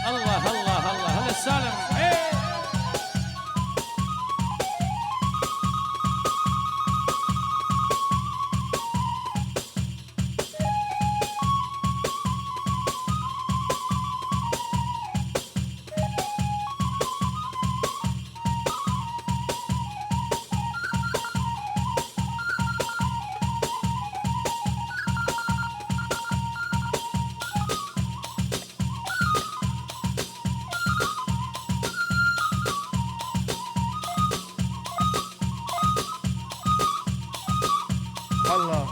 الله، الله، الله، هلا السالم. إيه. الله.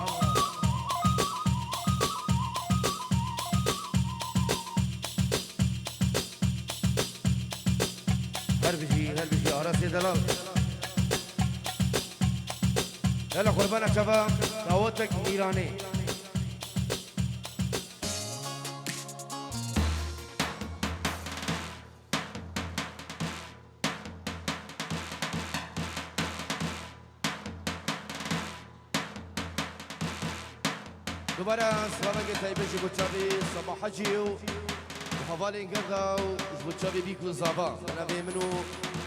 هەر بژی، هەر بژی ئاراس ê delal. Hele qurbana çava dawetek Mîranê. Dubare silaveke taybet ji bo çavê Seba Hecî û hevalên gerda û ji bo çavê Bîk û Zava. Bi navê min û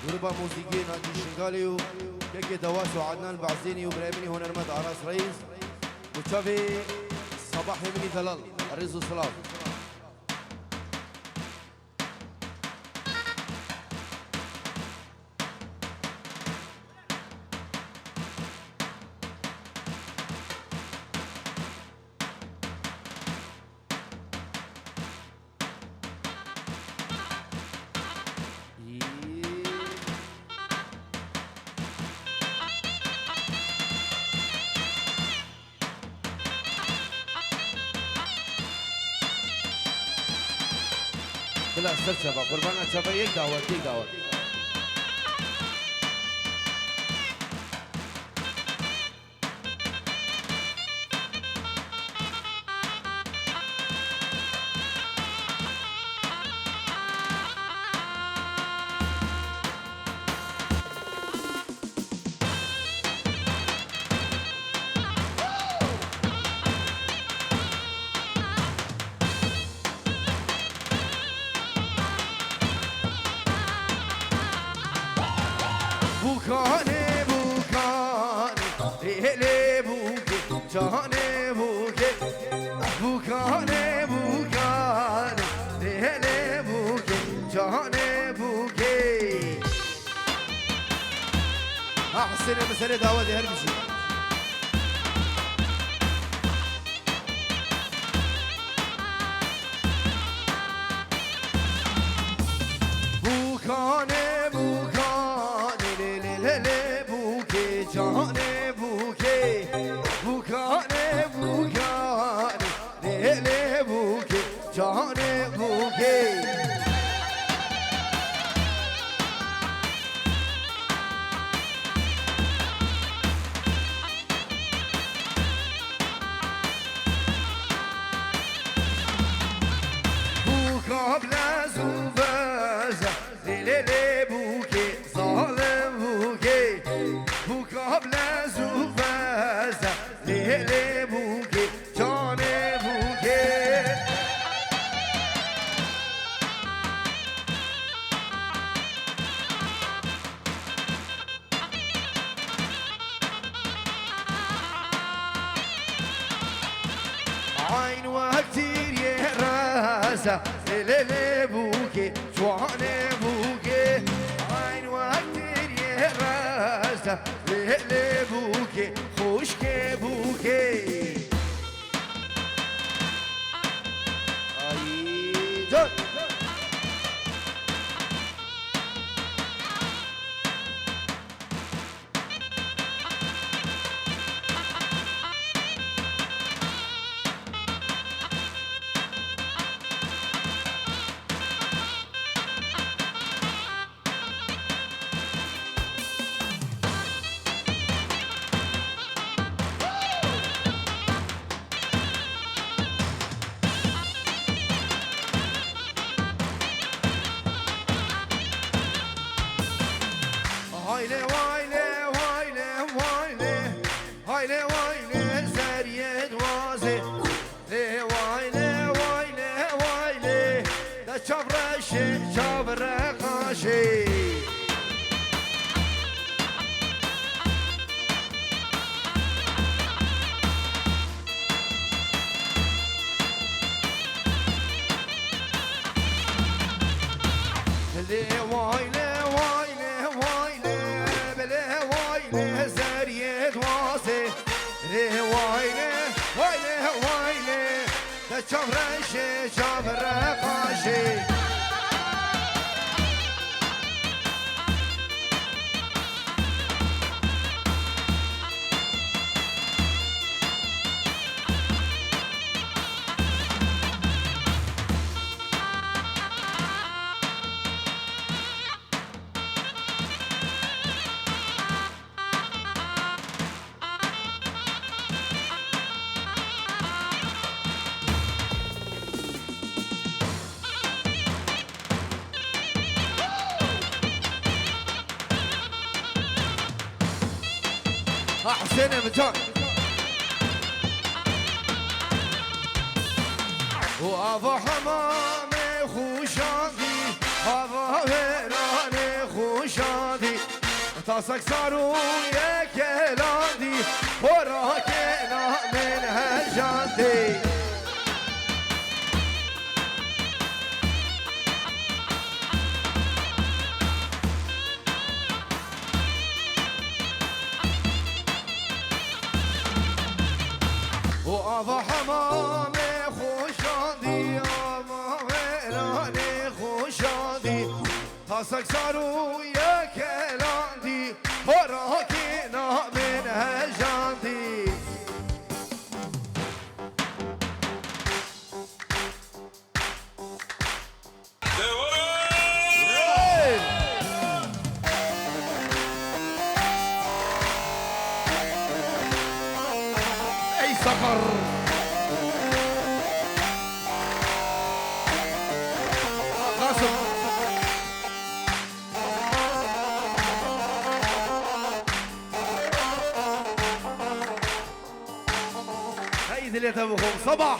grûba muzîkê Nacî Şingalê û kekê Dewas û Adnan Bazênî û birayê min ê hunermend Aras Reis. Bo çavê Sebahê min ê delal. Rêz û silav. Bila ser çava, qurbana çava, yek dawet, yek dawet. Bûkanê bûkanê, lê lê bûkê, canê bûkê. Bûkanê bûkanê, lê lê bûkê, canê bûkê. Ha Husênê, min serê dawetê her bijî. Bûkanê bûkanê, lê lê lê lê bûkê, canê bûkê. Bûkanê bûkanê, lê lê bûkê, canê bûkê. Bûka bi lez û veze, lê lê lê bûkê, zalim bûkê. Bûka bi lez û veze, lê lê bûkê, canê bûkê. Eyn wek tîriyê reze, lê lê lê bûkê, ciwanê bûkê. Eyn wek tîriyê reze, lê lê bûkê, xwişkê bûkê. Ay can. Çavreqaşê. Lê way lê, way lê, way lê, bilê way lê, zeriyê dwazê. Lê way lê, way lê, way lê. Te çavreşê, çavreqaşê. Ha Husênê min can. û ava hemamê xûşandî, ava wêranê xûşandî. Tasak sarû yekelandî, xorakê namên hejandê. û ava hemamê xweşandî, ava wêranê xweşandî. Tasak sarû yekelandî, xorakê namên hejandî. Ey Sakar! Kasım! Hey dilê te bixwim. Sabah!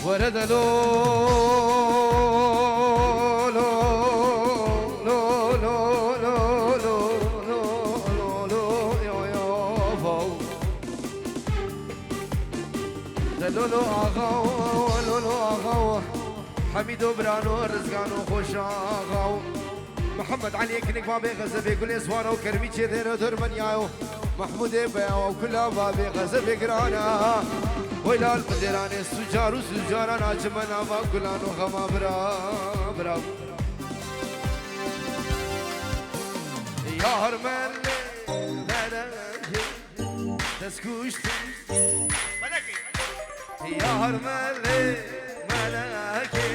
Were de lo, lo, yo, yo, vav. De lo, lo, axa, lo, lo, axa. Hemîdo birano, Rizgano, Xoşa, axa. Mihemed Eliyê kinik babê xezebê, gulê ziwana û kermîçê dêre dormeniyayo. Mehmûdê beyawa û kula babê xezebê girana. Welal bi dêranê sucar û sucaran acime nava gulan û xema bira, bira. Yar merlê, merlê. Dest kuştim. Yar melê, melekê.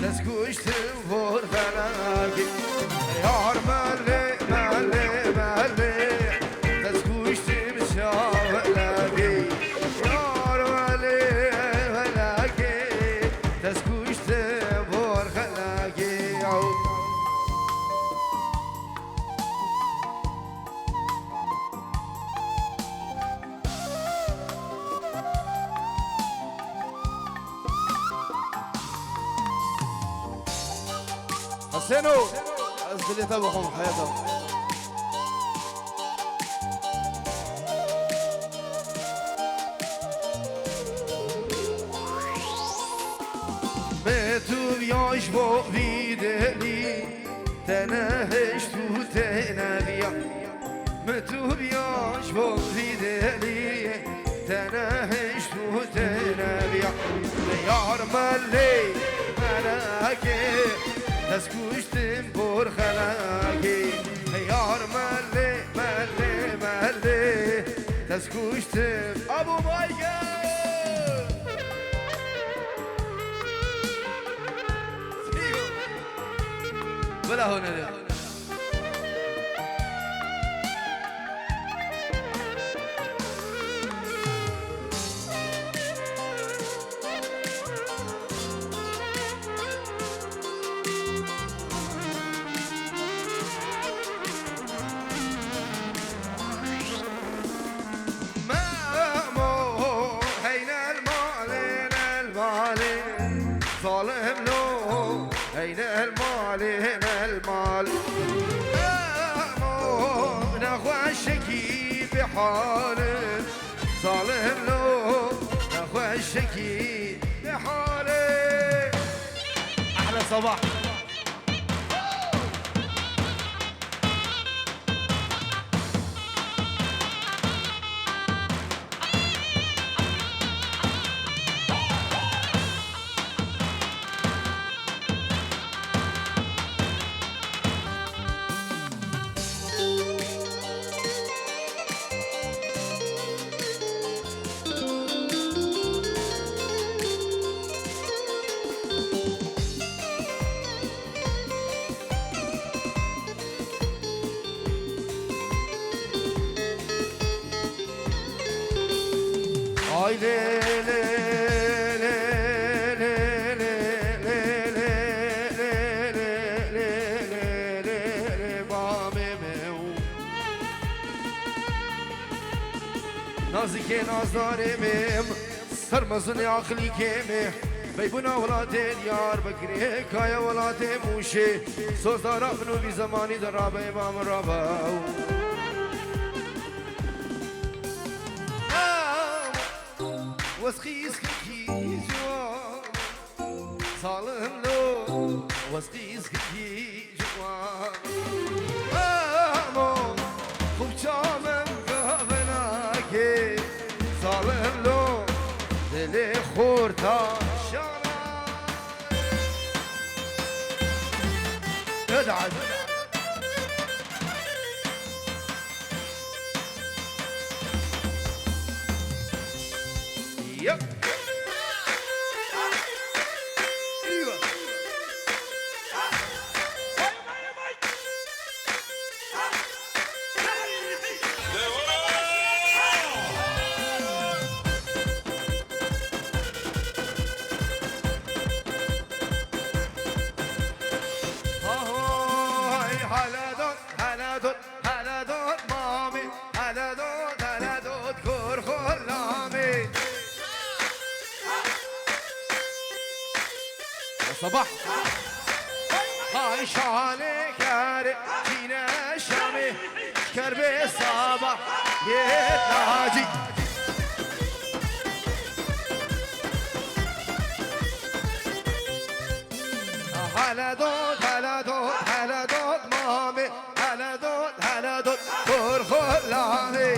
Dest kuştim vur felekê. Yar melê, melê, melê. Dest kuştim şavelekê. Yar melê, melekê. Dest kuştim vur felekê. Heseno, ez dilê te bixwim, heyata. Bê tu viya ji bo vî dilî. Te nehişt û te neviya. Mi tu biya ji bo vî dilî, Te nehişt û te neviya. Yar melê melekê, ez kuştim bor xelekê. Yar melê, melê, melê, ez kuştim. Abu Michael! Bila hone de. Memo, heynel malê, nel malê, zalim lo, heynel malê, nel mal. Memo, nexweşekî bi hal e, zalim lo, nexweşekî bi hal e. Ehle sabah. Ay lê lê lê lê bamê me û nazikê nazdarê me. Ser mezinê aqilî kêm e. Beybûna welatê Diyarbekirê, kaya welatê Mûşê. Sozdara min û vî zemanî de rabe îmam rabe. Wesqîskekî ciwan, zalim lo, wesqîskekî ciwan. Emo, xuçamem gavenakê, zalim lo, dilê xorta şana. Edad. Yep. Ahoy, hele dot, hele dot, hele dot, mamê, hele dot, hele dot, kur xullamê. Sabah. Hay şalê kerê, çîne şamê, ker bê sabah, yê nacî. Hele dot, hele dot, hele dot, mamê, hele dot, hele dot, kur xullamê.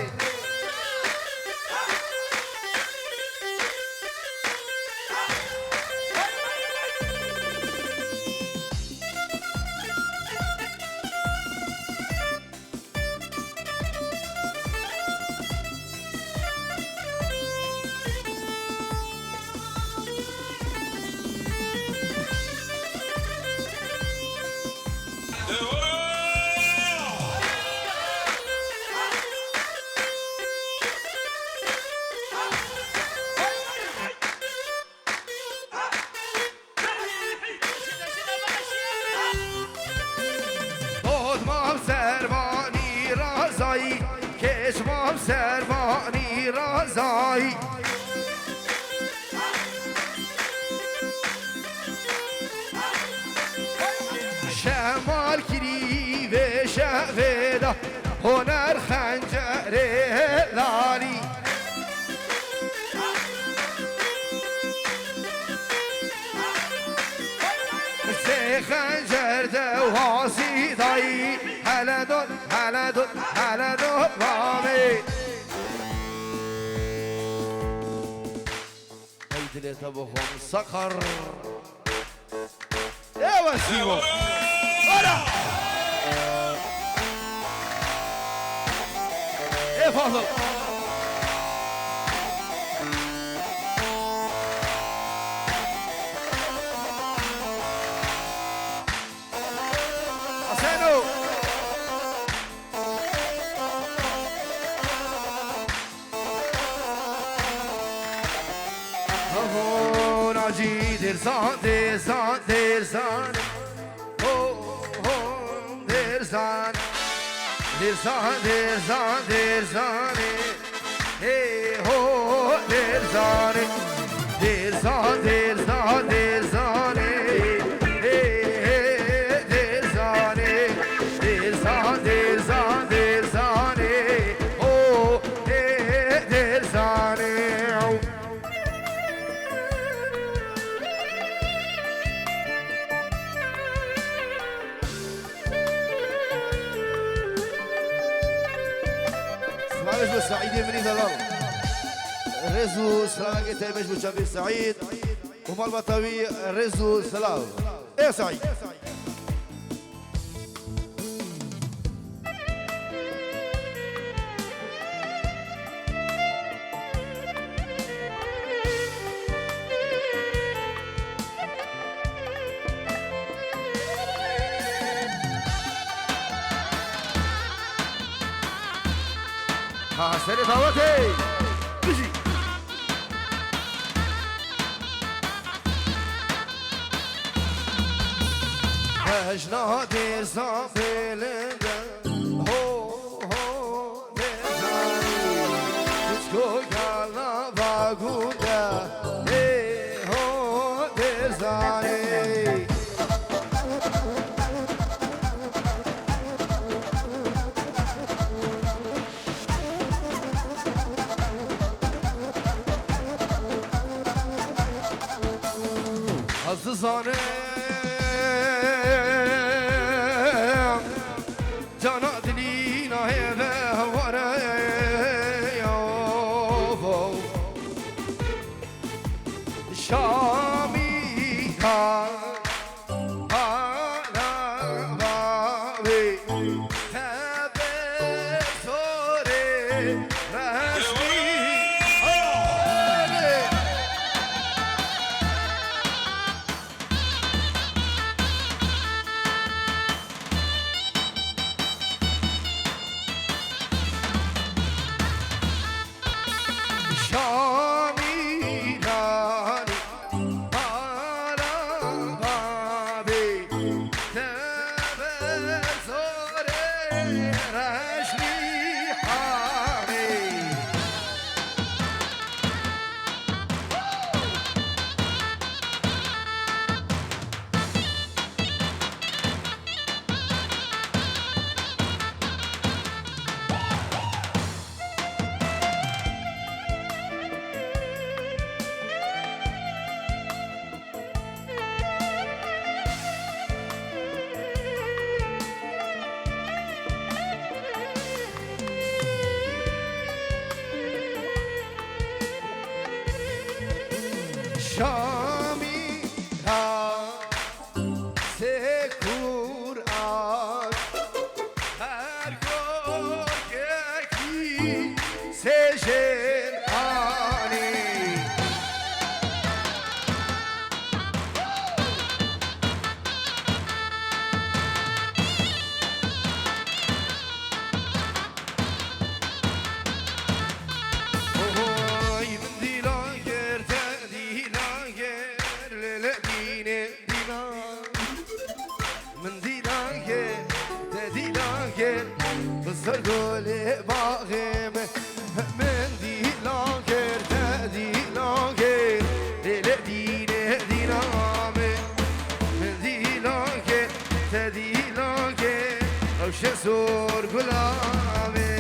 Dod mam servanî razayî, keç mam servanî razayî. Şemal kirî vê şevê de, honer xencerê lalî. Sê xencer de wazî dayî, hele dot, hele dot, hele dot, mamê. Te bixwim seqer. Ewa sîwo. Ara! Ê Fazil. Aseno. Ho, ho, nacî dêrzan, dêrzan, dêrzan. Ho, ho, dêrzan. Dêrzan, dêrzan, dêrzanê. Hê ho dêrzanê, dêrzan, dêrzan, dêrzanê. Hê hê dêrzanê, dêrzan, dêrzan, dêrzanê. Ho hê dêrzanê. Silavêj bo Seîdê min î delal. Rêz û silavekê taybet bo çavê Seîd û malbata wî, rêz û silav. Ê Seîd. Ha, serê dawetê. Bijî. Hejna dêrzan pêlinde. Ho, ho, dêrzanî. Piçko gala vagûde. Hê, ho, dêrzanî. Ez dizanim cana dilî nahêve heware ya. Şamî ha. Ana bavê tebe sorê reştî. Şamî nanî. Ala babê, tebe zorê reşnî hamê. Şamî ha sê kur a her kokekî sê jên anî. Oy, min dîlan kir, te dîlan kir, lê lê dînê dînan. Min dîlan kir, te dîlan kir, bi ser gulê baxê me. Min dîlan kir, te dîlan kir, lê lê dînê dîna me. Min dîlan kir, te dîlan kir, rewşe zor gula me.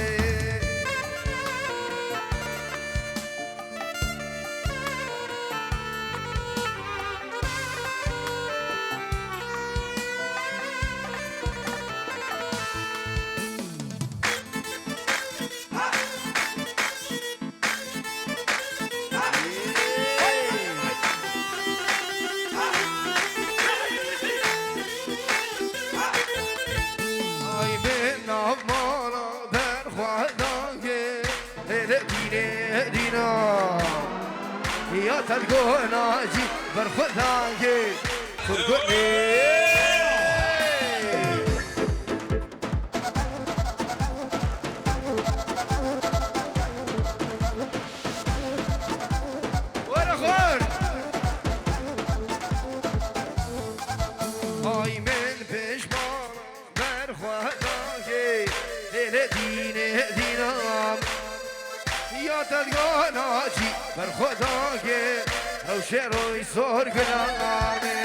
Lê dînê dîna ya te digot nacî berxwedayê Turgutê. Were xwar. Ay min pişman berxwedayê, lê dînê dînam ya te digot nacî berxwedayê, rewşê roy sor gulame.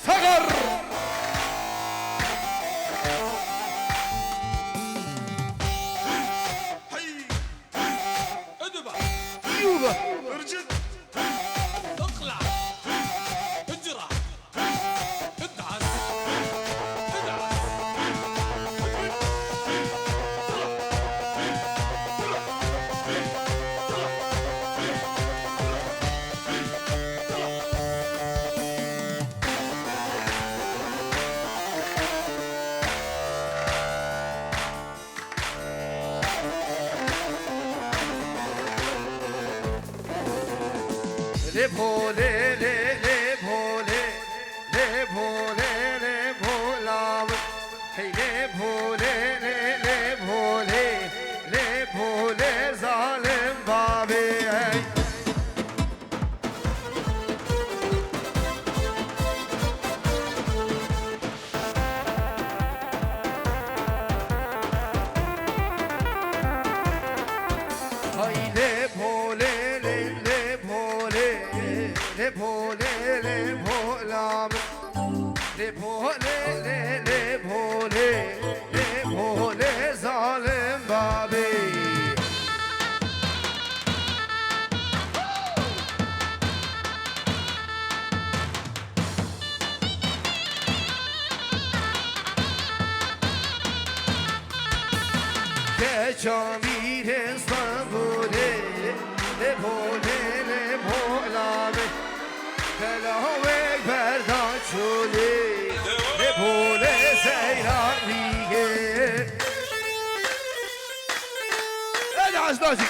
Sagar! Yuba! Ircit! Iqla! Icra! Id'as! Id'as! Lê bolê, lê, lê bolê, lê bolê, lê bola min. Hey lê bolê, lê, lê bolê, lê bolê zalim bavê, hey. Hay lê bolê, lê, lê bolê, lê bolê, lê bola min. Lê bolê, lê, lê bolê, lê bolê zalim babê. Keça mîrê Stenbolê, lê bolê, lê bola min. Belawek berda çolê, lê bolê seyran bîgê. Ed aşdacı.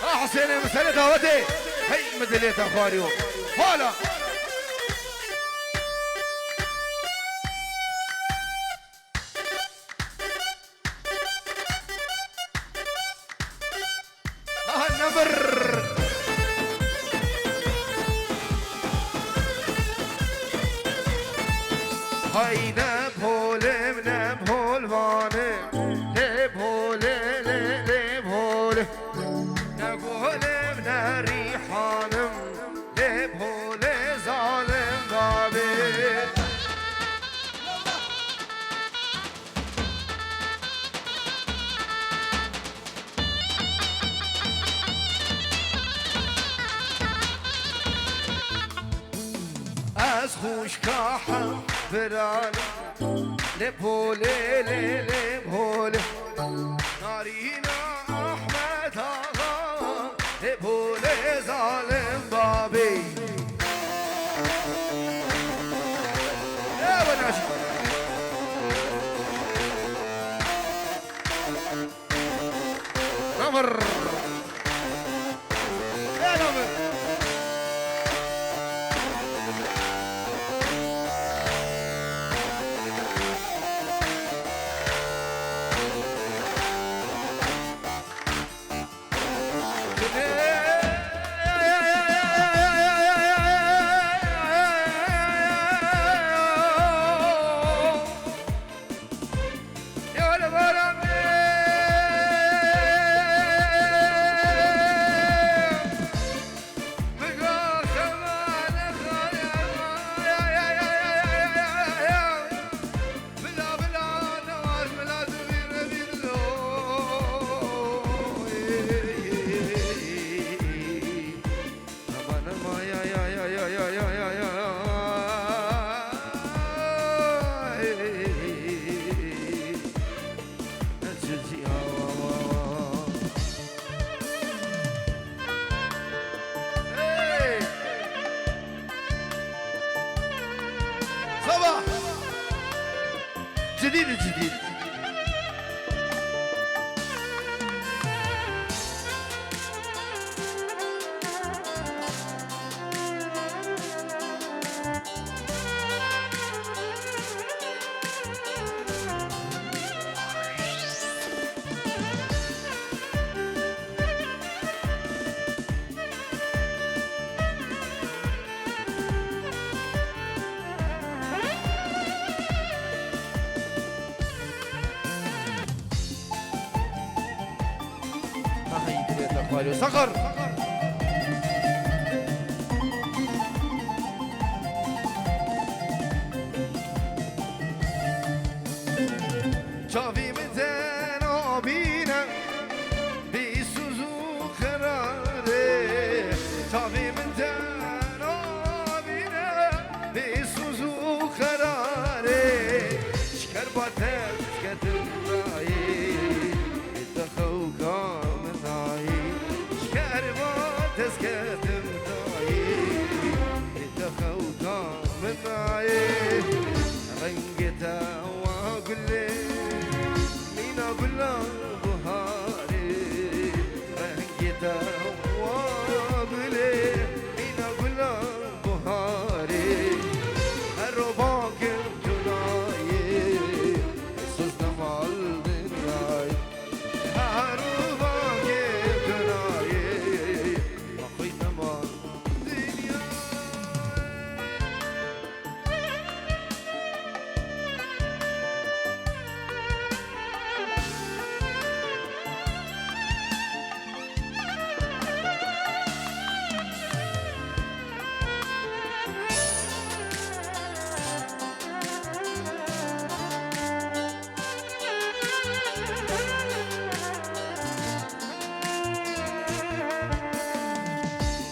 Ha Husênê, min serê dawetê. Hey, min dilê te xwariyo. Hala. Aha, nebir. Hay ne polim, ne polvanim, ne pole, ne, ne pole. Ne gulim, ne rîhanim, ne pole zalim babê. Ez xwişka hembiran, lê bolê, lê, lê bolê. Narîna Ahmet Axa, lê bolê zalim babê. Ewe naşî. Cidî li cidî. Aha, yî dilê te xwalê. Sakar! Çavî min te nabîne, bê soz û qerarê. Çavî min te nabîne, bê soz û qerarê. Ji kerba te ketim dayê, bê te xewka min dayê. Ji kerba te ketim dayê, bê te xewka min dayê. Rengê te wa gulê, mîna gula buharê. Rengê te wa gulê, mîna gula buharê. Her robakim tu nayê, soz nema li dinyayê. Her robakim tu nayê, ma xwî nema li dinyayê.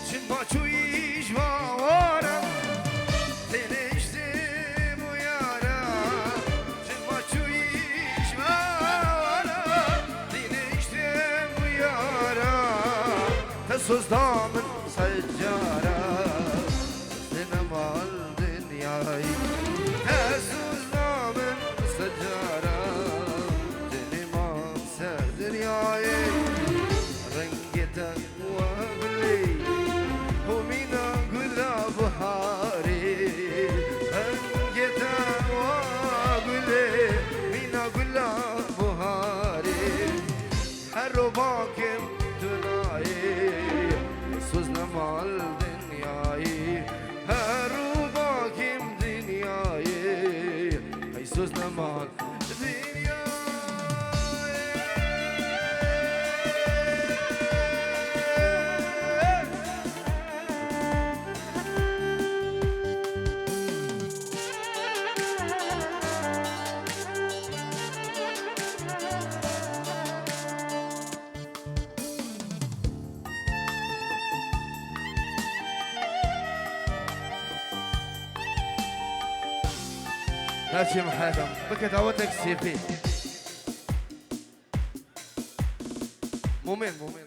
Çima çûyî ji bawana, têniştim û yara. Çima çûyî ji bawana, têniştim û yara. Te soz da min sed cara, sê nema li dinyayê. Te soz da min sed cara, sê nema ser dinyayê. Rengê te wa gulê, ho mîna gula buharê. Rengê te wa gulê, mîna gula buharê. Her robakim tu nayê, soz nema li dinyayê. Her robakim dinyayê, hey soz nema li dinyayê. Naçim Hedem. Bike dawetek sêfê. Momen, momen.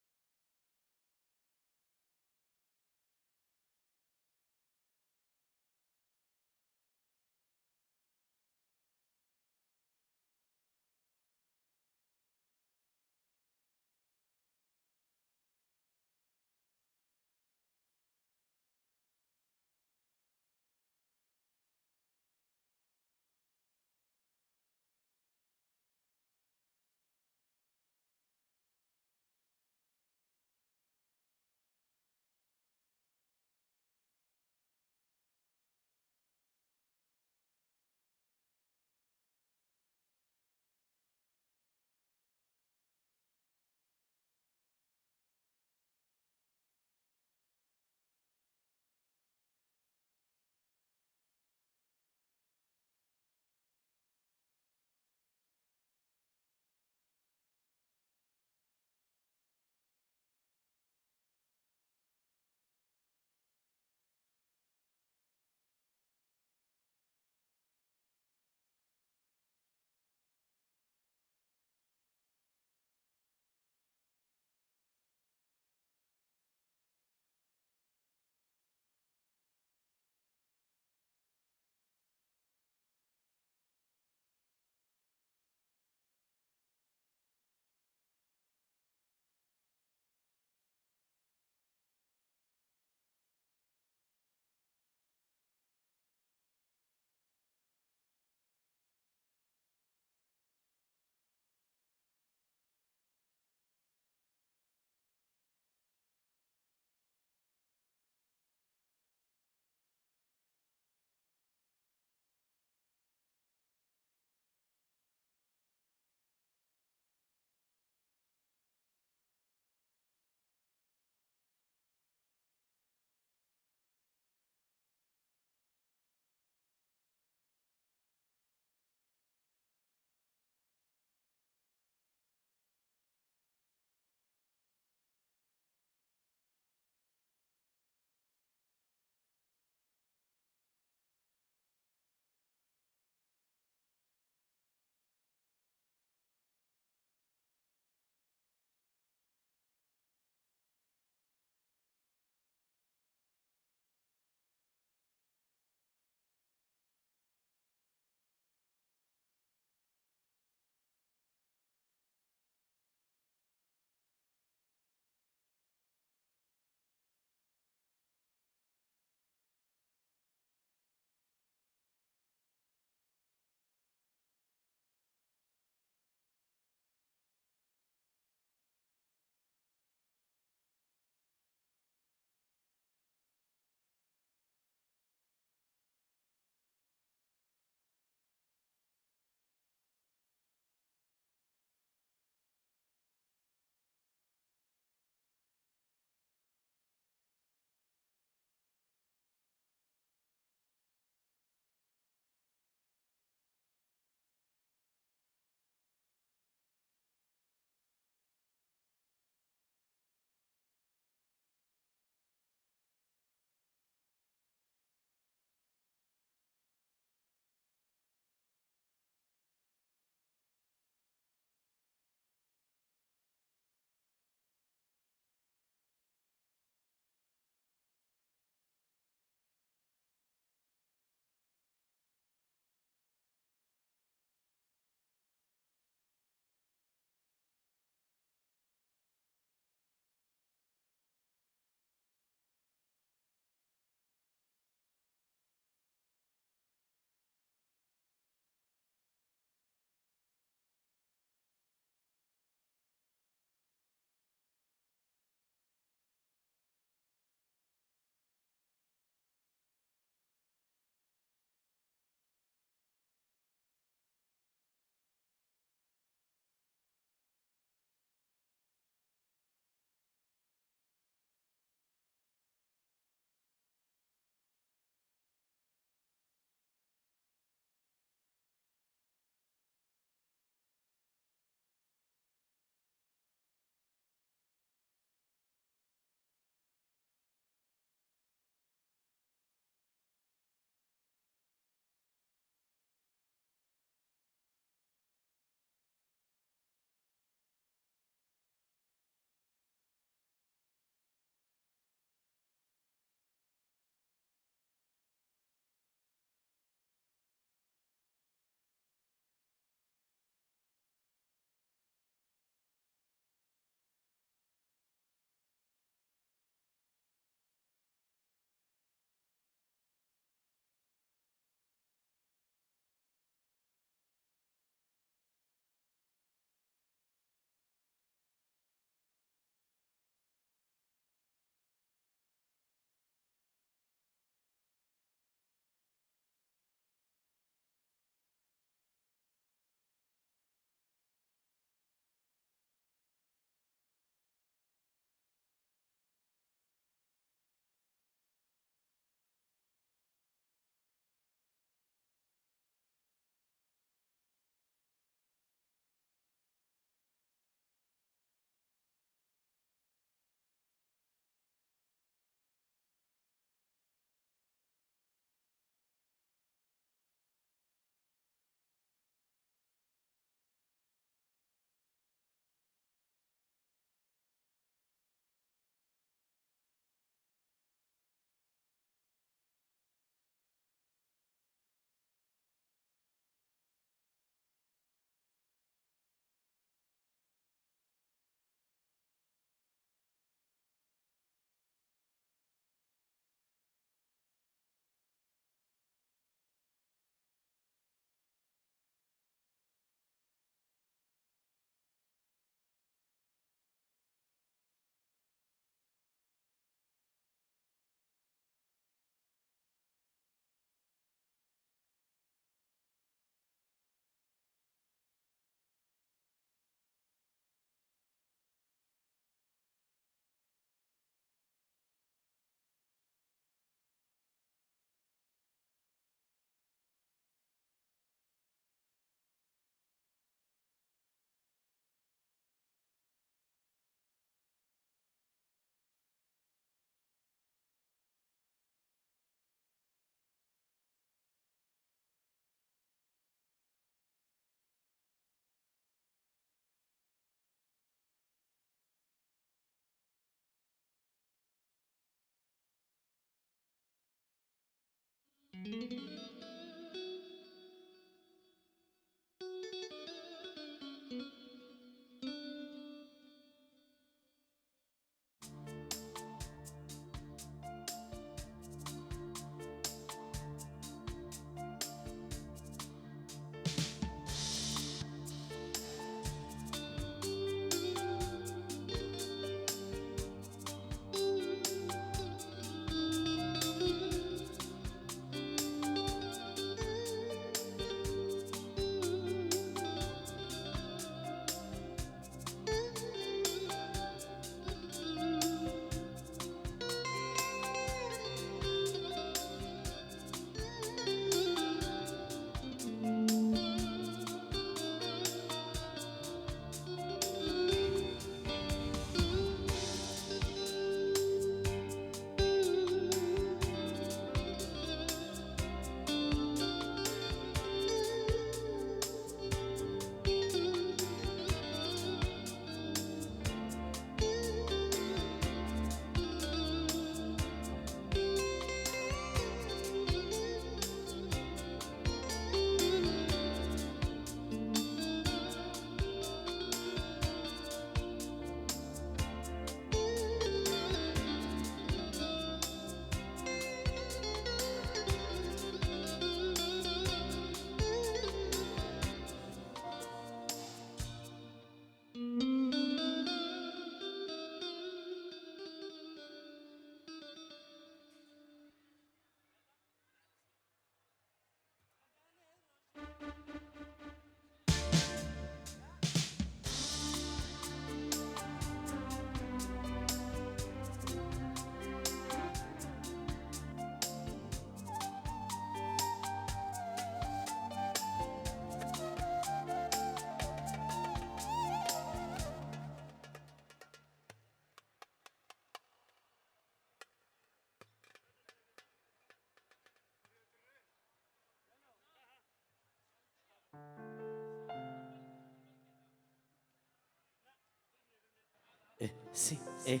Eh, si, eh.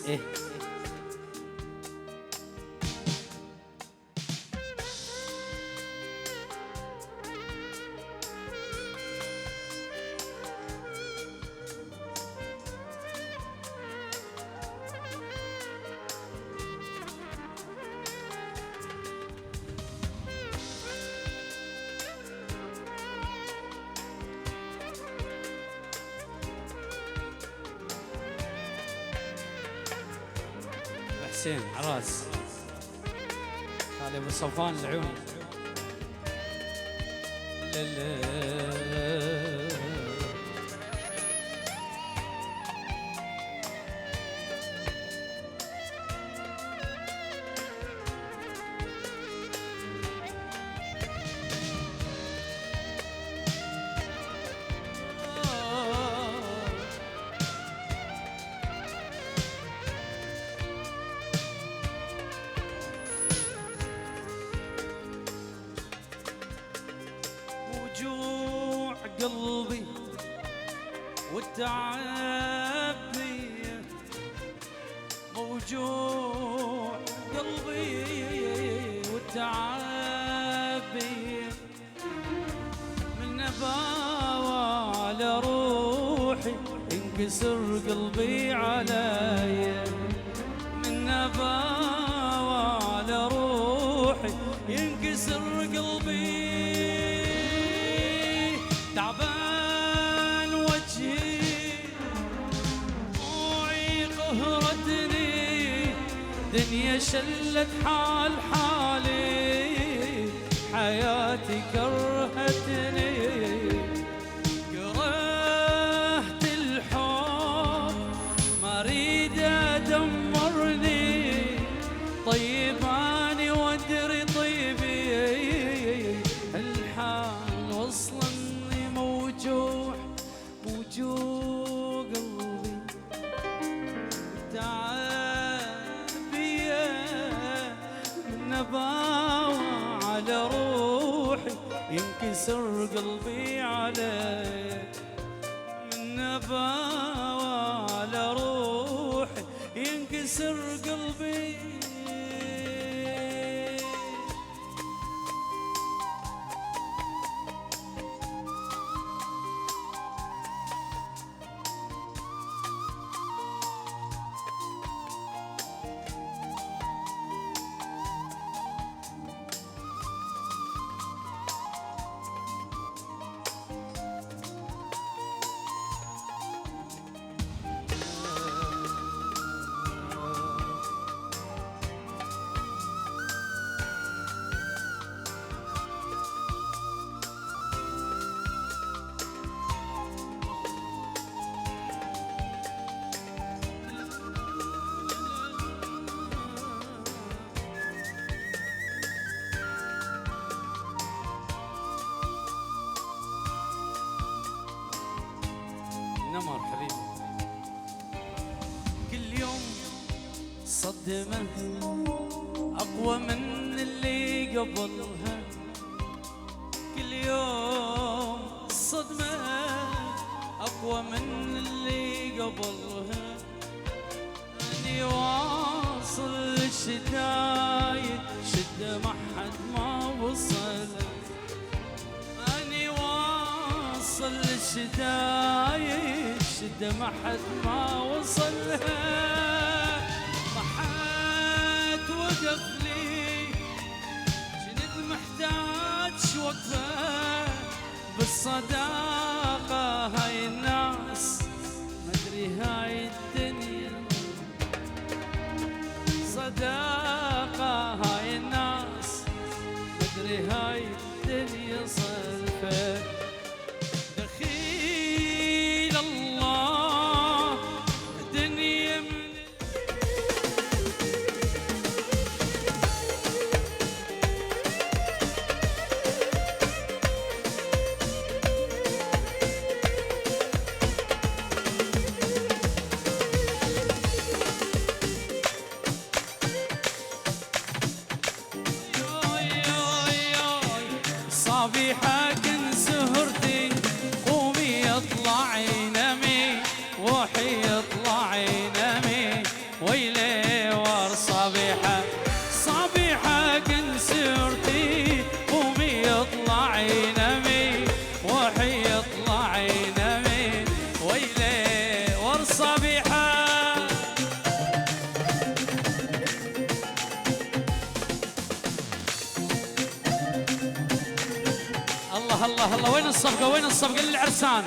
Eh. حسين عراس. هذا ابو صفوان العيون. تعب بيا موجوع قلبي، والتعب بيا من نباوة على روحي، ينكسر قلبي عليا. من نباوة على روحي، ينكسر قلبي. تعبان وجهي، دموعي قهرتني، دنيا شلت حال حالي، حياتي كرهتني. كرهت الحب، ما اريد ادمرني، طيب اني وادري طيبي، الحال وصلني موجوع، موجوع قلبي. تعب بيا من نباوة على روحي، ينكسر قلبي عليك. من نباوة على روحي، ينكسر قلبي. نمر حبيبي. كل يوم صدمة أقوى من اللي قبلها. كل يوم صدمة أقوى من اللي قبلها. أني واصل الشدايد، شدة ما حد ما وصل. أني واصل الشدايد، شدة ما حد ما وصلها. ما حد وقف لي، جنت محتاج وقفة. بالصداقة هاي الناس، مدري هاي الدنيا. صداقة هاي الناس، مدري هاي الدنيا صرفة. دخيل الله، دنيا من صبيحة كن سهرتي، قومي اطلعي نامي، روحي اطلعي نامي، ويلي ور صبيحة. صبيحة كن سهرتي، قومي اطلعي نامي، روحي اطلعي نامي، ويلي ور صبيحة. الله، الله، الله، وين الصفقة؟ وين الصفقة للعرسان؟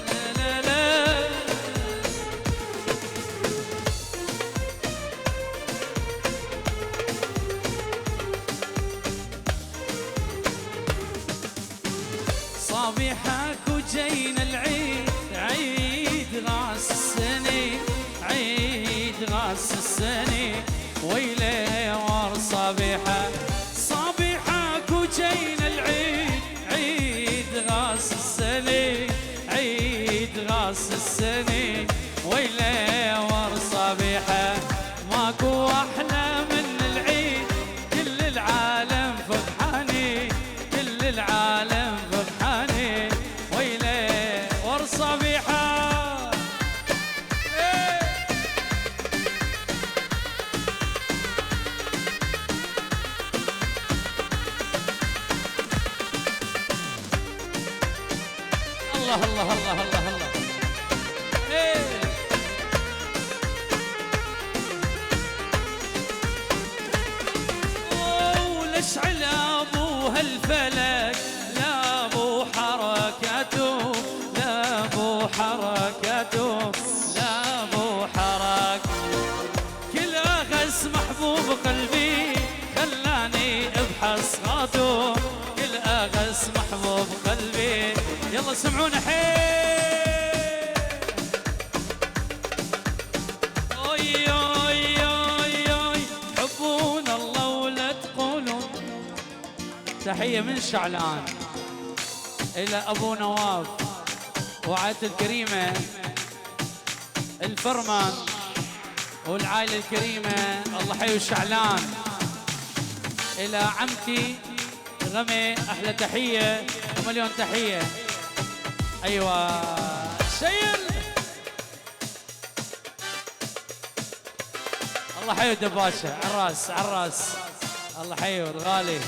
لا، لا، لا. صبيحك وجينا العيد، عيد راس السنة، عيد راس السنة، ويلي ور صبيحة. صبيحك وجينا العيد، عيد راس السنة، عيد راس السنة، ويلي ور صبيحة. ماكو أحلى من العيد، كل العالم فرحانين، كل العالم فرحانين، ويلي ور صبيحة. الله، الله، الله، الله، الله. إيه. ولشعل أبوها الفلك، لا أبو حركاته، لا أبو حركاته، لا أبو حرك. كل أغس محبوب قلبي خلاني أبحث غادو. كل أغس محبوب قلبي. يلا سمعونا حيل. أوي، أوي، أوي، أوي. تحبون الله ولا تقولون. تحية من شعلان إلى أبو نواف وعائلته الكريمة. الفرمان والعائلة الكريمة، الله حي وشعلان. إلى عمتي غمي، أحلى تحية ومليون تحية. أيوة، شيل. الله حي دباشة، عراس، عراس. الله حي الغالي.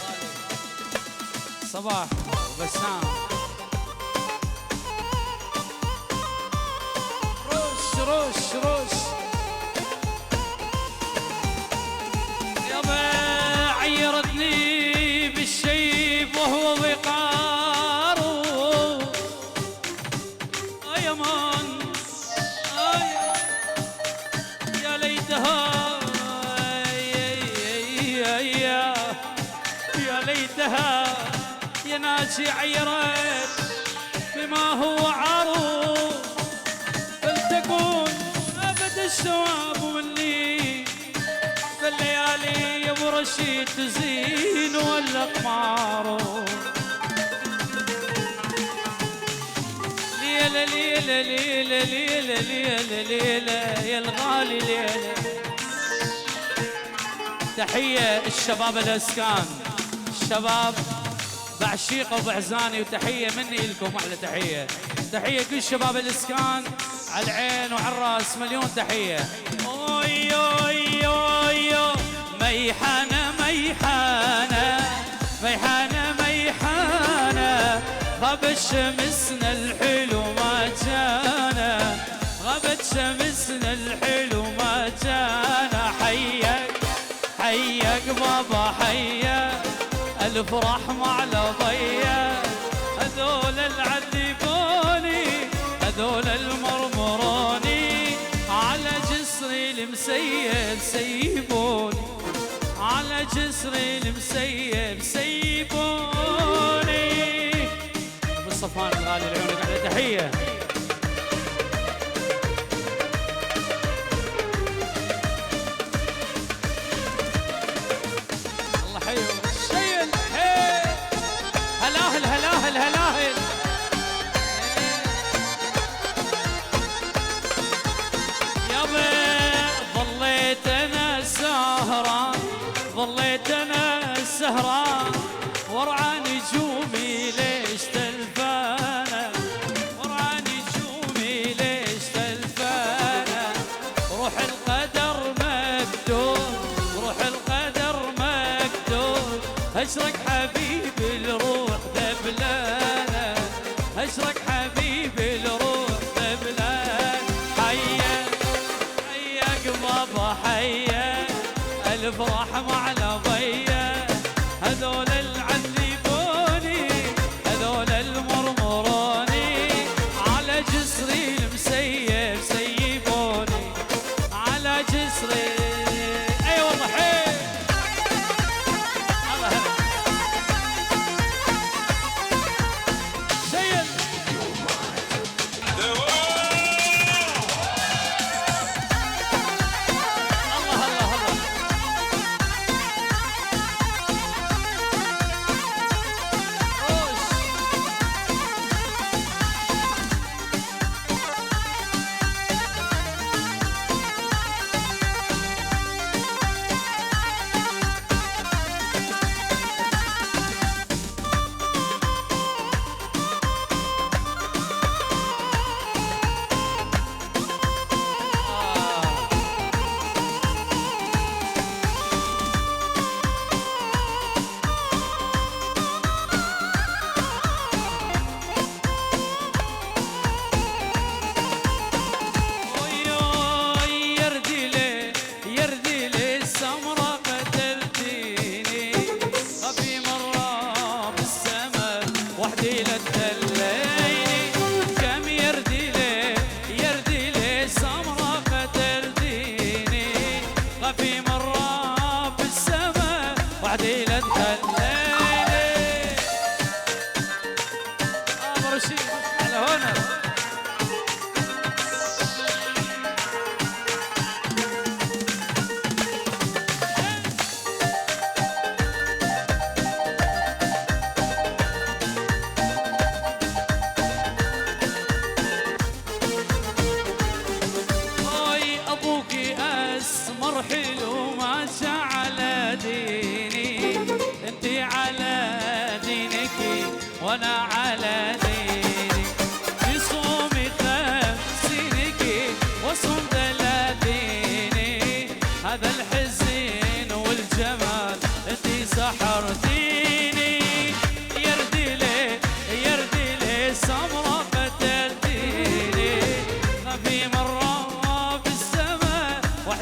صباح وبسام. روش، روش، روش. يابا عيرتني بالشيب وهو وقاره. آي أمان، آي، يا ليتها، يا، يا، يا، يا، يا ليتها، يا ناسي عيرت بما هو عار، فلتكن أبد الشواب مني. فالليالي يا أبو رشيد تزين والأقمار. ليلة، ليلة، ليلة، ليلة، ليلة، ليلة، يا الغالي ليلة. تحية الشباب الأسكان، الشباب بعشيقة وبحزاني، وتحية مني إلكم، أحلى تحية. تحية كل شباب الإسكان، على العين وعلى الراس، مليون تحية. أوي، أوي، أوي، أوي. ميحانة، ميحانة، ميحانة، ميحانة، غابت شمسنا الحلو ما جانا، غابت شمسنا الحلو ما جانا. حيك حيك بابا حيك، ألف رحمة على ضيا. هذول العذبوني، هذول المرمروني، على جسري المسيب سيبوني، على جسري المسيب سيبوني. أبو صفوان الغالي، لعيونك أحلى تحية. الله حيو. شيل. هي. هلاهل، هلاهل، هلاهل. يابا ظليت أنا سهران، ظليت أنا سهران، ورا نجومي ليش تلفانة، ورا نجومي ليش تلفانة. روح القدر مكتوب، روح القدر مكتوب، هجرك حبيبي الروح دبلانة، هجرك حبيبي الروح دبلانة. حيا حياك بابا حيا، ألف رحمة على ضيا. هذول العذبوني، هذول المرمروني، على جسري المسيب سيبوني، على جسري. أي والله، حي. الله هلا. شيل. الله، الله، الله.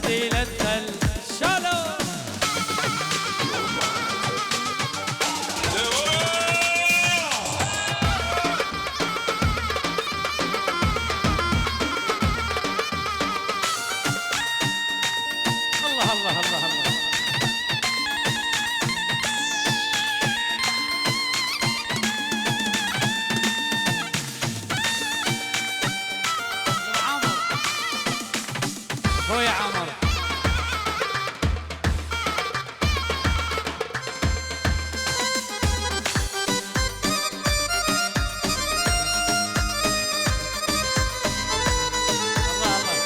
ديلة الشالو. الله، الله، الله، الله. عمر. خويا عمر. الله، الله.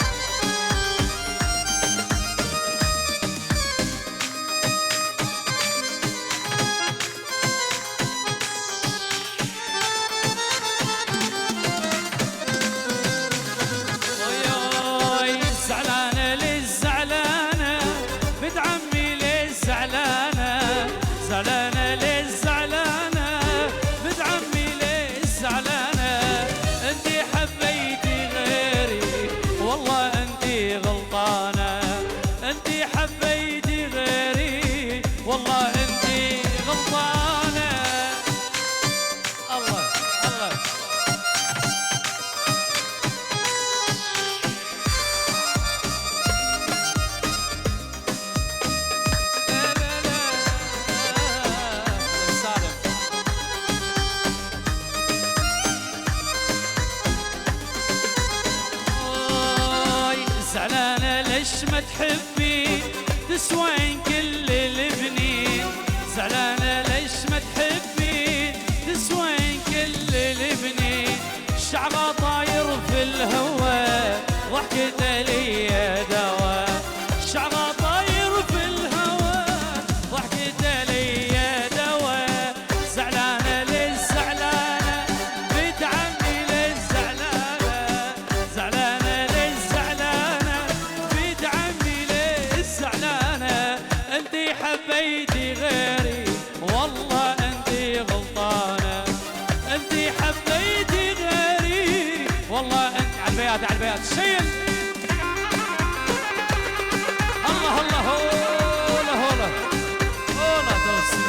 وياي زعلانة، ليش زعلانة؟ بنت عمي، ليش زعلانة؟ زعلانة، ليش زعلانة؟ بنت عمي، ليش زعلانة؟ انتي حبيتي غيري، والله انتي غلطانة. انتي حبيتي غيري، والله انتي غلطانة. الله، الله. لا، لا، لا. سالم. آي، زعلانة ليش ما تحبين؟ تسوين كل البنين. زعلانة ليش ما تحبين؟ تسوين كل البنين. شعرها طاير في الهوا، ضحكته ليا دوا. شعرها طاير في الهوا، ضحكته ليا دوا. زعلانة ليش زعلانة؟ بنت عمي ليش زعلانة؟ زعلانة ليش زعلانة؟ بنت عمي ليش زعلانة؟ انتي حبيتي غيري، والله انتي غلطانة. انتي حبيتي غيري، والله انت. عالبيات، عالبيات، شيل. الله، الله، هولا، هولا. هولا، دوسي.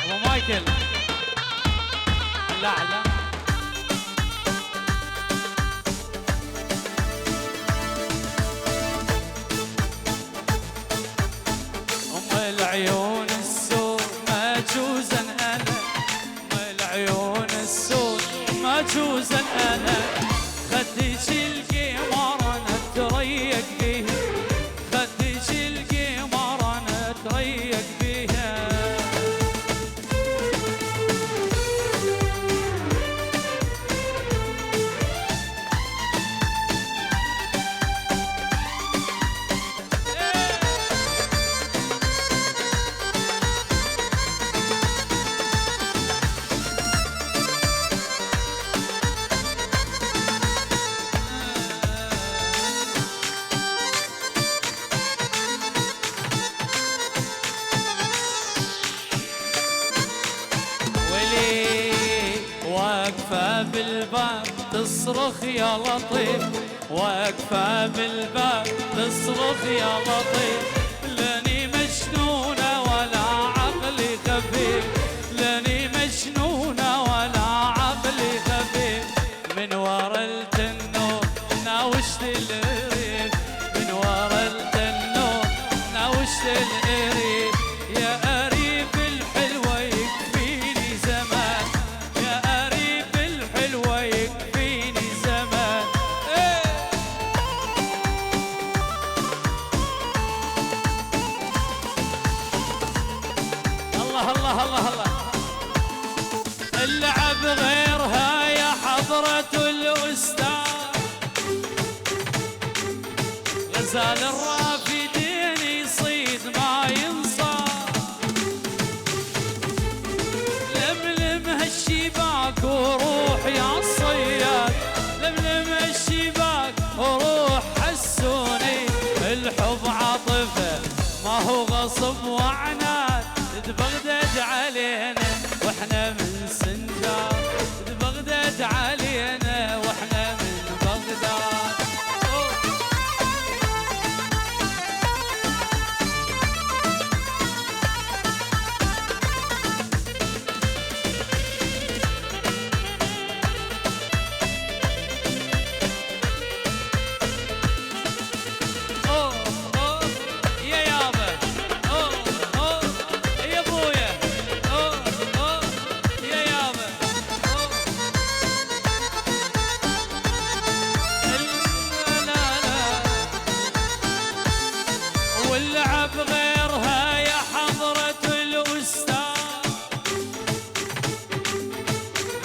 أبو مايكل. هلا، هلا. أم العيون السود ما جوزن أنا، أم العيون السود ما جوزن أنا، خدك القمر أنا أتريق بيه، خدك القمر أنا أتريق بيها. ويلي واقفة بالباب تصرخ يا لطيف، واقفة بالباب تصرخ يا لطيف، لاني مجنونة ولا عقلي خفيف، لاني مجنونة ولا عقلي خفيف. من ورا التنور ناوشت القريب، من ورا التنور ناوشت القريب. يا قريب الحلوة يكفيني زمان، يا قريب الحلوة يكفيني زمان. إيه. الله، الله، الله، الله. اللعب غيرها يا حضرة الأستاذ. غزال الرافدين غصب وعناد، دبغداد علينا واحنا من سنجار، دبغداد علينا واحنا من بغداد. أوه، أوه، يا يابا. أوه، أوه، يا بويا. أوه، أوه، يا يابا. أوه. لا، لا، لا. واللعب غيرها يا حضرة الأستاذ.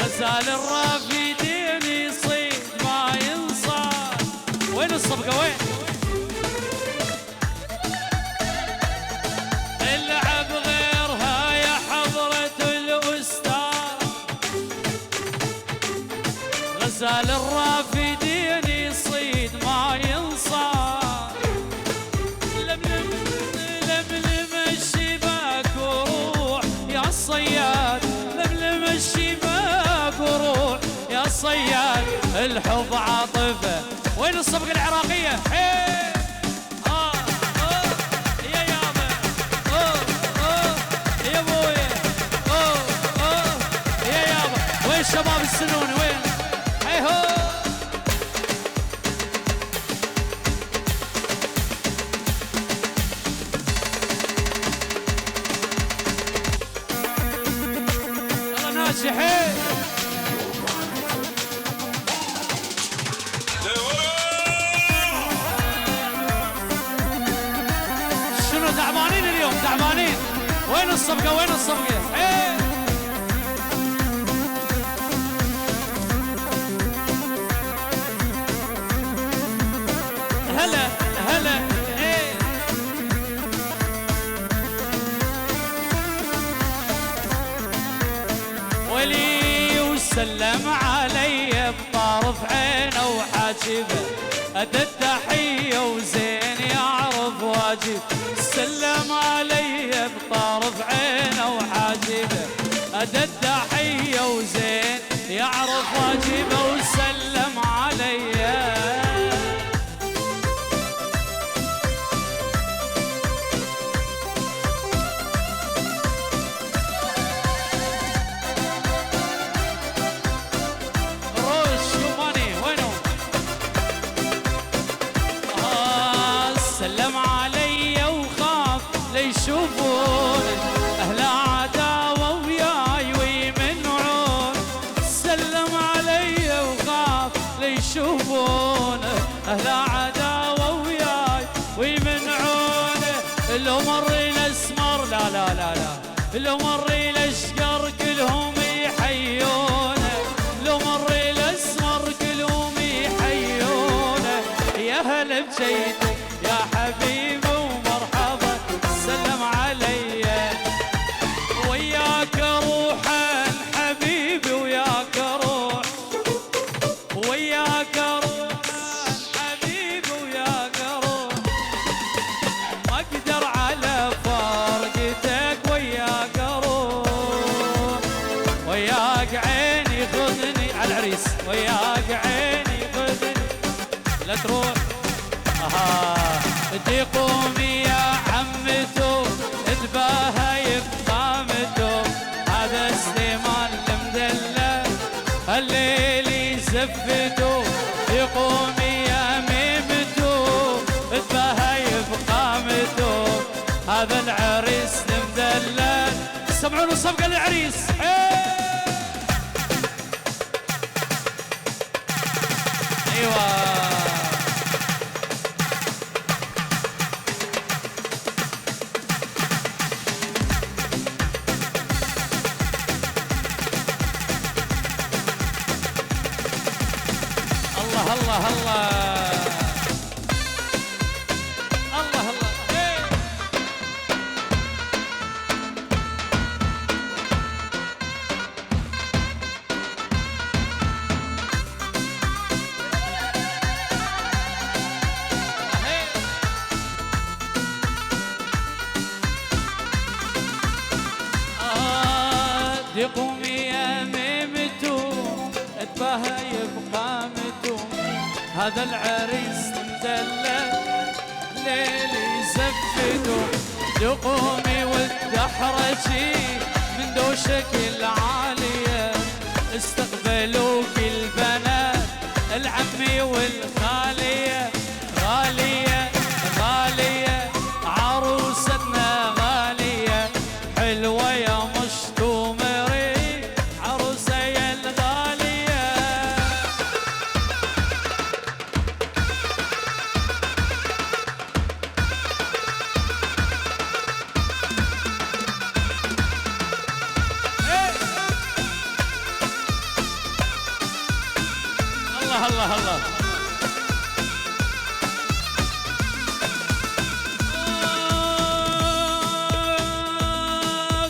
غزال الرافدين يصيد ما ينصاد. وين الصفقة، وين؟ العب غيرها يا حضرة الأستاذ. غزال الرافدين يصيد ما ينصاد. لملم، لملم الشباك وروح يا صياد، لملم الشباك وروح يا صياد، الحب عاطفة. وين الصفقة العراقية؟ هيه! آه، آه، يا يابا. آه، آه، يا بوي. آه، آه، يا يابا. وين شباب السنون؟ وين؟ هيه هو. يلا ناجحين. شنو تعبانين اليوم؟ تعبانين. وين الصفقة؟ وين الصفقة؟ إيه. هلا، هلا، إيه. ولي وسلم علي بطرف عينه وحاجبه، أدى التحية وزين يعرف واجب. سلم علي بطرف عينه وحاجبه، أدى التحية وزين يعرف واجبه وسلم علي. روش شوماني، وينو؟ آه، سلم علي وخاف ليشوفون أهل عداوة وياي ويمنعون. سلم علي وخاف ليشوفون أهل عداوة وياي ويمنعون. لو مر الأسمر، لا، لا، لا، لا. لو مر الأشقر كلهم يحيون. لو مر الأسمر كلهم يحيون. يا هلا بجيتك يا حبيبي ومرحبا، سلم علي. وياك روحا حبيبي، وياك روح، وياك روحا حبيبي، وياك روح. ما اقدر على فرقتك، وياك روح، وياك عيني خذني على العريس، وياك عيني خذني. لا تروح. أها. دي قومي يا عمتو، تباهي بقامتو، هذا سليمان المدلل، الليل يزفتو. دي قومي يا ميمتو، تباهي بقامتو، هذا العريس المدلل. سمعون الصفقة للعريس. إيه. ايوه. الله، الله، الله. الله، الله. إيه. قومي يا ميمتو، اتباهي بقامتو، هذا العريس مدلل، ليلي زفتو، تقومي وتدحرجي من دوشك العالية، استقبلوك البنات العمي والخالية، غالية، غالية، عروستنا غالية، حلوة يا مشتومري، عروسة يا الغالية. الله، الله، الله.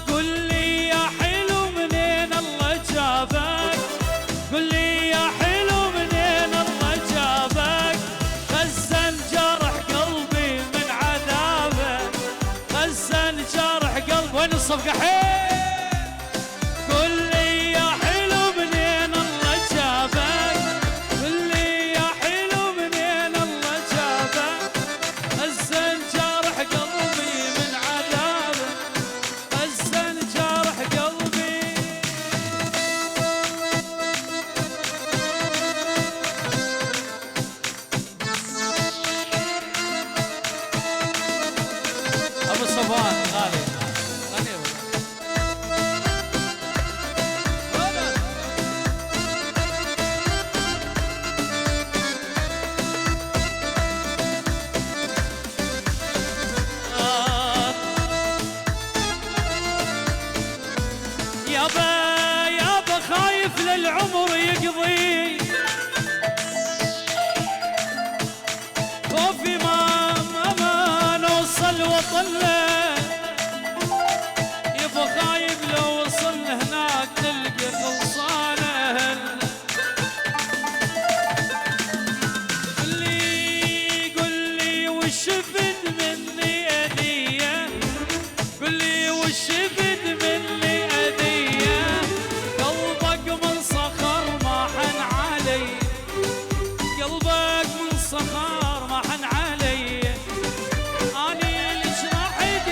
قل لي يا حلو منين الله جابك، قل لي يا حلو منين الله جابك، خزن جرح قلبي من عذابك، خزن جرح قلبي. وين الصفقة؟ حي! قل لي يا حلو منين الله جابك، قل لي يا حلو منين الله جابك، خزن جرح قلبي من عذابك، خزن جرح قلبي. أبو صفوان غالي. غني أبو. يابا، يابا، خايف للعمر يقضي. خوفي ما، ما، ما نوصل وطننا. يابا، خايف لو وصلنا هناك نلقى خلصانة. قل لي، قل لي، وش بد مني أذية؟ قل لي، وش بد مني أذية؟ قلبك من صخر ما حن علي، قلبك من صخر ما حن علي. أني ليش راحت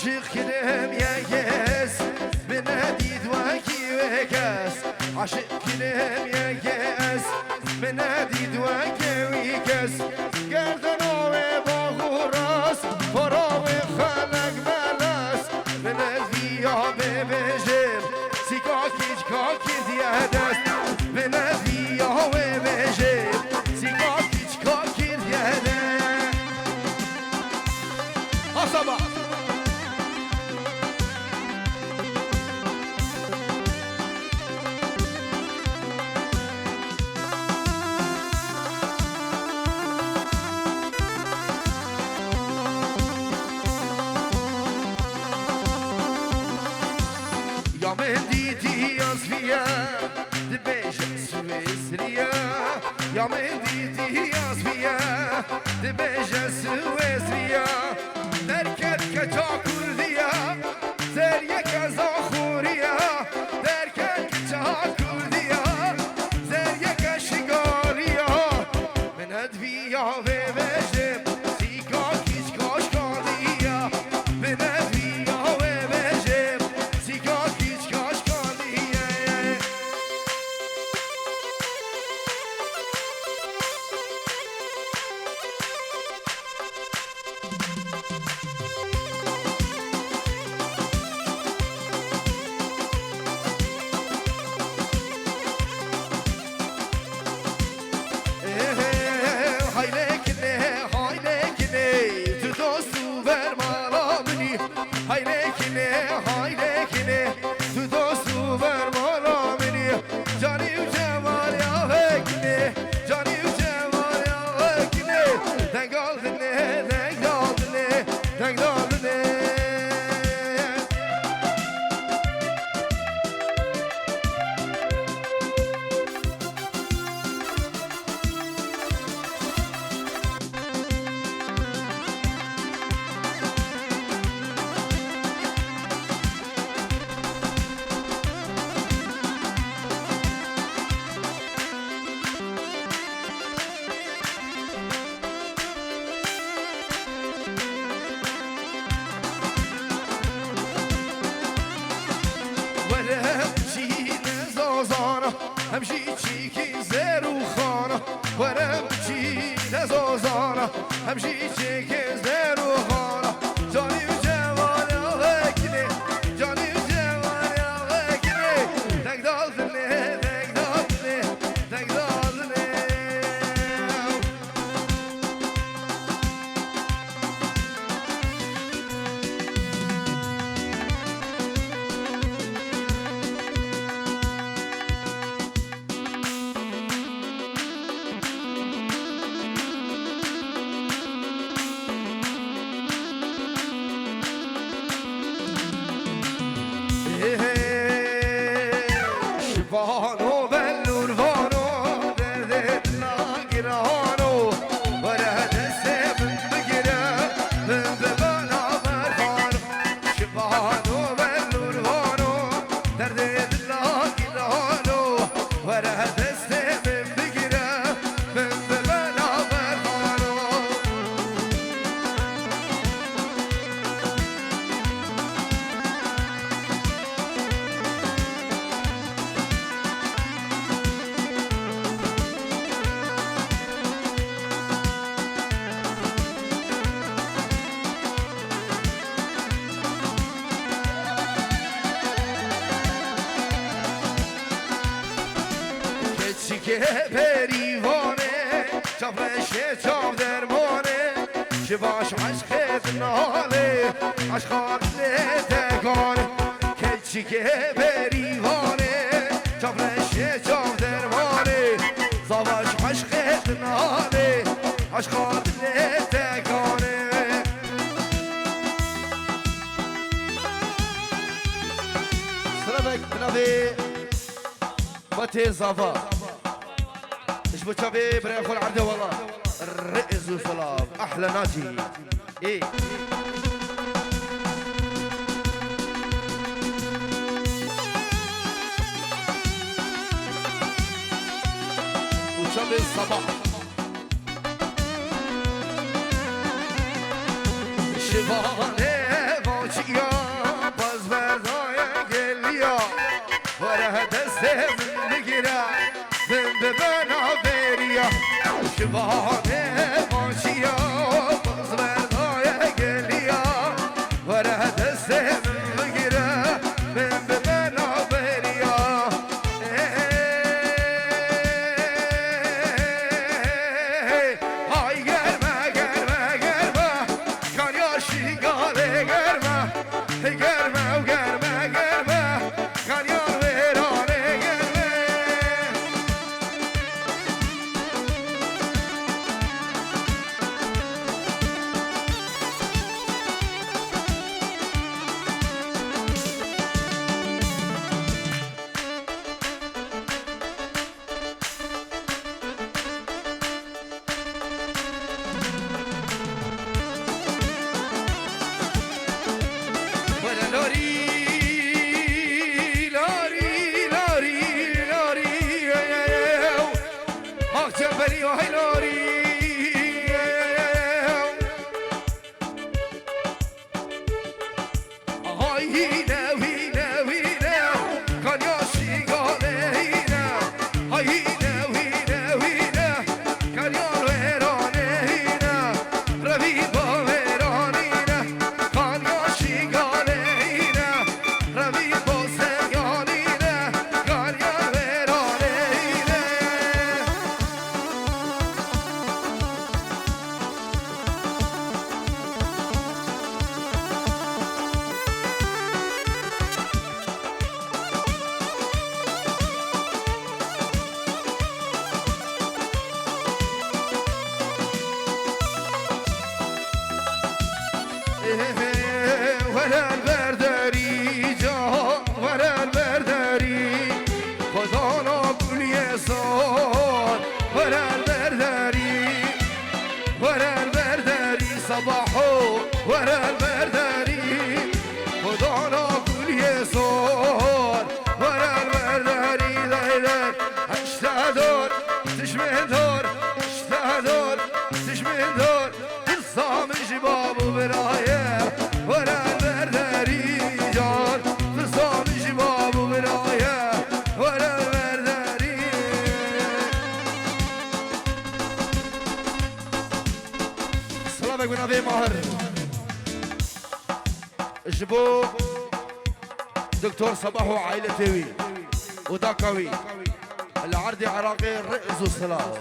Aşiq kirim yekê ez, min nedît wekî wê kes. Aşiq kirim yekê ez, min nedît wekî wî kes. Gerdena wê bax û rast, para wê xelek belest. Min ez viya bêbêjim, sîka kîçka kirdiye dest. Min ez viya wê bêjim, sîka kîçka kirdiye dest. Asaba. Ya min dîtî Asfiye, dibêje Swêsriye. Ya min dîtî Asfiye, dibêje Swêsriye. Derket keça Kurdiye, zeriyeke zaxuriye. Derket keça Kurdiye, zeriyeke şigariye. Min nedviya vê vejim, sîka kîçka şkandiye. Min nedviya vê vejim, sîka kîçka şkandiye. Haylekine, haylekine, tu dost û bermala min î. Haylekine, haylekine, tu dost û bermala min î. Canî û cemal ya vekine, canî û cemal ya vekine. Deng dal dine, deng dal dine, deng dal dine. Were çîne zazana, hem jî çîkî zerûxana. Were çîne zazana, hem jî çîkî zerûxana. Canî û cemal ya vekine, canî û cemal ya vekine. Deng dal dine, deng dal dine, deng dal dine. Şibano bellûr vano, derdê dila girano. Were destê min bigire, min bi bela berxan. Şibano bellûr vano, derdê dila girano. Were destê min bigire, min bi bela berxano. Keçikê berîvanê, çavreşê çavdermanê, ji baş eşqê dinalê, eşqa dilê deganê. Keçikê berîvanê, çavreşê çavdermanê, zavaş eşqê dinalê, eşqa dilê deganê. Silavek bi navê Fatê Zava. Ji bo çavê birayê xwe li erdê wela. Rêz û silav. Ehlen Nacî. Ê. Û çavê Sabah. Şivanê vaçî Destê min bigire, min bibe navberiya. Şivanê maşiya, bazverdaye geliya. Were destê min bigire, min bibe navberiya. Ey, ey, ey, hay germe, germe, germe. Kanya şîgalê germe, germe û germe, germe. Kanya wêranê germe. Were larî, larî, larî, larî, ey, ey, ey. Max Cemberî, hay larî, ey, ey, ey. Hay hîne, hîne, hîne, Kanya şîgalê hîne. Hay hîne, hîne, hîne, Kanya wêranê hîne. Revî ba wêranî ne, Kanya şîgalê hîne. Revî ba seyanî ne, Kanya wêranê hîne. Were berderî can, were berderî. Xwedana guliyê sar, were berderî. Were berderî Sebaho, were berderî. Xwedana guliyê sar, were berderî, ley ley. Heşte dor, tişmê dor, heşte dor, tişmê dor. Tirsa min ji bab û bira ye, were berderî can. Tirsa min ji bab û bira ye, were berderî. Silavek bi navê Mahir. Ji bo Doktor Sebah û aîletê wî û daka wî li erdê Iraqê riz û silav.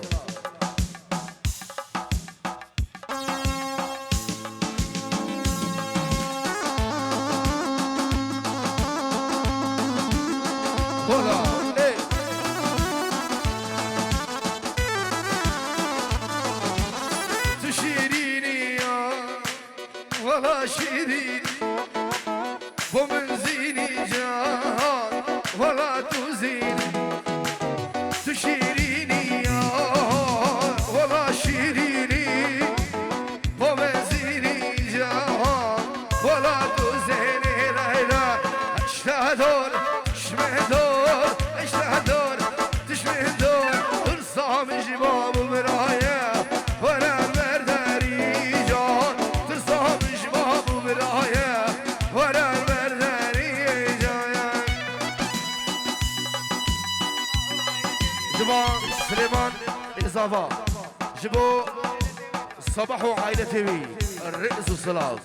Hola, ê. Tu şîrînî ya, wela şîrîn. Bo min zînî can, wela tu zînî. Tu şîrînî ya, wela şîrînî. Bo min zînî can, wela tu zînî, leyla. Eşte dor, eşme dor, eşte dor, tişme dor. Tirsa min ji bab û bira ye, were berderî can. Tirsa min ji bab û bira ye, were berderî can. Ji bo Silêman Êzava, ji bo Sabah û aîletê wî, riz û silav.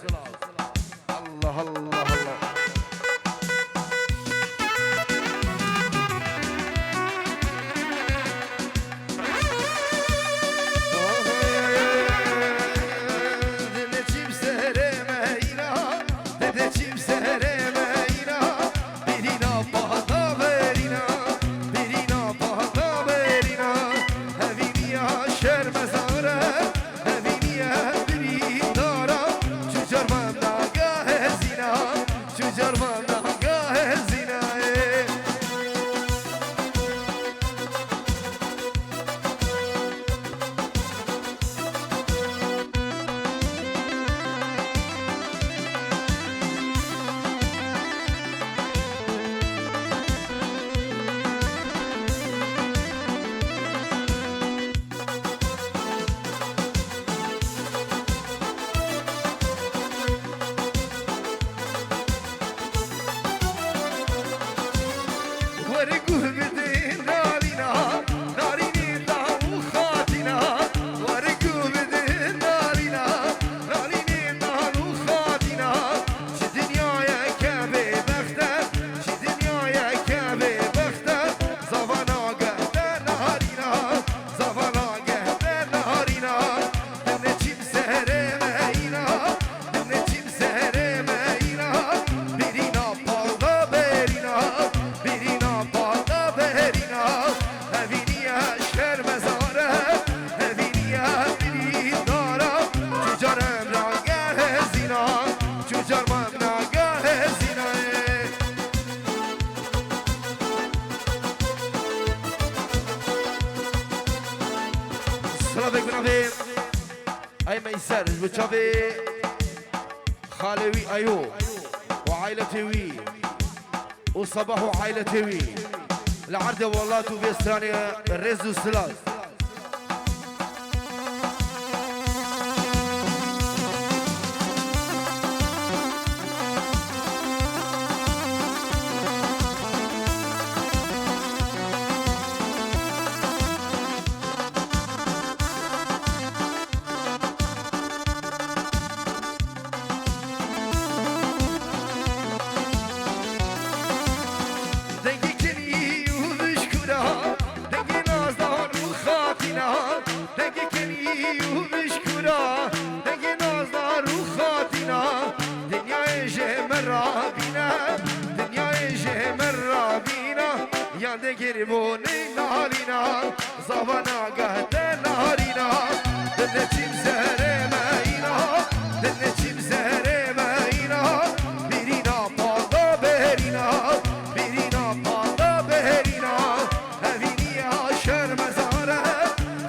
Allah, Allah, Allah. Dide çîm serê me îna, dide çîm serê me îna, birîna pahta verîna, birîna pahta verîna, hevîniya şermezare. Hevîniye birîndara, çi carman dagehezîna. Silavek bi navê Ey Meyser, ji bo çavê xalê wî Eyo û aîletê wî û Sabah û aîletê wî li erdê welat û vê stranê rêz û silav. Dengê kenî û vişkura, dengê nazdan û xatîna, dengê kenî û vişkura, dengê nazdan û xatîna. Dinyayê ji me rabîne, dinyayê ji me rabîne, ya dengê bo ney nalîna. Zava nageh te narîna, dineçîm zerê me îna, dineçîm zerê me îna, bîrîna panda berîna, bîrîna panda berîna, evîniya şermezare,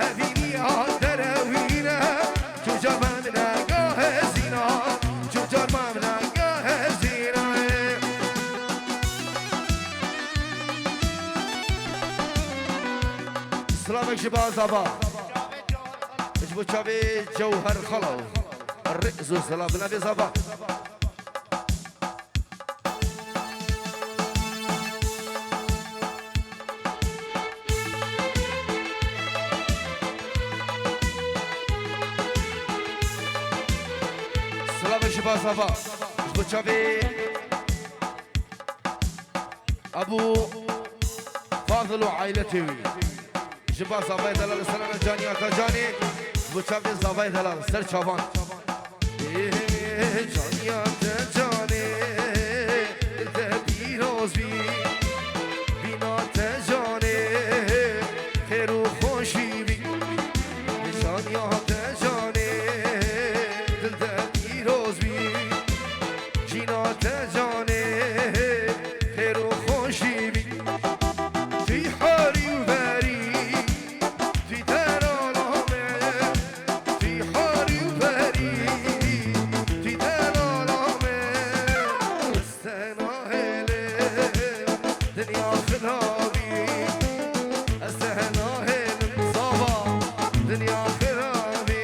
evîniya derewîne, çûcar me nega hezîna, çûcar me nega hezîne. Silavek ji Bazava. Ji bo çavê Cewher Xalo. Rêz û silav bi navê Zava. Silavek ji Bazava. Ji bo çavê Ebû Fazil û aîletê wî. Ji ba zavayê delal li serana caniya te canê, ji bo çavê zavayê delal ser çavan. Ê, caniya te canê, dil te pîroz bî, vîna te canê, xêr û xweşî bî. Caniya te canê, dil te pîroz bî. Jîna te canê, xêr û xweşî bî. Tî herî û berî, tî terala me, tî herî û berî, tî terala me. Ez te nahêlim, dinya xirabî. Ez te nahêlim, zava, dinya xirabî.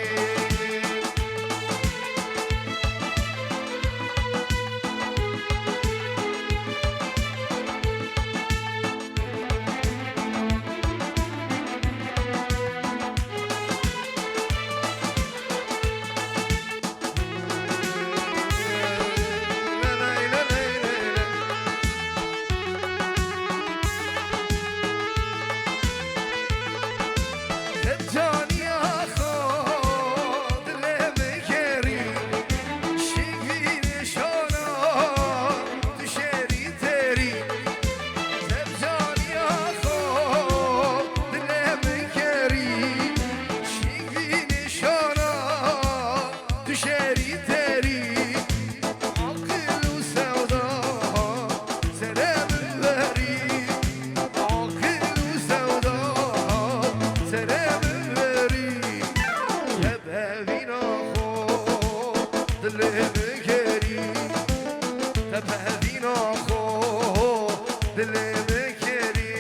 Caniya xwe dilê min kerî, şîk vî nîşana tu şêrî têrî. Caniya xwe dilê min kerî, şîk vî nîşana tu şêrî têrî. Aqil û sewda serê min verî, aqil û sewda serê min verî. Te bi evîna xwe dilê min kerî, te bi evîna xwe dilê min kerî.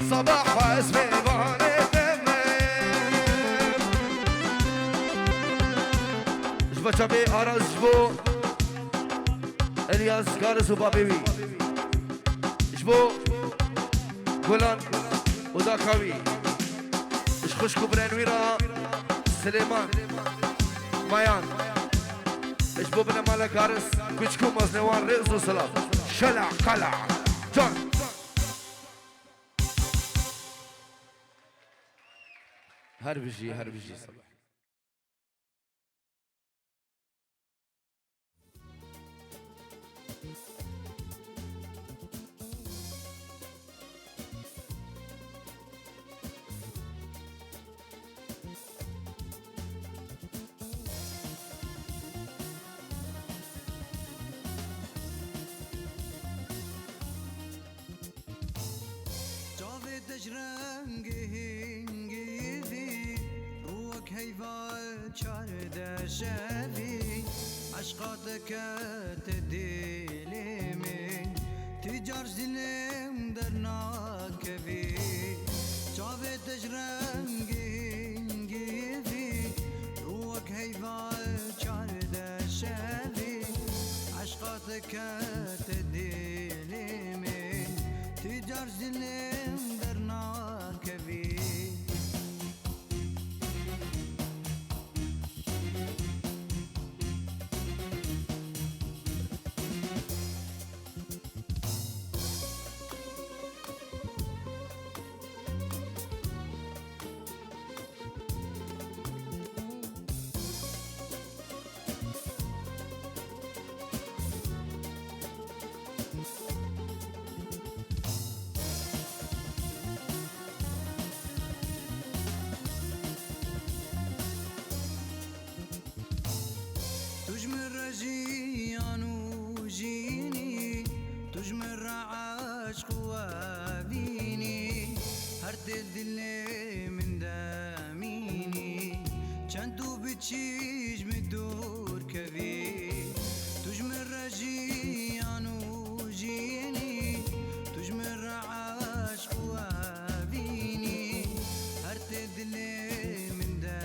Sabah ez mêvanê te me. Ji bo çavê Aras, ji bo Elyas Garis û babê wî. Ji bo Gulan û daka wî. Ji xwişk û birên wî re Silêman Mayan. Ji bo binemala Garis, kûçik û meznewan rêz û silav. Şela qela. Can. Her bijî, her bijî. Çavê te ji rengê hingivî, rû wek heyva çardeh şevî, eşqa te kete dilê min, tu car ji dilê min dernakevî. Çavê te ji rengê hingivî, rû wek heyva çardeh şevî, eşqa te kete dilê min, tu car ji dilê min dernakevî. Tu ji min re jiyan û jînî, tu ji min re eşq û evînî, her tê dilê min de mînî, çend tu biçî ji min dûr kevî. Tu ji min re jiyan û jînî, tu ji min re eşq û evînî, her tê dilê min de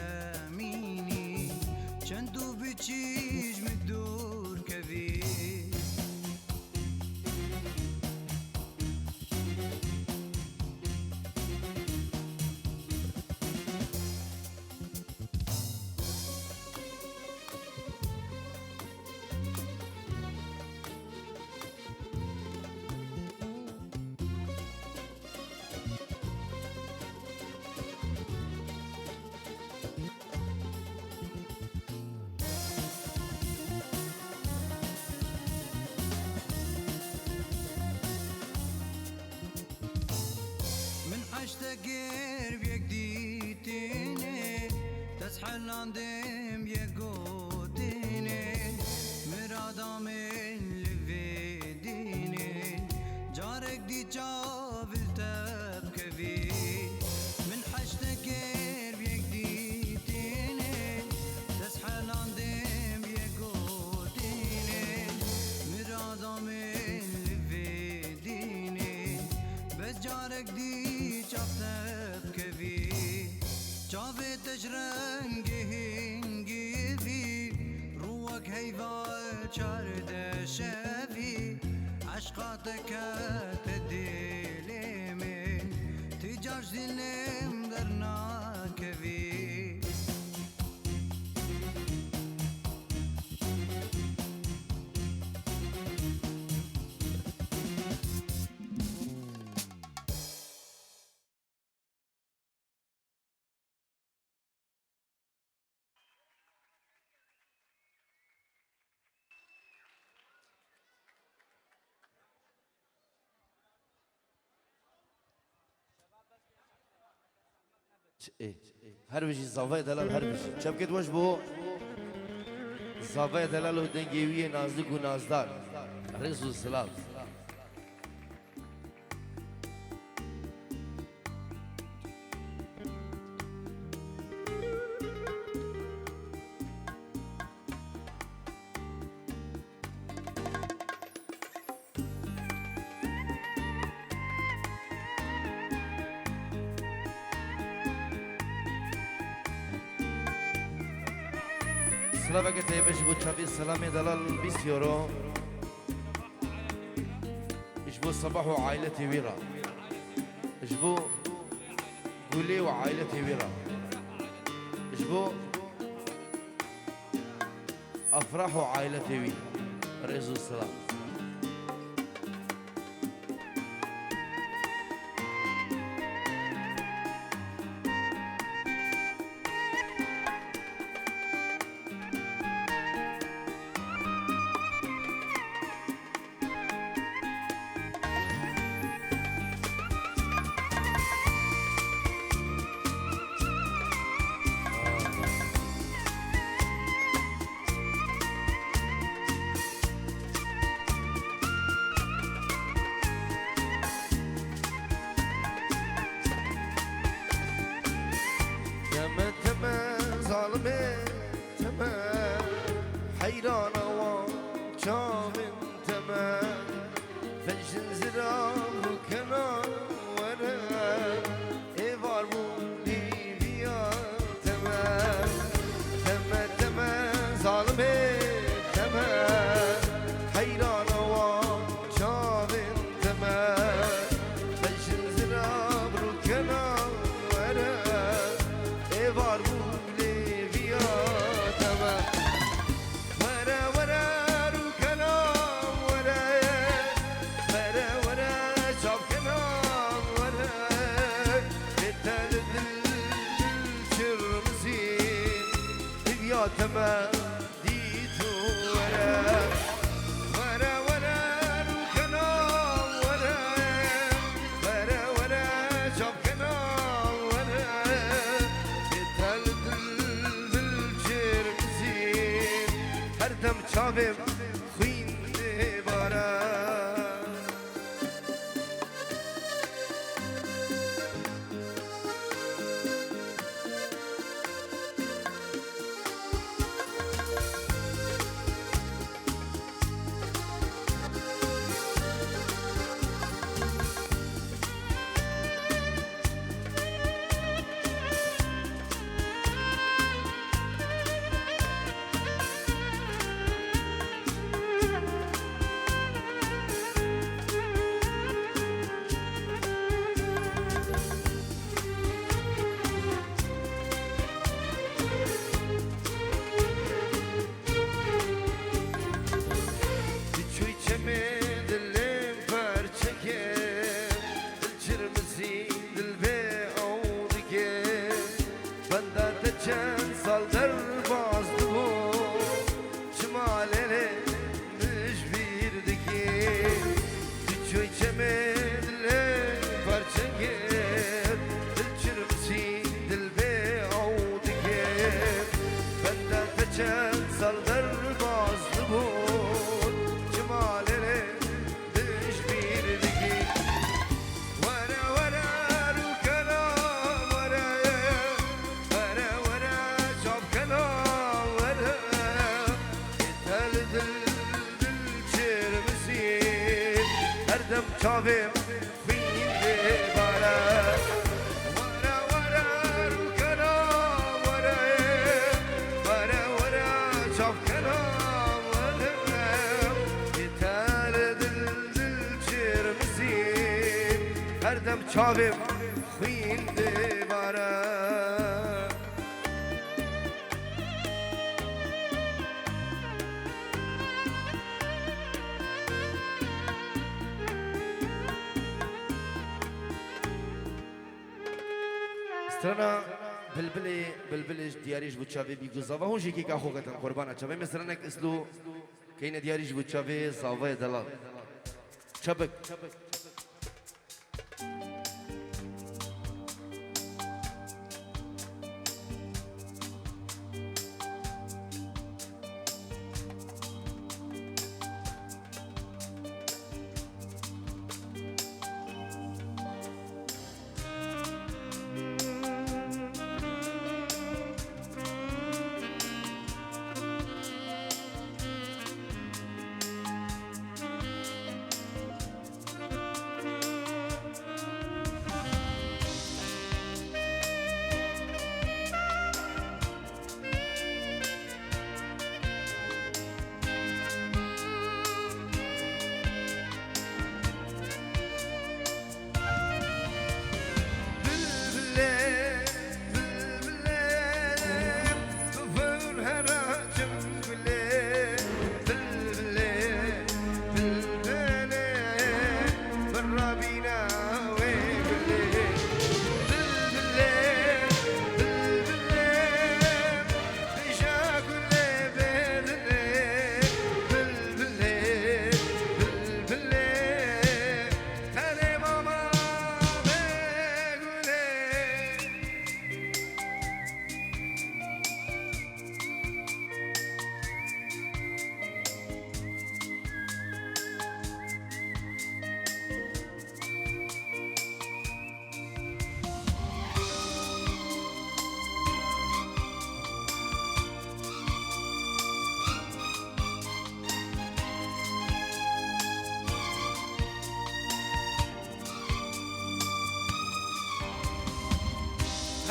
mînî, çend tu biçî ji min dûr kevî. Min eşte kir bi yek dîtinê, dest helandim yek gotinê, mirada min li vê dînê, carek dî çav li te bikevî. Min eşte kir bi yek dîtinê, dest helandim yek gotinê, mirada min li vê dînê, bes carek dî çav te bikevî. Çavê te ji rengê hingivî, rû wek heyva çardeh şevî, eşqa te kete dilê min, tu car ji dilê min dernakevî. Ê, her bijî zavayê delal, her bijî. Çepkêt weş bo zavayê delal û dengê wî yê nazik û nazdar. Rêz û silav. Selameke teybe ji bo çavê Selamê Delal bîst euro. Ji bo Sebah û aîletê wî re. Ji bo Gulê û aîletê wî re. Ji bo Efrah û aîletê wî. Rêz û selam. Teme teme zalimê teme, heyrana wan çavên teme. Vejin ziram û kena were, êvar bû Lîviya teme. Teme teme zalimê teme, heyrana wan çavên teme. Vejin ziram û kena were, êvar bû Lîviya teme. Were were rûkena were, were were çavkena were, bêtel dil dil çirmizî, divya teme dît û were. Were were rûkena were, were were çavkena were, bêtel dil dil çirmizî. Her dem çavê xwîn dibare. Diçûy çemê dilê perçekê, dil çirmizî dil bê ew dike. Benda te çend sal derbas dibû, çima lêlê min ji bîr dikî? Diçûy çemê dilê perçekê, dil çirmizî dil bê ew dike. Benda te çend sal derbas dibû, çima lêlê min ji bîr dikî? Were were rûkena were, were were çavkena were, bêtel dil dil çirmizî, her dem çavê xwîn dibare. Were were rûkena were, were were çavkena were, bêtel dil dil çirmizî, her dem çavê xwîn dibare. Strana Bilbilê, Bilbilê ji diyarî ji bo çavê bî ku zava hûn jî kêka xwe ketin qurbana çavê me. Stranek Islo keyne diyarî ji bo çavê zavayê delal. Çabik.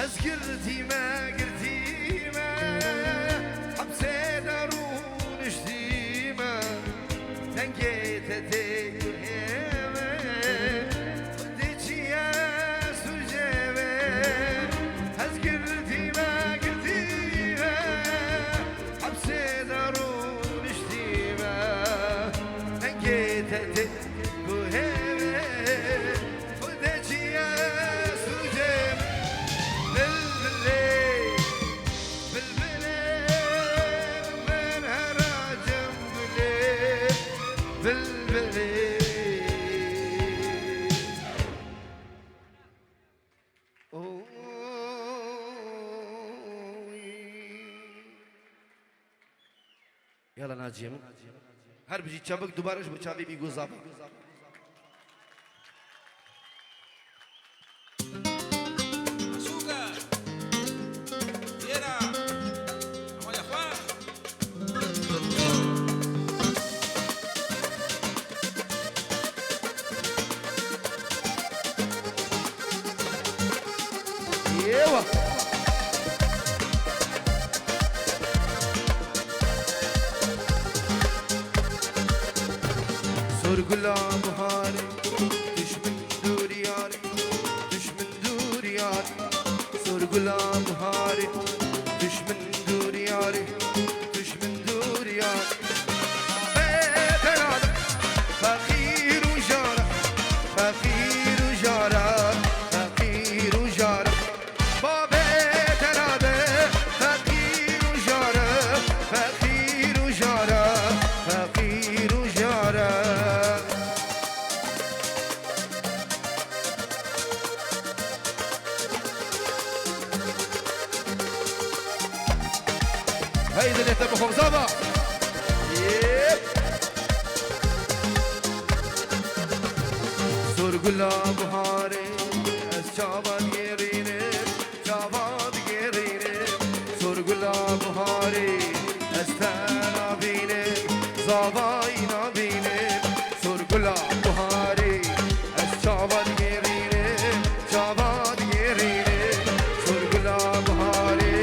Ez girtîme, girtîme, hepsê de rûniştîme, dengê te tê guhê me, xwedê çi ye sûcê me. Ez girtîme, girtîme, hepsê de rûniştîme, dengê te tê guhê me. Xwedê çi ye sûcê me. Bilbilê, bilbilê, min hera cem gulê, bilbilê. Oy. Yala naciyê min. Her bijî çabik dubare ji bo çavê bî gozaba. Maşûka. Yêra. Ama ya xwe. Yewa. Sorgula buharê, tişt min dûr yarê, tişt min dûr yarê. Sorgula buharê, tişt min dûr yarê, tişt min dûr yarê. Bê tenade, feqîr û jara, feqîr û jara, feqîr û jara. Babê tenade, feqîr û jara, feqîr û jara, feqîr û jara. Hey dilê te bixwe zava. Yep. Sorgula buharê, ez çava digêrînim, çava digêrînim. Sorgula buharê, ez te nabînim, zavayî nabînim. Sorgula buharê, ez çava digêrînim, çava digêrînim. Sorgula buharê,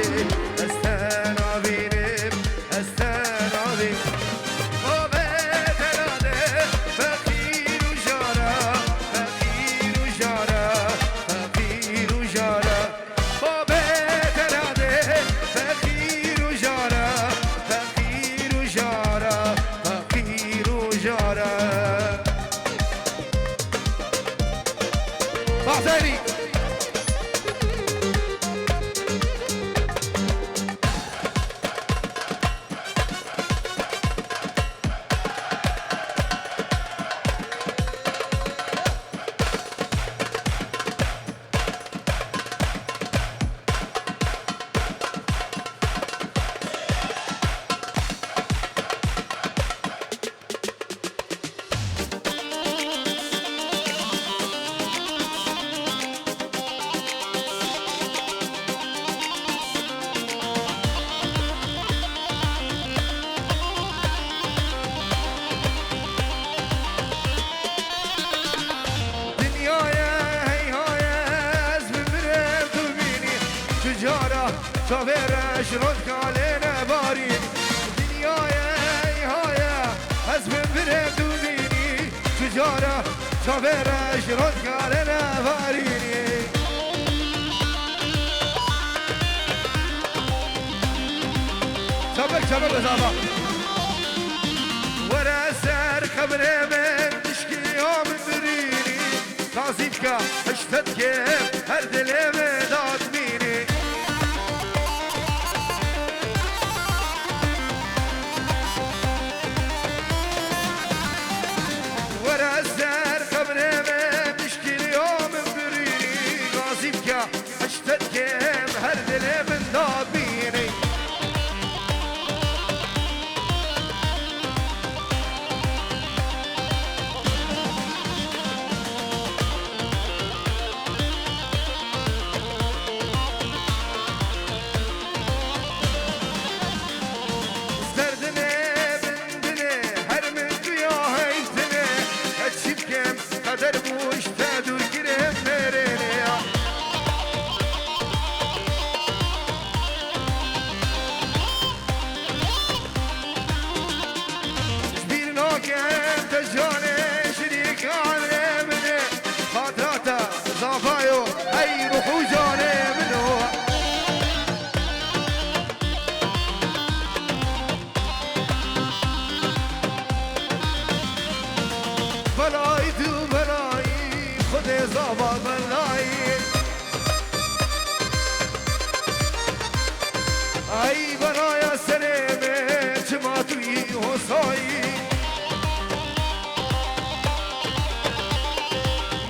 ez te nabînim, ez te nabînim. Babê tenade, feqîr û jara, feqîr û jara, feqîr û jara. Babê tenade, feqîr û jara, feqîr û jara, feqîr û jara. Bahzerî. Dinyayê heyhayê ez bimirim tu bînî. Tu cara çavê reş rot kalê nebarî. Dinyayê heyhayê ez bimirim tu bînî. Tu cara çavê reş rot kalê nebarî. Çabuk, çabuk, Reza bak. Were ser qebrê min, dişkî ya min birînî. Gazî bike, hiştet ke, her dilê min dadmînî. Were ser qebrê min, dişkî ya min birînî. Gazî bike, hiştet ke, her dilê min dabînî.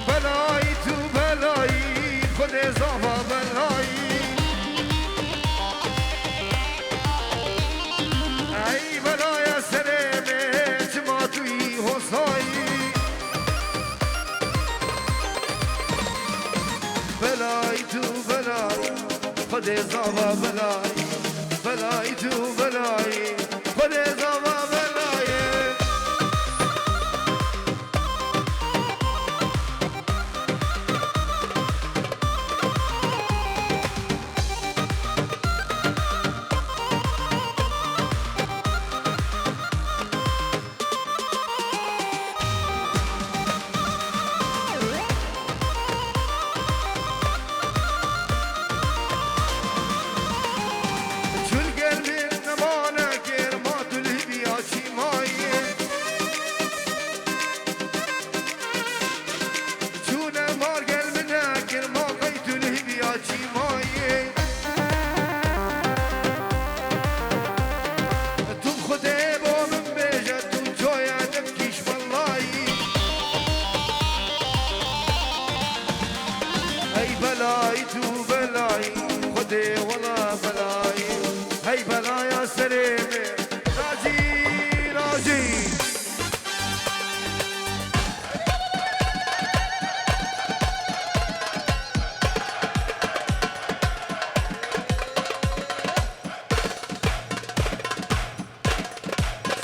Belayî tu belayî, Xwedê zava belayî. Ey belaya serê me, çima tu yî hosayî? Belayî tu belayî, Xwedê zava belayî. Belayî tu belayî, Xwedê zava belayê. Çul germî nemane germa tu li hîviya çîmayê. Çûne mar gel min nekir ma qey tu li hîviya çîmayê. Tu Xwedê bo min bêje tu coye nimkîş welayî. Ey belayî tu belayî, Xwedê wela belayî. Hey belaya serê me, racî, racî.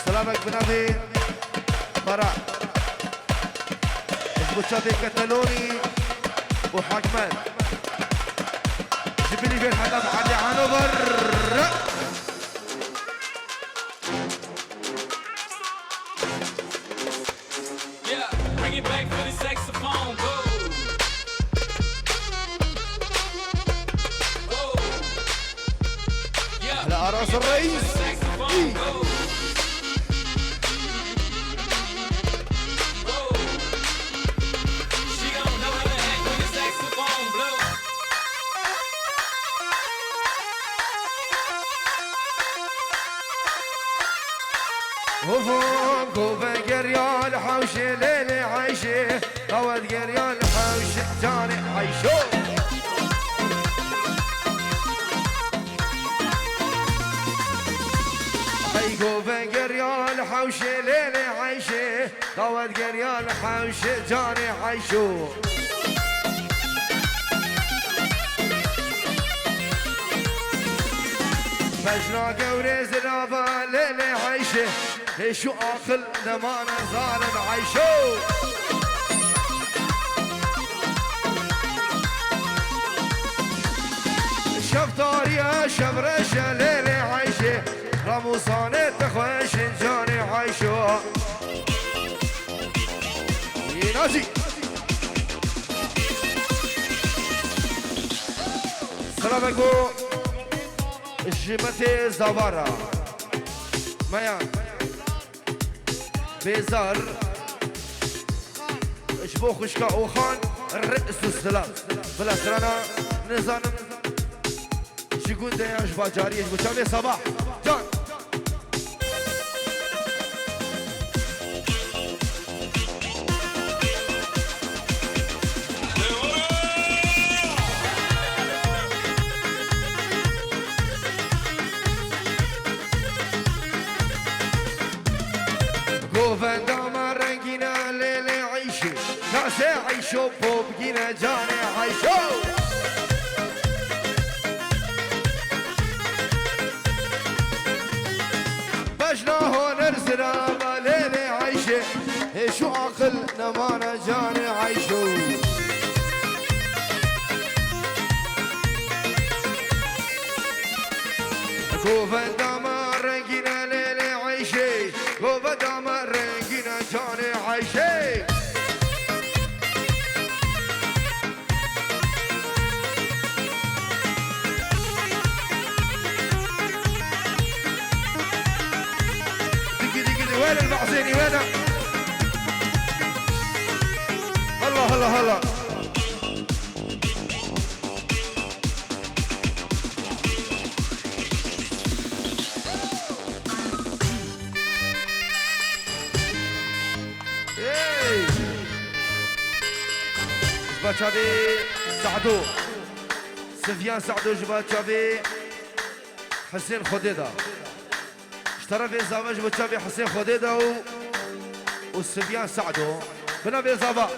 Selamek bi navê Bara. Ji bo çavê Ketelonî û Hekmet. Ji bilî vê heta bi Elî Hanover. Yeah, bring it back for the saxophone, go. Go. Yeah, Hele Aras bring it back for the Reis. Saxophone, go. Go. She gon' know how to act when the saxophone blow. Hofo, govegeriya li hewşê lêlê Eyşê, qewet geriya li hewşê canê Eyşo. Hey govegeriya li hewşê lêlê Eyşê, qewet geriya li hewşê canê Eyşo. Bejna gewrê zirava lêlê Eyşê, hêş û aqil nemane zalim Eyşo. Şeftariye şevreşe lêlê Eyşê, ramûsanê te xweşin canê Eyşo. Yê nazî. Selamek bo ji Metê Zavara. Meyan. Bêzar. Ji bo xwişka Oxan. Riz û silav. Bila strana nizanim. Ji gundê yan ji bajariyê ji bo çavê Sabah. Can. Govenda me rengîne lêlê Eyşê. Nasê Eyşo pop gîne canê Eyşo. Bejna honer zirava lêlê Eyşê. Hêş û aqil nemane canê Eyşo. Govenda me rengîne lêlê Eyşê. Govenda me rengîne canê Eyşê. Digi digi di wele bazênî wele. Çavê Sado. Sifyan Sado ji ba çavê Hisên Xwedê da. Ji terefê zava ji bo çavê Hisên Xwedê da û, û Sifyan Sado. Bi navê zava.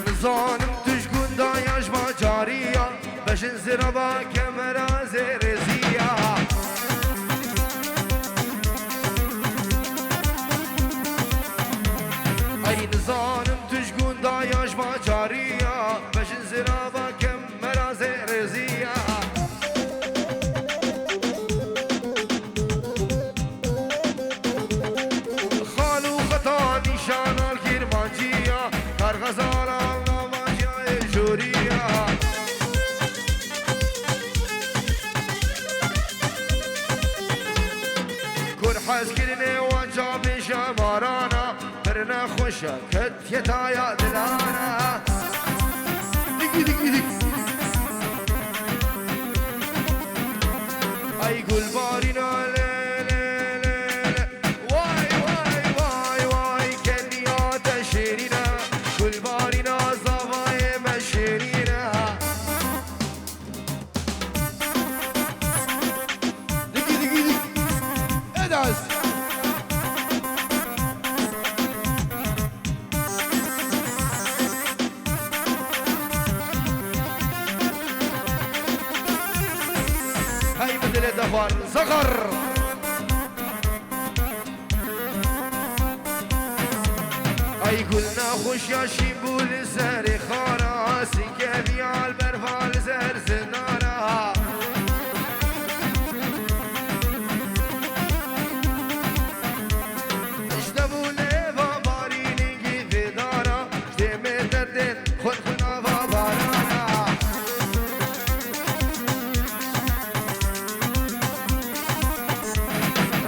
Nizanim tu ji gunda ya ji ma carî ya. Bejin zirava kemera zêrêziya. Ay nizanim tu ji gunda ya ji ma carî ya. Bejin zirava kemera zêrêziya. Xal û xeta nîşana kirmanciya. Karxezala navaciya ê joriya. Kur hez kirine wan çavê şemarana, pir nexweşe ketiye taya dilana. Digi, digi, digi. Ay gulbarîna le, le, le, le. Way, way, way, way, keniya te şêrîne. Gulbarîna zavayê me şêrîne. Digi, digi, dig. Edas. Hey bi dilê de xwar. Zexar. Ay gul nexweş ya şîn bû li serê xara, sînkevî al berfa li ser zindana. Îşte bû lêva barî lingî vê dara, ji dêmê derdên xwin xwin ava barana.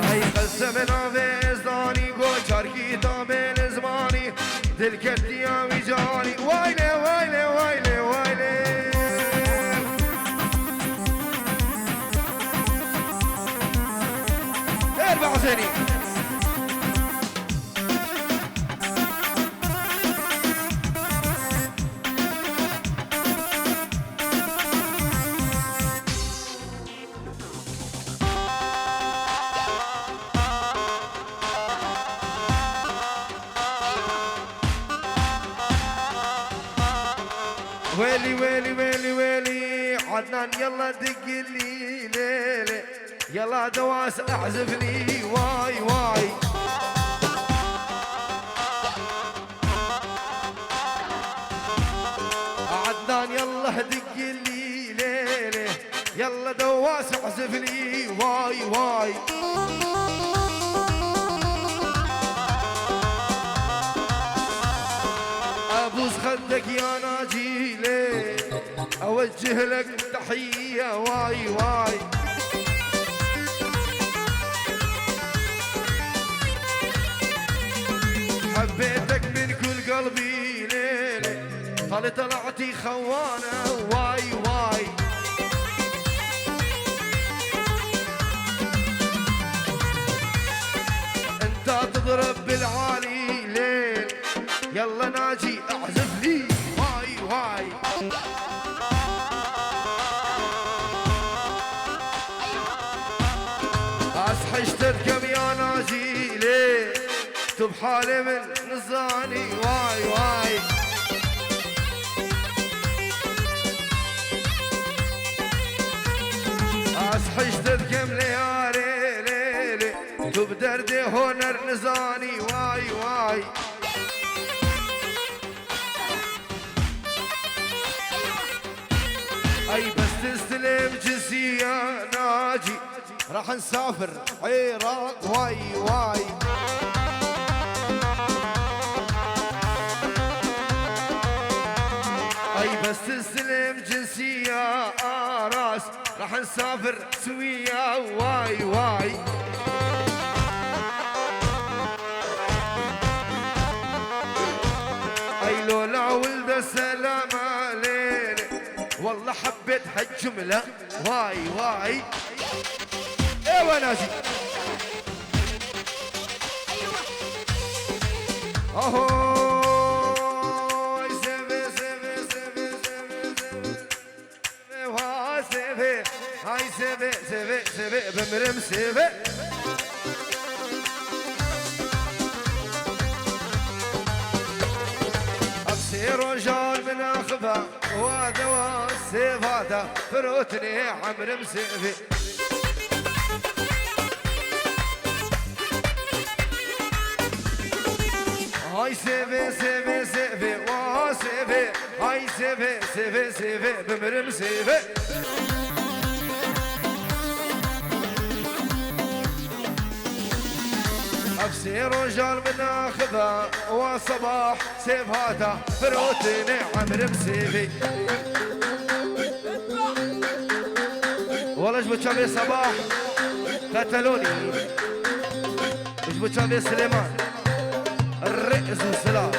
Ay qesem navê ezdanî go çarkî tabê li zimanî, dil ketiya wî canî. Way lê, way lê, way lê, way lê. Her bazenî. Welî, welî, welî, welî. Adnan yalla digilî lê lê. Yalla dewas ehziflî, way, way. Adnan yalla digilî lê lê. Yalla dewas ehziflî, way, way. Ebûz xendek ya nacî lê. Ewecih lek tehiye, way, way. Hebetek min kul qelbî lê lê. Talê telatî xewane, way, way. Enta tidirib bil alî lê. Yalla nacî, اعزف لي. Vay, vay. Ez hişt dikem ya nacî lê. Tu bi halê min nizanî, vay, vay. Ez hişt dikem lê yarê, lê, lê. Tu bi derdê honer nizanî, vay, vay. Ay bes teslim cisiya nacî. Rahin safir Iraq, vay, vay. تستسلم جنسية آراس، راح نسافر سويا، واي واي. أي لولا ولد السلام علينا، والله حبيت هالجملة، واي واي. ايوه نازي. اهو. سيفي، سيفي، سيفي، سيفي، سيفي. ها سيفي، هاي سيفي، سيفي، سيفي، بمرم سيفي. ام سيرو جال من اخفى، وادوا سيفاتا، فروتني عمرم سيفي. Hay seve, seve, seve, wa seve. Hay seve, seve, seve, bimirim seve. Ev sê rojan min axiva, wa sebah sêv hata, firotine emrim sêvê. Wele ji bo çavê Sebah Qetelonî, ji bo çavê Silêman, rêz û silav.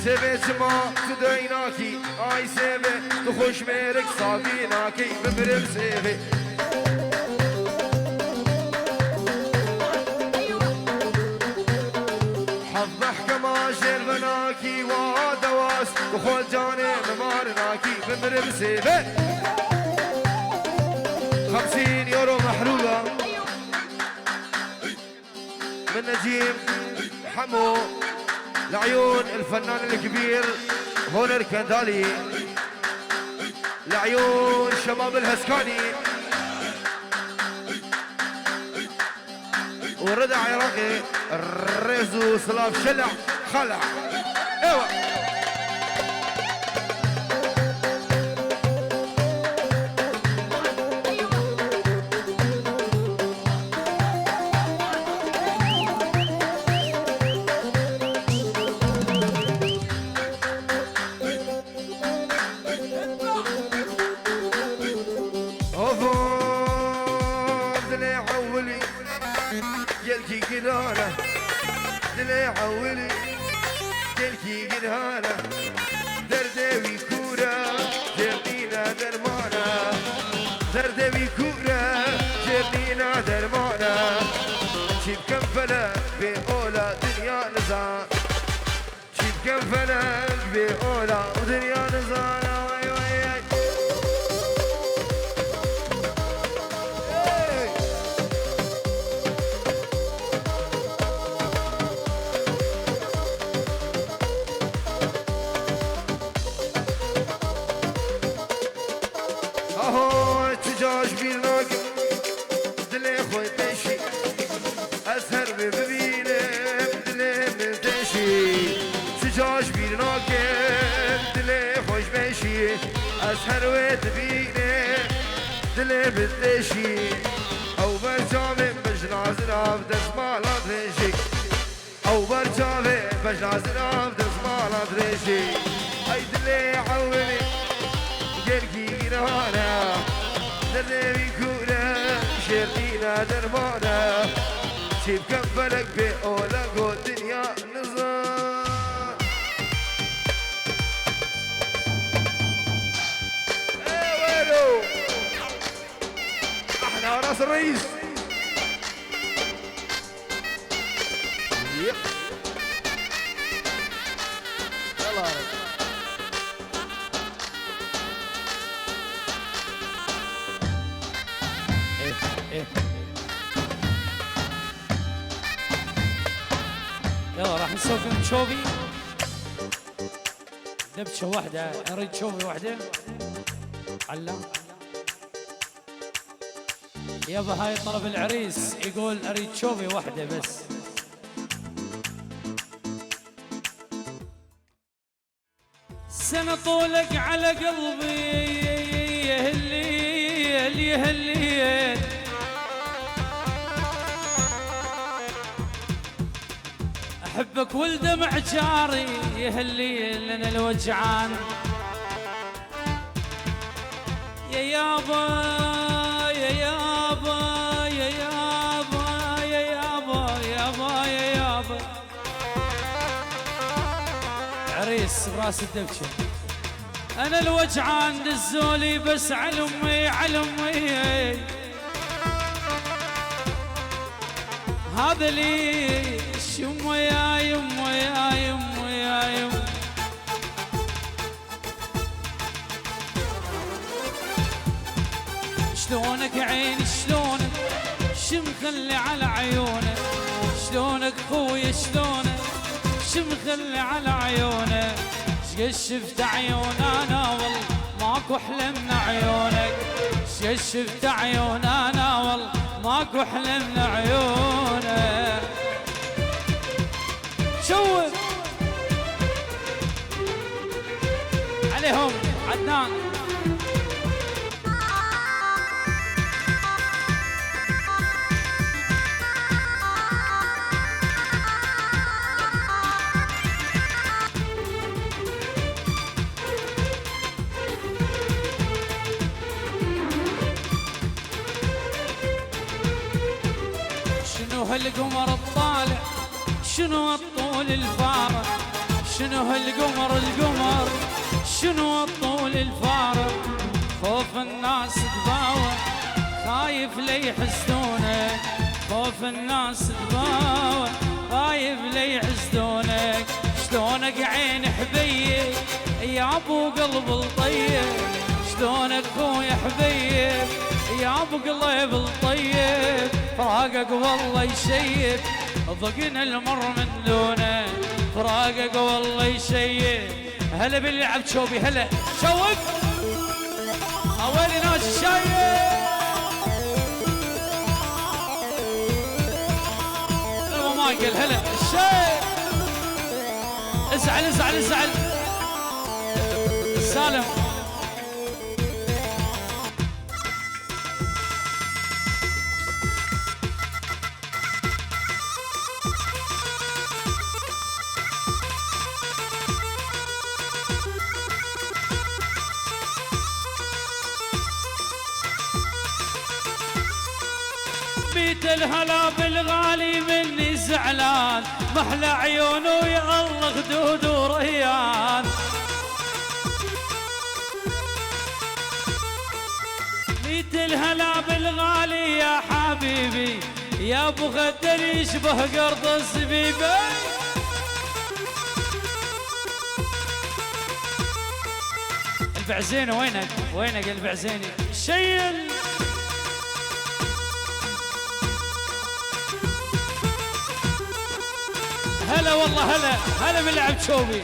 Sêvê çima tu deynakî, ay sêvê tu xweş mêrik savî nakî, bimirim sêvê. Heft mehkema jêr venakî wa dewas, tu xwe canê min mar nakî, bimirim sêvê. Xemsîn euro mehrûla. من نجيم حمو، لعيون الفنان الكبير هونر كندالي، لعيون شباب الهسكاني ورضا عراقي، الريزو سلاف شلع خلع. ايوه. Of, of, dilê ewilî gelkî girane, dilê ewilî gelkî girane. Derdê wî kûr e, jêr nîne derman e. Derdê wî kûr e, jêr nîne derman e. Çî bikim felek bê ola dinya nizan. Çî bikim felek bê ola û dinya nizan. Way, way, way. Hey! Aho, çi ca ji bîr nakim, dilê xwe pêşî. Ez her wê bibînim, dilê min têşî. Çi ca ji bîr nakim, dilê xwe ji pêşî. Ez her wê dibînim, dilê min têşî. Ew ber çavê min ji nazira bi destmala dirêjî. Ew ber çavê bejna zirav destmala dirêjî. Ey dilê ewilî gelkî gîrane. Derdê wî kûr e, jêr nîne derman e. Çî bikim felek bê ola go dinya nizan. Ewelo. Ahna ras reis. Yep. يلا. إيه، إيه. يلا، راح نسوي فيلم شوفي. دبشة واحدة، نريد شوفي واحدة. علم. يابا، هاي طلب العريس، يقول: "أريد شوفي وحدة بس". سنة طولك على قلبي، يا هالليل، يا هالليل. حبك والدمع جاري يهلي لنا الوجعان. يا يابا، يا يابا، يا يابا، يا يابا، يابا، يا يابا. عريس براس الدبشة. أنا الوجعان دزولي بس علمي، علمي. هذا ليش يما يا يما يا يما يا يما. شلونك عيني شلونك، شمخلي على عيونك. شلونك خويا شلونك، شمخلي على عيونك. شقد شفت عيون انا والله ماكو احلى من عيونك. شقد شفت عيون انا والله ماكو احلى من عيونك. شوف عليهم عدنان. شنو هالقمر الطالع، شنو الطول الفارق؟ شنو هالقمر القمر؟ شنو الطول الفارق؟ خوف الناس تباوع، خايف لا يحسدونك. خوف الناس تباوع، خايف لا يحسدونك. شلونك عين حبيب يا ابو قلب الطيب؟ شلونك خويا حبيب يا ابو قلب الطيب؟ فراقك والله يشيب، ضقنا المر من دونه. فراقك والله يشيب. هلا باللي يلعب شوبي، هلا. شوق. اويلي ناس الشايب. هلا مايكل، هلا. الشايب. ازعل، ازعل، ازعل. سالم. بيت الهلا بالغالي مني زعلان، محلى عيونه يا الله خدود وريان. ميت الهلا بالغالي يا حبيبي، يا ابو غدر يشبه قرط الزبيبي. البعزيني وينك؟ وينك يا البعزيني؟ شيل. هلا والله، هلا، هلا باللعب شوبي.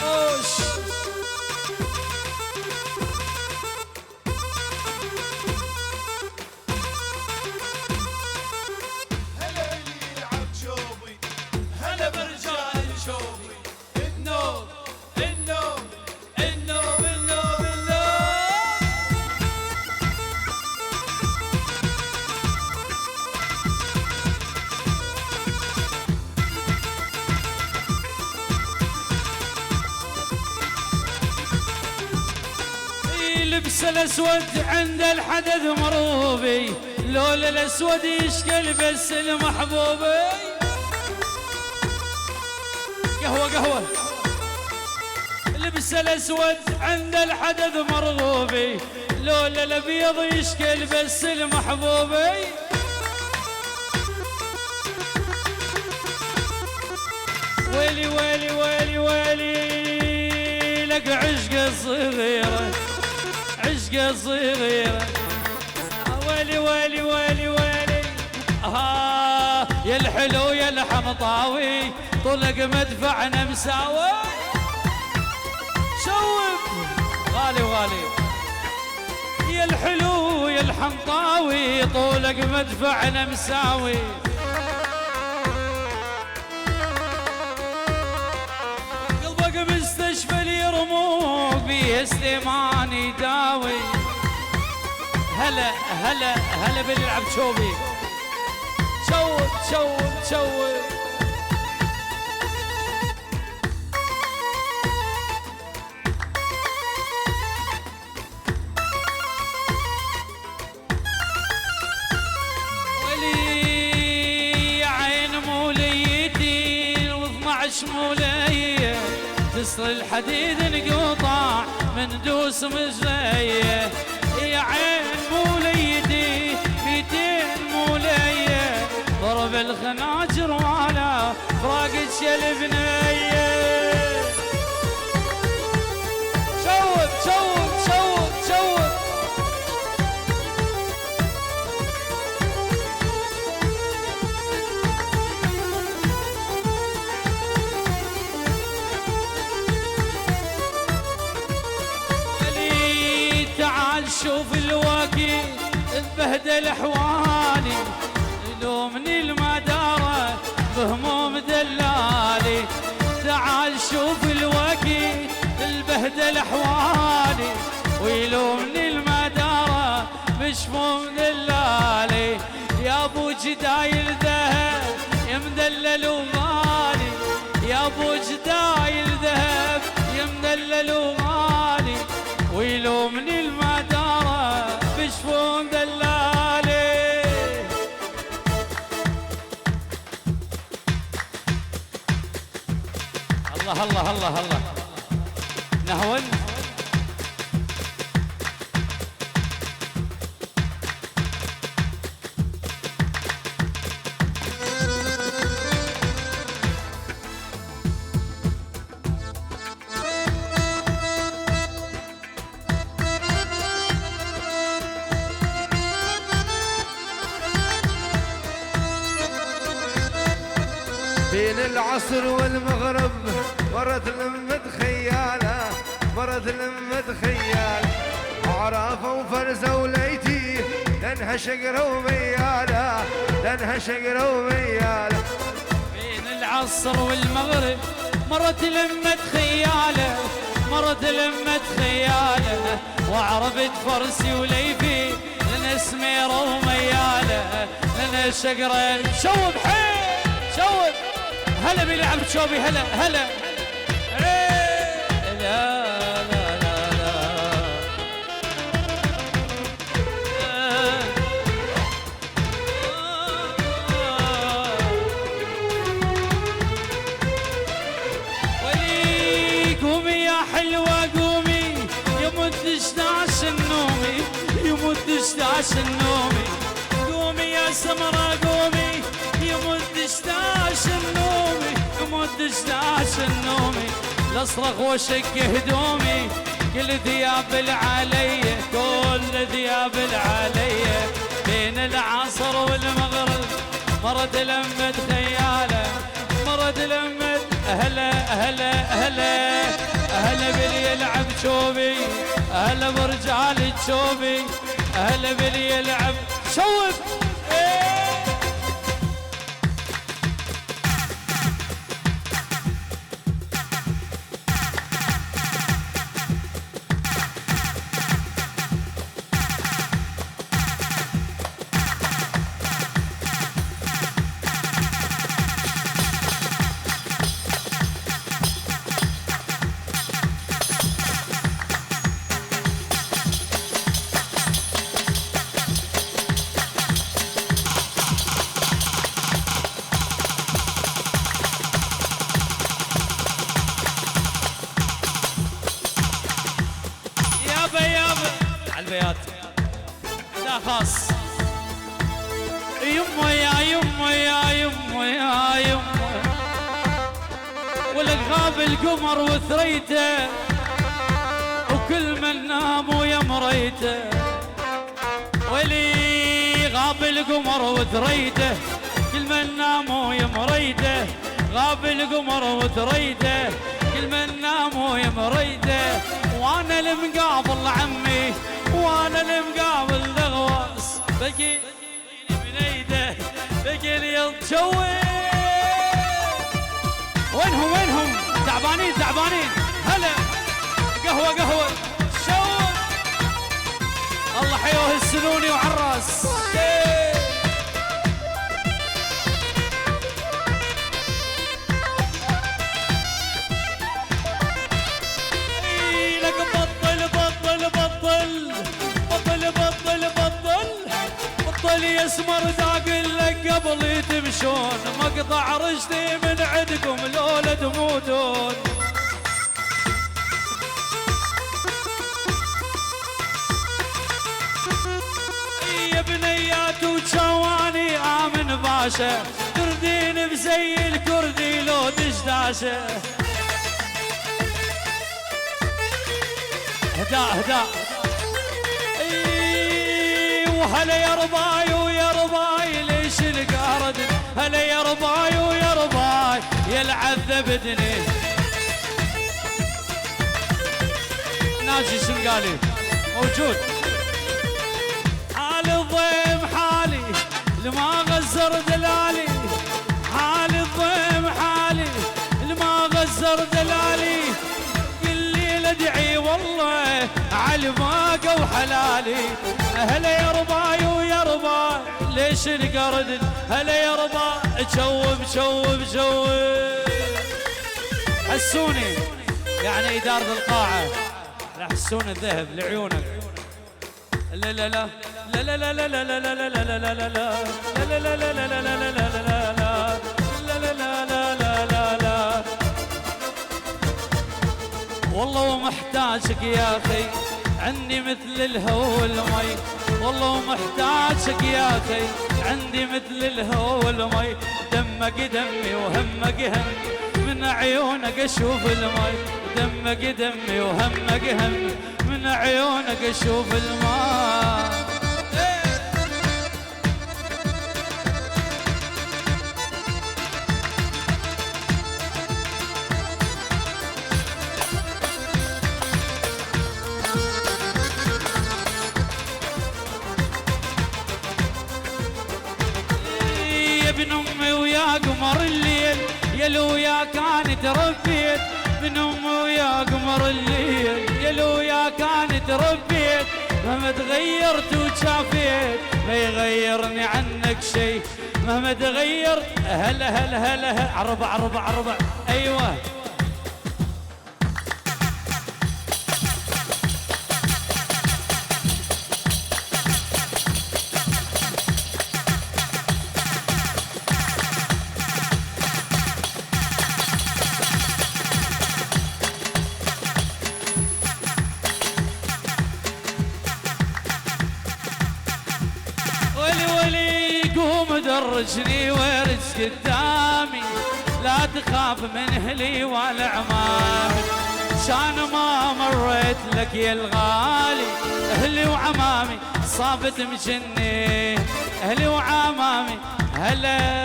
اوش. هلا باللي يلعب شوبي، هلا برجال شوبي. النوب، النوب، النوب، النوب، النوب. لبس الأسود عند الحدث مروبي، لولا الأسود يشكل بس المحبوبي. قهوة، قهوة. لبس الأسود عند الحدث مرغوبي، لولا الأبيض يشكل بس المحبوبي. ويلي، ويلي، ويلي، ويلي، لك عشقة صغيرة، عشقة صغيرة. ويلي، ويلي، ويلي، ويلي. آه، يا الحلو يا الحمطاوي، طولك مدفعنا مساوي. شوف، غالي وغالي. يا الحلو يا الحمطاوي، طولك مدفعنا مساوي. قلبك مستشفى اليرموك، بيه سليمان يداوي. هلا، هلا، هلا باللي يلعب شوبي. شوت، شوت، شوت. ولي عين موليتي واثنعش مولية، جسر الحديد انقطع من دوس مجرية. يا عين موليتي ميتين مولية، ضرب الخناجر ولا فراقك يا البنية. شوت، شوت، شوت، شوت. ولي تعال شوف الواكي، اتبهدل حوالي، يلومني المدارة بهموم دلالي. تعال شوف الوكي، البهدل حوالي، ويلومني المدارة بشفوم دلالي. يا ابو جدايل ذهب يا مدلل وغالي، يا ابو جدايل ذهب يا مدلل وغالي، ويلومني المدارة بشفوم دلالي. الله، الله، الله، الله. نهون. بين العصر والمغرب مرت لمة خيالة، مرت لمة خيالة. عرافة وفرزة وليتي، لأنها شقرة وميالة، لأنها شقرة وميالة. بين العصر والمغرب مرت لمة خيالة، مرت لمة خيالة، وعرفت فرسي وليفي لنا سميرة وميالة، لنا شقرة. شوب حيل، شوب. هلا بلي عبد شوبي، هلا، هلا. إيه، لا، لا، لا، لا. ولي قومي يا حلوة قومي، يمدش داش النومي، يمدش داش النومي. قومي يا سمرة قومي، يمدش داش النومي، يمدش داش النومي. لا اصرخ وشك هدومي، كل ذياب العلية، كل ذياب العلية. بين العصر والمغرب مرت لمة خيالة، مرت لمة. هلا، هلا، هلا، هلا باللي يلعب شوبي، هلا برجال الشوبي، هلا باللي يلعب شوب. إيه. يابا، يابا. على البيات. لا خاص. يمه يا يمه يا يمه يا يمه. ولك غاب القمر وثريته، وكل من نام ويا مريته. ويلي غاب القمر وثريته، كل من نام ويا مريته. غاب القمر وثريته، كل من نام ويا مريته. وانا المقابل عمي، وانا المقابل دغوص. بقي بنيده، بقي اليوم شوي. وينهم، وينهم؟ تعبانين، تعبانين. هلا. قهوة، قهوة. شوي. الله حيوه السنوني وعراس. إيه. اسمر دا اقول لك قبل تمشون، مقطع رشدي من عندكم لولا تموتون. يا بنيات وجواني آمن باشا، تردين بزي الكردي لو دشداشة. هداء، هداء. إي، وهلا يا رباي ويا رباي، ليش القارد؟ هلا يا رباي ويا رباي، يا العذبتني. ناجي شنقالي موجود. حال الضيم حالي، لما غزر دلالي. حال الضيم حالي، لما غزر دلالي. كل ليلة ادعي والله على ما جو حلالي. هلا يا رباي ويا رباي، ليش القرد؟ هلا يا رباي، شوب، شوب، شوب. حسوني، يعني إدارة القاعة. راح حسوني الذهب لعيونك. لا، لا، لا. لا، لا، لا، لا. والله ومحتاجك يا خي، عندي مثل الهوى والمي. والله ومحتاجك يا خي، عندي مثل الهوى والمي. دمك دمي وهمك همي، من عيونك اشوف المي. دمك دمي وهمك همي، من عيونك اشوف الماء. يا ابن أمي ويا قمر الليل، يا لو يا كان تربيت. ابن أمي ويا قمر الليل، يا لو يا كان تربيت. مهما تغيرت وشافيت، ما يغيرني عنك شي. مهما تغيرت، هلا، هلا، هلا، هلا. عربة، عربة، عربة. أيوة. ولي ولي قوم درجني وارج قدامي، لا تخاف من أهلي ولا عمامي. شان ما مريت لك يا الغالي، أهلي وعمامي صابت مجني، أهلي وعمامي هلا.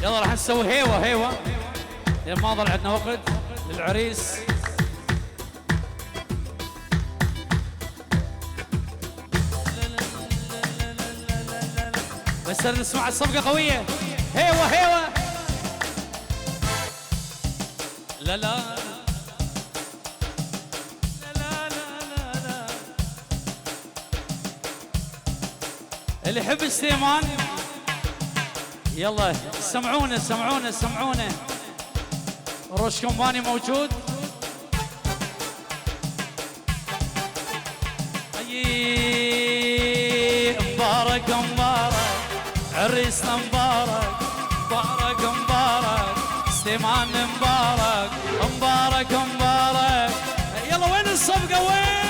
يلا راح نسوي هيوة، هيوة. لأن ما ظل عندنا وقت للعريس. بس نسمع الصفقة قوية. هيوة، هيوة. لا، لا. لا، لا، لا، لا، لا. اللي يحب سليمان، يلا، سمعونا، سمعونا، سمعونا. روش كومباني موجود. أي، مبارك، مبارك، عريسنا مبارك، مبارك، مبارك، سليمان مبارك، مبارك، مبارك. يلا، وين الصفقة، وين؟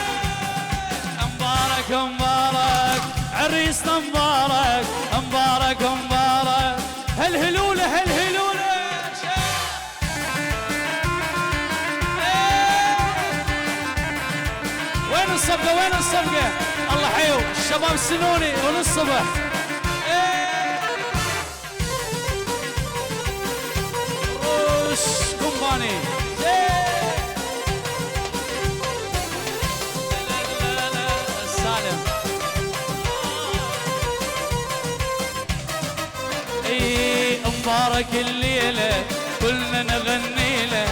مبارك، مبارك، عريسنا مبارك، مبارك، مبارك. هالهلولة، هالهلولة. وين الصفقة؟ وين الصفقة؟ الله حيو الشباب السنوني ونص صبح. روش كومباني. سالم. اي مبارك الليلة، كلنا نغني له.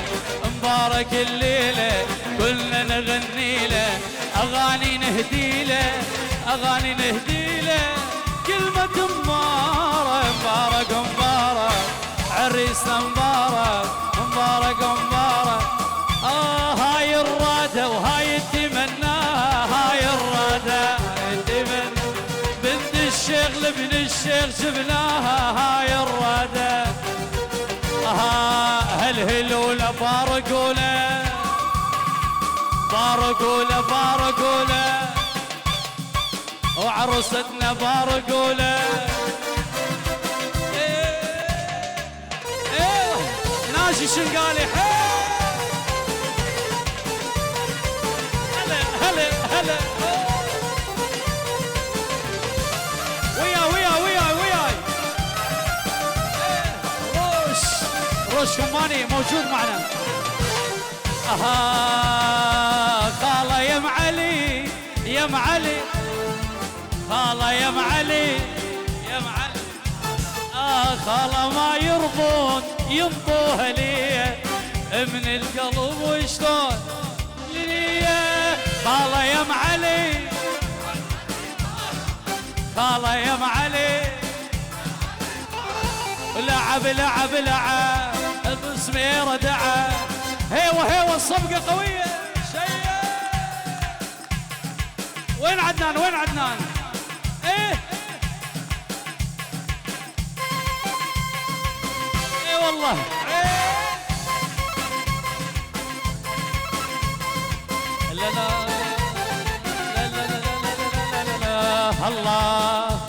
مبارك الليلة، كلنا نغني له. أغاني نهدي له، أغاني نهدي له. كلمة مبارك، مبارك مبارك، عريسنا مبارك، مبارك مبارك. آه، هاي الرادة وهاي التمنى، هاي الرادة، هاي التمنى. بنت الشيخ لابن الشيخ جبناها، هاي الرادة. آه، هالهلولة باركولة، باركولة، باركولة. وعروستنا بارقولة. إيه، إيه، ناجي شنقالي، حي. هلا، هلا، هلا. وياي، وياي، وياي، وياي. إيه، روش، روش كماني موجود معنا. أها، خالة يا معلي. يا معلي، خالة يا معلي، يا معلي. آه، خالة ما يرضون ينطوها لي من القلب وشلون لي. خالة يا معلي، خالة يا معلي. لعب، لعب، لعب، أبو سمير دعا. هيوة، هيوة، الصفقة قوية. شيء. وين عدنان؟ وين عدنان؟ إيه؟ إيه والله. إيه. لا، لا. لا، لا، لا. الله.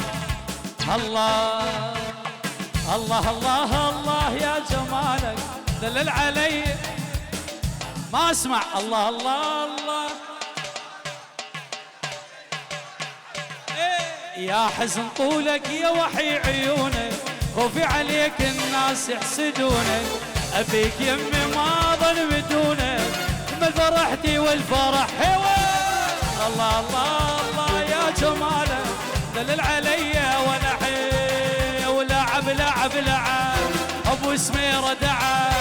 الله. الله، الله، الله يا جمالك. دلل علي. ما أسمع. الله، الله، الله. يا حزن طولك يا وحي عيونك، خوفي عليك الناس يحسدونك، أبيك يمي ما ظن بدونك، ما فرحتي والفرح حيوان. الله، الله، الله يا جمالك، دلل علي ولا حي، ولعب، لعب، لعب، أبو سميرة دعا،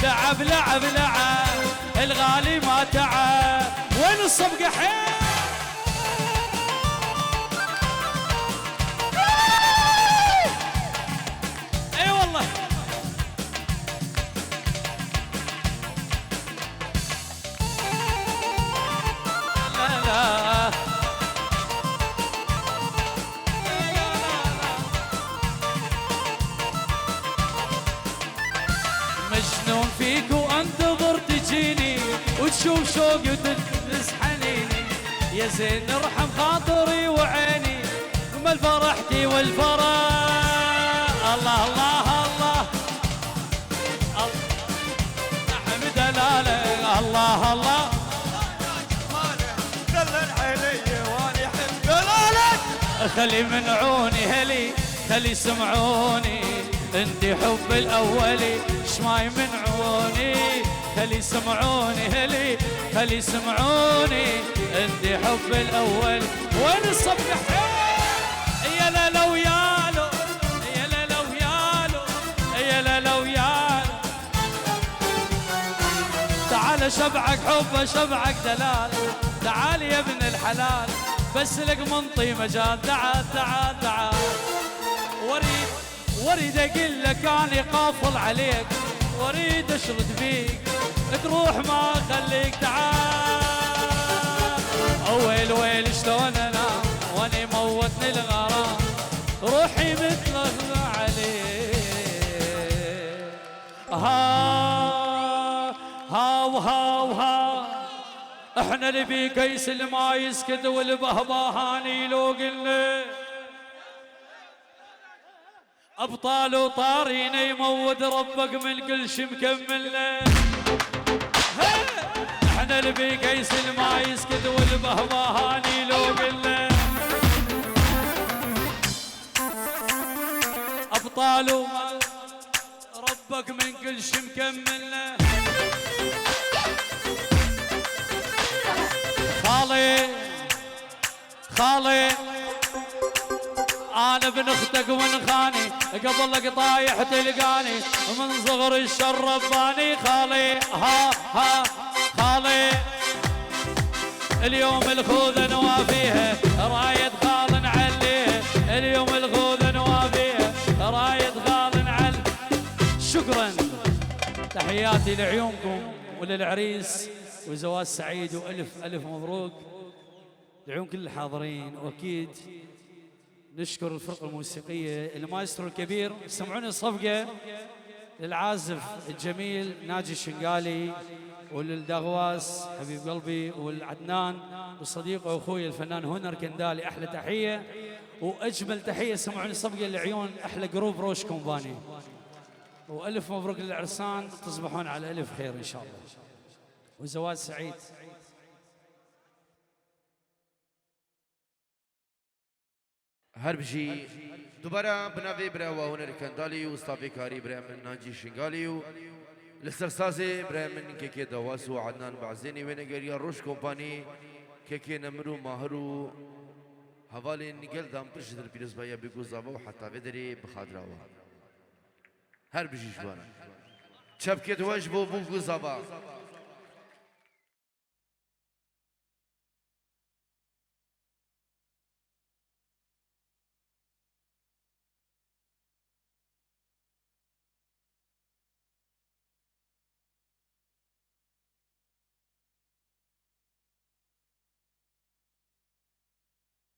لعب، لعب، لعب، الغالي ما تعب. وين الصفقة حيل؟ اي والله. لا، لا. مجنون فيك وانتظر تجيني، وتشوف شوقي وتنس حنيني. يا زين ارحم خاطري وعيني، مال فرحتي والفرح. الله، الله، الله. الله. أحمد دلالة. الله، الله. دلل علي واني حب دلالك. خلي من عوني هلي، خلي سمعوني، انتي حب الأولي، شماي من عوني، خلي سمعوني هلي، خلي سمعوني، انتي حب الأولي. وين الصبح؟ يا لا لو يالو، يا لا لو يالو، يا لا لو يالو. تعال شبعك حب، شبعك دلال. تعال يا ابن الحلال، بس لك منطي مجال. تعال، تعال، تعال. وريد، وريد اقول لك اني قافل عليك، وريد اشرد بيك، تروح ما اخليك. تعال. ويل، ويل، شلون انام واني موتني الغرام، روحي مثل عليك. ها، ها وها وها. احنا اللي بكيس الما يسكت والبهبهاني لو قلنا. ابطال وطارينا يموت ربك من كل شي مكملنا. احنا اللي بكيس الما يسكت والبهبهاني لو قلنا. ابطال وما ربك من كل شي مكملنا. خالي، خالي، انا ابن اختك وانخاني، قبلك طايح تلقاني، من صغر الشر رباني. خالي، ها، ها، خالي. اليوم الخوذة نوافيها، راية خال نعليها. اليوم الخوذة نوافيها، راية تحياتي لعيونكم وللعريس، وزواج سعيد، وألف ألف مبروك لعيون كل الحاضرين. وأكيد نشكر الفرقة الموسيقية، المايسترو الكبير، سمعوني صفقة للعازف الجميل ناجي شنغالي، وللدغواس حبيب قلبي، ولعدنان وصديقه وأخوي الفنان هنر كندالي. أحلى تحية وأجمل تحية، سمعوني صفقة لعيون أحلى جروب روش كومباني. وألف مبروك للعرسان، تصبحون على ألف خير إن شاء الله. وزواج سعيد. Her bijî dubara bi navê biraya we Huner Kendalî û stafê karî biraya min Nacî Şingalî û li ser sazê biraya min kekê Dawas û Ednan Bazênî wêne geriya Roj Kompanî, kekê Nemir û Mahir û hevalên gel dan pir ji dil pîrozbahiya bêguh zava û heta vê derê bi xatira we. Her bijî ji we re. Çepkê di we ji bo bû guh zava.